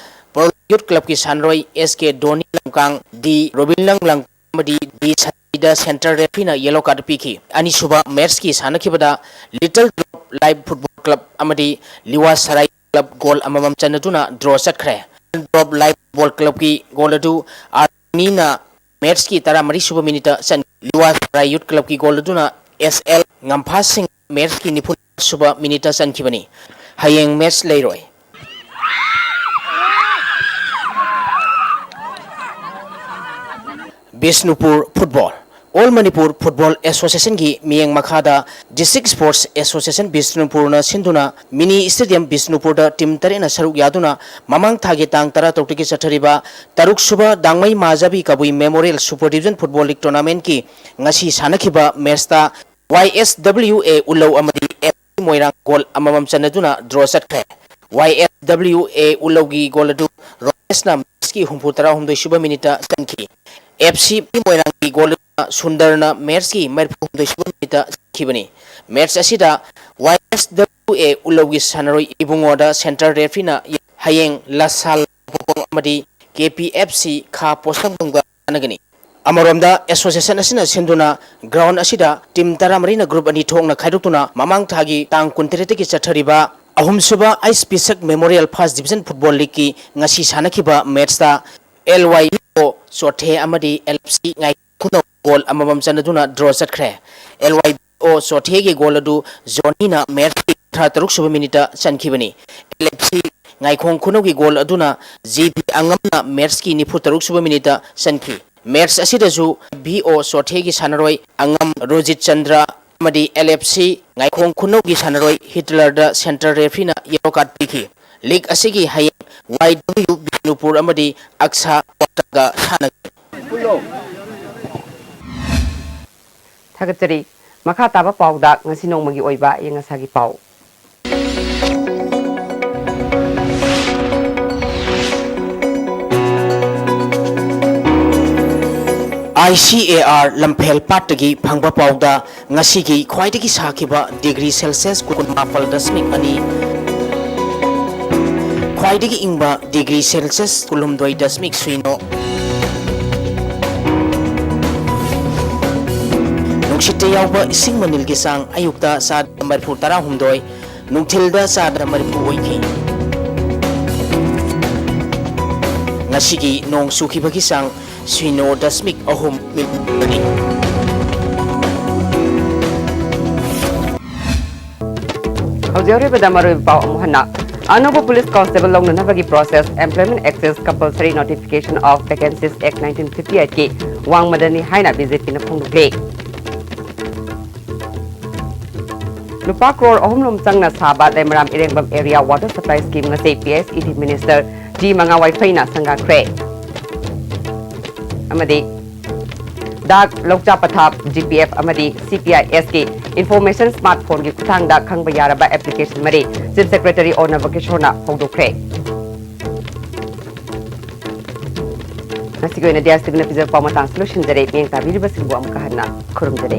ꯄ꯭ꯔꯣ ꯌꯨꯠ ꯀ꯭ꯂꯕꯀꯤ ꯁꯥꯟꯅꯔꯣꯏ ꯑꯦꯁ ꯀꯦ ꯗꯣꯅꯤ ꯂꯝꯀꯥꯡ, ꯗꯤ ꯔꯣꯕꯤꯟꯂꯪ ꯂꯝꯀꯥꯡ ꯑꯃꯗꯤ ꯗꯤ ꯁꯟꯖꯤꯗ ꯁꯦꯟꯇꯔ ꯔꯦꯐ꯭ꯔꯤꯅ ꯌꯦꯂꯣ ꯀꯥꯔꯗ ꯄꯤꯈꯤ꯫ ꯑꯅꯤꯁꯨꯕ ꯃꯦꯠꯁꯀꯤ ꯁꯥꯟꯅꯈꯤꯕꯗ little drop life football club ꯑꯃꯗꯤ ꯂꯤꯋꯥ ꯁꯔꯥꯏ ꯀ꯭ꯂꯕ ꯒꯣꯜ ꯑꯃꯃꯝ ꯆꯟꯅꯗꯨꯅ ꯗ꯭ꯔꯣ ꯆꯠꯈ꯭ꯔꯦ꯫ ꯂꯤꯇꯜ ꯗ꯭ꯔꯣꯞ ꯂꯥꯏꯐ ꯐꯨꯠꯕꯣꯜ ꯀ꯭ꯂꯕꯀꯤ ꯒꯣꯜ ꯑꯗꯨ ꯑꯥꯔꯃꯤꯅ ꯃꯦꯠꯁꯀꯤ ꯇꯔꯥꯃꯔꯤ ꯁꯨꯕ ꯃꯤꯅꯤꯠꯇ ꯆꯟꯈꯤ꯫ ꯂꯤꯋꯥ ꯁꯔꯥꯏ ꯌꯨꯠ ꯀ꯭ꯂꯕꯀꯤ ꯒꯣꯜ ꯑꯗꯨꯅ ꯑꯦꯁ ꯑꯦꯜ ꯉꯝꯐꯥꯁꯤꯡ ꯃꯦꯠꯁꯀꯤ ꯅꯤꯐꯨ ꯁꯨꯕ ꯃꯤꯅꯤꯠꯇ ꯆꯟꯈꯤꯕꯅꯤ꯫ ꯍꯌꯦꯡ ꯃꯦꯠꯁ ꯂꯩꯔꯣꯏ꯫ Bishnupur football. All Manipur football ꯑꯦꯁꯣꯁꯤꯌꯦꯁꯟꯒꯤ ꯃꯤꯠꯌꯦꯡ ꯃꯈꯥꯗ ꯗꯤꯁꯇ꯭ꯔꯤꯛ ꯁ꯭ꯄꯣꯔꯠꯁ ꯑꯦꯁꯣꯁꯤꯌꯦꯁꯟ ꯕꯤꯁꯅꯨꯄꯨꯔꯅ ꯁꯤꯟꯗꯨꯅ ꯃꯤꯅꯤ ꯁ꯭ꯇꯦꯗꯤꯌꯝ ꯕꯤꯁꯅꯨꯄꯨꯔꯗ ꯇꯤꯝ ꯇꯔꯦꯠꯅ ꯁꯔꯨꯛ ꯌꯥꯗꯨꯅ ꯃꯃꯥꯡ ꯊꯥꯒꯤ ꯇꯥꯡ ꯇꯔꯥꯇꯔꯨꯛꯇꯒꯤ ꯆꯠꯊꯔꯤꯕ ꯇꯔꯨꯛ ꯁꯨꯕ Dangmei Majabi Kabui memorial super division football league ꯇꯣꯔꯅꯥꯃꯦꯟꯠꯀꯤ ꯉꯁꯤ ꯁꯥꯟꯅꯈꯤꯕ ꯃꯦꯠꯁꯇ ꯋꯥꯏ ꯑꯦꯁ ꯗꯕ꯭ꯂꯤꯎ ꯑꯦ ꯎꯂꯧ ꯑꯃꯗꯤ ꯑꯦꯐ ꯁꯤ ꯃꯣꯏꯔꯥꯡ ꯒꯣꯜ ꯑꯃꯃꯝ ꯆꯟꯅꯗꯨꯅ ꯗ꯭ꯔꯣ ꯆꯠꯈ꯭ꯔꯦ꯫ ꯋꯥꯏ ꯑꯦꯁ ꯗꯕ꯭ꯂꯤꯎ ꯑꯦ ꯎꯂꯧꯒꯤ ꯒꯣꯜ ꯑꯗꯨ ꯔꯣꯃꯦꯁꯅ ꯃꯦꯠꯁꯀꯤ ꯍꯨꯝꯐꯨ ꯇꯔꯥꯍꯨꯝꯗꯣꯏ ꯁꯨꯕ ꯃꯤꯅꯤꯠꯇ ꯆꯟꯈꯤ꯫ ꯑꯦꯐ ꯁꯤ ꯃꯣꯏꯔꯥꯡꯒꯤ ꯒꯣꯜ ꯑꯗꯨꯅ ꯁꯨꯟꯗꯔꯅ ꯃꯦꯠꯁꯀꯤ ꯃꯔꯤꯐꯨꯍꯨꯝꯗꯣꯏ ꯁꯨꯕ ꯃꯤꯅꯤꯠꯇ ꯆꯟꯈꯤꯕꯅꯤ꯫ ꯃꯦꯠꯁ ꯑꯁꯤꯗ ꯋꯥꯏ ꯑꯦꯁ ꯗꯕ꯭ꯂꯤꯎ ꯑꯦ ꯎꯂꯧꯒꯤ ꯁꯥꯟꯅꯔꯣꯏ ꯏꯕꯨꯡꯉꯣꯗ ꯁꯦꯟꯇꯔ ꯔꯦꯐ꯭ꯔꯤꯅ ꯍꯌꯦꯡ ꯂꯁꯥꯜ ꯑꯃꯗꯤ ꯀꯦ ꯄꯤ ꯑꯦꯐ ꯁꯤ ꯈꯥ ꯄꯣꯁꯪꯕꯝꯒ ꯁꯥꯟꯅꯒꯅꯤ꯫ ꯑꯃꯔꯣꯝꯗ ꯑꯦꯁꯣꯁꯤꯌꯦꯁꯟ ꯑꯁꯤꯅ ꯁꯤꯟꯗꯨꯅ ꯒ꯭ꯔꯥꯎꯟ ꯑꯁꯤꯗ ꯇꯤꯝ ꯇꯔꯥꯃꯔꯤꯅ ꯒ꯭ꯔꯨꯞ ꯑꯅꯤ ꯊꯣꯛꯅ ꯈꯥꯏꯗꯣꯛꯇꯨꯅ ꯃꯃꯥꯡ ꯊꯥꯒꯤ ꯇꯥꯡ ꯀꯨꯟꯇꯔꯦꯠꯇꯒꯤ ꯆꯠꯊꯔꯤꯕ ꯑꯍꯨꯝꯁꯨꯕ ꯑꯩꯆ ꯄꯤ ꯁꯛ ꯃꯦꯃꯣꯔꯤꯌꯦꯜ ꯐꯥꯔꯁ ꯗꯤꯕꯤꯖꯟ ꯐꯨꯠꯕꯣꯜ ꯂꯤꯒꯀꯤ ꯉꯁꯤ ꯁꯥꯟꯅꯈꯤꯕ ꯃꯦꯠꯁꯇ ꯑꯦꯜ ꯋꯥꯏ ꯑꯣ ꯆꯣꯊꯦ ꯑꯃꯗꯤ ꯑꯦꯜ ꯑꯦꯐ ꯁꯤ ꯉꯥꯏꯈꯨꯅꯧ ꯒꯣꯜ ꯑꯃꯃꯝ ꯆꯟꯅꯗꯨꯅ ꯗ꯭ꯔꯣ ꯆꯠꯈ꯭ꯔꯦ꯫ ꯑꯦꯜ ꯋꯥꯏ ꯑꯣ ꯆꯣꯊꯦꯒꯤ ꯒꯣꯜ ꯑꯗꯨ ꯖꯣꯅꯤꯅ ꯃꯦꯠꯁꯀꯤ ꯀꯨꯟꯊ꯭ꯔꯥ ꯇꯔꯨꯛ ꯁꯨꯕ ꯃꯤꯅꯤꯠꯇ ꯆꯟꯈꯤꯕꯅꯤ꯫ ꯑꯦꯜ ꯑꯦꯐ ꯁꯤ ꯉꯥꯏꯈꯣꯡ ꯈꯨꯅꯧꯒꯤ ꯒꯣꯜ ꯑꯗꯨꯅ ꯖꯤ ꯕꯤ ꯑꯉꯝꯅ ꯃꯦꯠꯁꯀꯤ ꯅꯤꯐꯨ ꯇꯔꯨꯛ ꯁꯨꯕ ꯃꯤꯅꯤꯠꯇ ꯆꯟꯈꯤ꯫ ꯃꯦꯠꯁ ꯑꯁꯤꯗꯁꯨ ꯚꯤ ꯑꯣ ꯆꯣꯊꯦꯒꯤ ꯁꯥꯟꯅꯔꯣꯏ ꯑꯉꯝ ꯔꯣꯖꯤꯠ ꯆꯟꯗ꯭ꯔ ꯑꯃꯗꯤ ꯑꯦꯜ ꯑꯦꯐ ꯁꯤ ꯉꯥꯏꯈꯣꯡ ꯈꯨꯅꯧꯒꯤ ꯁꯥꯟꯅꯔꯣꯏ ꯍꯤꯇꯂꯔꯗ ꯁꯦꯟꯇꯔ ꯔꯦꯐ꯭ꯔꯤꯅ ꯌꯦꯂꯣ ꯀꯥꯔꯗ ꯄꯤꯈꯤ꯫ ꯂꯤꯒ ꯑꯁꯤꯒꯤ ꯍꯌꯦꯡ ꯋꯥꯏ ꯗꯕ꯭ꯂꯤꯎ ꯕꯤꯁꯅꯨꯄꯨꯔ ꯑꯃꯗꯤ ꯑꯛꯁꯥ ꯀ꯭ꯋꯥꯇꯔꯒ ꯁꯥꯟꯅꯒꯅꯤ꯫ ꯊꯥꯒꯠꯆꯔꯤ꯫ ꯃꯈꯥ ꯇꯥꯕ ꯄꯥꯎꯗ ꯉꯁꯤ ꯅꯣꯡꯃꯒꯤ ꯑꯣꯏꯕ ꯑꯏꯪ ꯑꯁꯥꯒꯤ ꯄꯥꯎ꯫ ꯑꯥꯏ ꯁꯤ ꯑꯦ ꯑꯥꯔ ꯂꯝꯐꯦꯜ ꯄꯥꯠꯇꯒꯤ ꯐꯪꯕ ꯄꯥꯎꯗ ꯉꯁꯤꯒꯤ ꯈ꯭ꯋꯥꯏꯗꯒꯤ ꯁꯥꯈꯤꯕ ꯗꯤꯒ꯭ꯔꯤ ꯁꯦꯜꯁꯤꯌꯁ ꯀꯨꯟꯃꯥꯄꯜ ꯗꯁꯃꯤꯛ ꯑꯅꯤ, ꯈ꯭ꯋꯥꯏꯗꯒꯤ ꯏꯪꯕ ꯗꯤꯒ꯭ꯔꯤ ꯁꯦꯜꯁꯤꯌꯁ ꯀꯨꯟꯍꯨꯝꯗꯣꯏ ꯗꯁꯃꯤꯛ ꯁꯤꯅꯣ꯫ ꯅꯨꯡꯁꯤꯠꯇ ꯌꯥꯎꯕ ꯏꯁꯤꯡ ꯃꯅꯤꯜꯒꯤ ꯆꯥꯡ ꯑꯌꯨꯛꯇ ꯆꯥꯗ ꯃꯔꯤꯐꯨ ꯇꯔꯥꯍꯨꯝꯗꯣꯏ, ꯅꯨꯡꯊꯤꯜꯗ ꯆꯥꯗ ꯃꯔꯤꯐꯨ ꯑꯣꯏꯈꯤ꯫ ꯉꯁꯤꯒꯤ ꯅꯣꯡ ꯆꯨꯈꯤꯕꯒꯤ ꯆꯥꯡ ꯁꯤꯅꯣ ꯗꯁꯃꯤꯛ ꯑꯍꯨꯝ ꯃꯤꯂꯤꯃꯤꯇꯔꯅꯤ꯫ ꯍꯧꯖꯤꯛ ꯑꯔꯣꯏꯕꯗ ꯃꯔꯨꯑꯣꯏꯕ ꯄꯥꯎ ꯑꯃꯨꯛ ꯍꯟꯅ꯫ ꯑꯅꯧꯕ ꯄꯨꯂꯤꯁ ꯀꯣꯟꯁꯇꯦꯕꯜ ꯂꯧꯅꯅꯕꯒꯤ process, Employment Access Compulsory Notification of Vacancies Act nineteen fifty eight ꯀꯤ ꯋꯥꯡꯃꯗꯅꯤ ꯍꯥꯏꯅ ꯕꯤ ꯖꯦ ꯄꯤꯅ ꯐꯣꯡꯗꯣꯛꯂꯦ꯫ ꯂꯨꯄꯥ ꯀ꯭ꯔꯣꯔ ꯑꯍꯨꯝ ꯂꯣꯝ ꯆꯪꯅ ꯁꯥꯕ ꯂꯩꯃꯔꯥꯝ ꯏꯔꯦꯡꯕꯝ ꯑꯦꯔꯤꯌꯥ ꯋꯥꯇꯔ ꯁꯄ꯭ꯂꯥꯏ ꯁ꯭ꯀꯤꯝ ꯉꯁꯤ ꯄꯤ ꯑꯩꯆ ꯏ ꯗꯤ ꯃꯤꯅꯤꯁꯇꯔ ꯖꯤ ꯃꯉꯥ ꯋꯥꯏꯐꯩꯅ ꯁꯪꯒꯥꯈ꯭ꯔꯦ꯫ ꯑꯃꯗꯤ ꯗꯥꯛ, ꯂꯧꯆꯥ ꯄꯊꯥꯞ, ꯖꯤ ꯄꯤ ꯑꯦꯐ ꯑꯃꯗꯤ ꯁꯤ ꯄꯤ ꯑꯥꯏ ꯑꯦꯁꯀꯤ ꯏꯟꯐꯣꯔꯃꯦꯁꯟ ꯁ꯭ꯃꯥꯔꯠ ꯐꯣꯟꯒꯤ ꯈꯨꯠꯊꯥꯡꯗ ꯈꯪꯕ ꯌꯥꯔꯕ ꯑꯦꯄ꯭ꯂꯤꯀꯦꯁꯟ ꯃꯔꯤ ꯆꯤꯐ ꯁꯦꯀ꯭ꯔꯦꯇꯔꯤ ꯑꯣ ꯅꯕꯀꯤꯁꯣꯔꯅ ꯍꯧꯗꯣꯛꯈ꯭ꯔꯦ꯫ ꯉꯁꯤꯒꯤ ꯑꯣꯏꯅꯗꯤ ꯑꯁꯤꯒꯨꯝꯅ ꯄꯤꯖꯕ ꯄꯥꯎ ꯃꯇꯥꯡꯁꯤ ꯂꯣꯏꯁꯤꯟꯖꯔꯦ꯫ ꯃꯤꯠꯌꯦꯡ ꯇꯥꯕꯤꯔꯤꯕꯁꯤꯡꯕꯨ ꯑꯃꯨꯛꯀ ꯍꯟꯅ ꯈꯨꯔꯨꯝꯖꯔꯤ꯫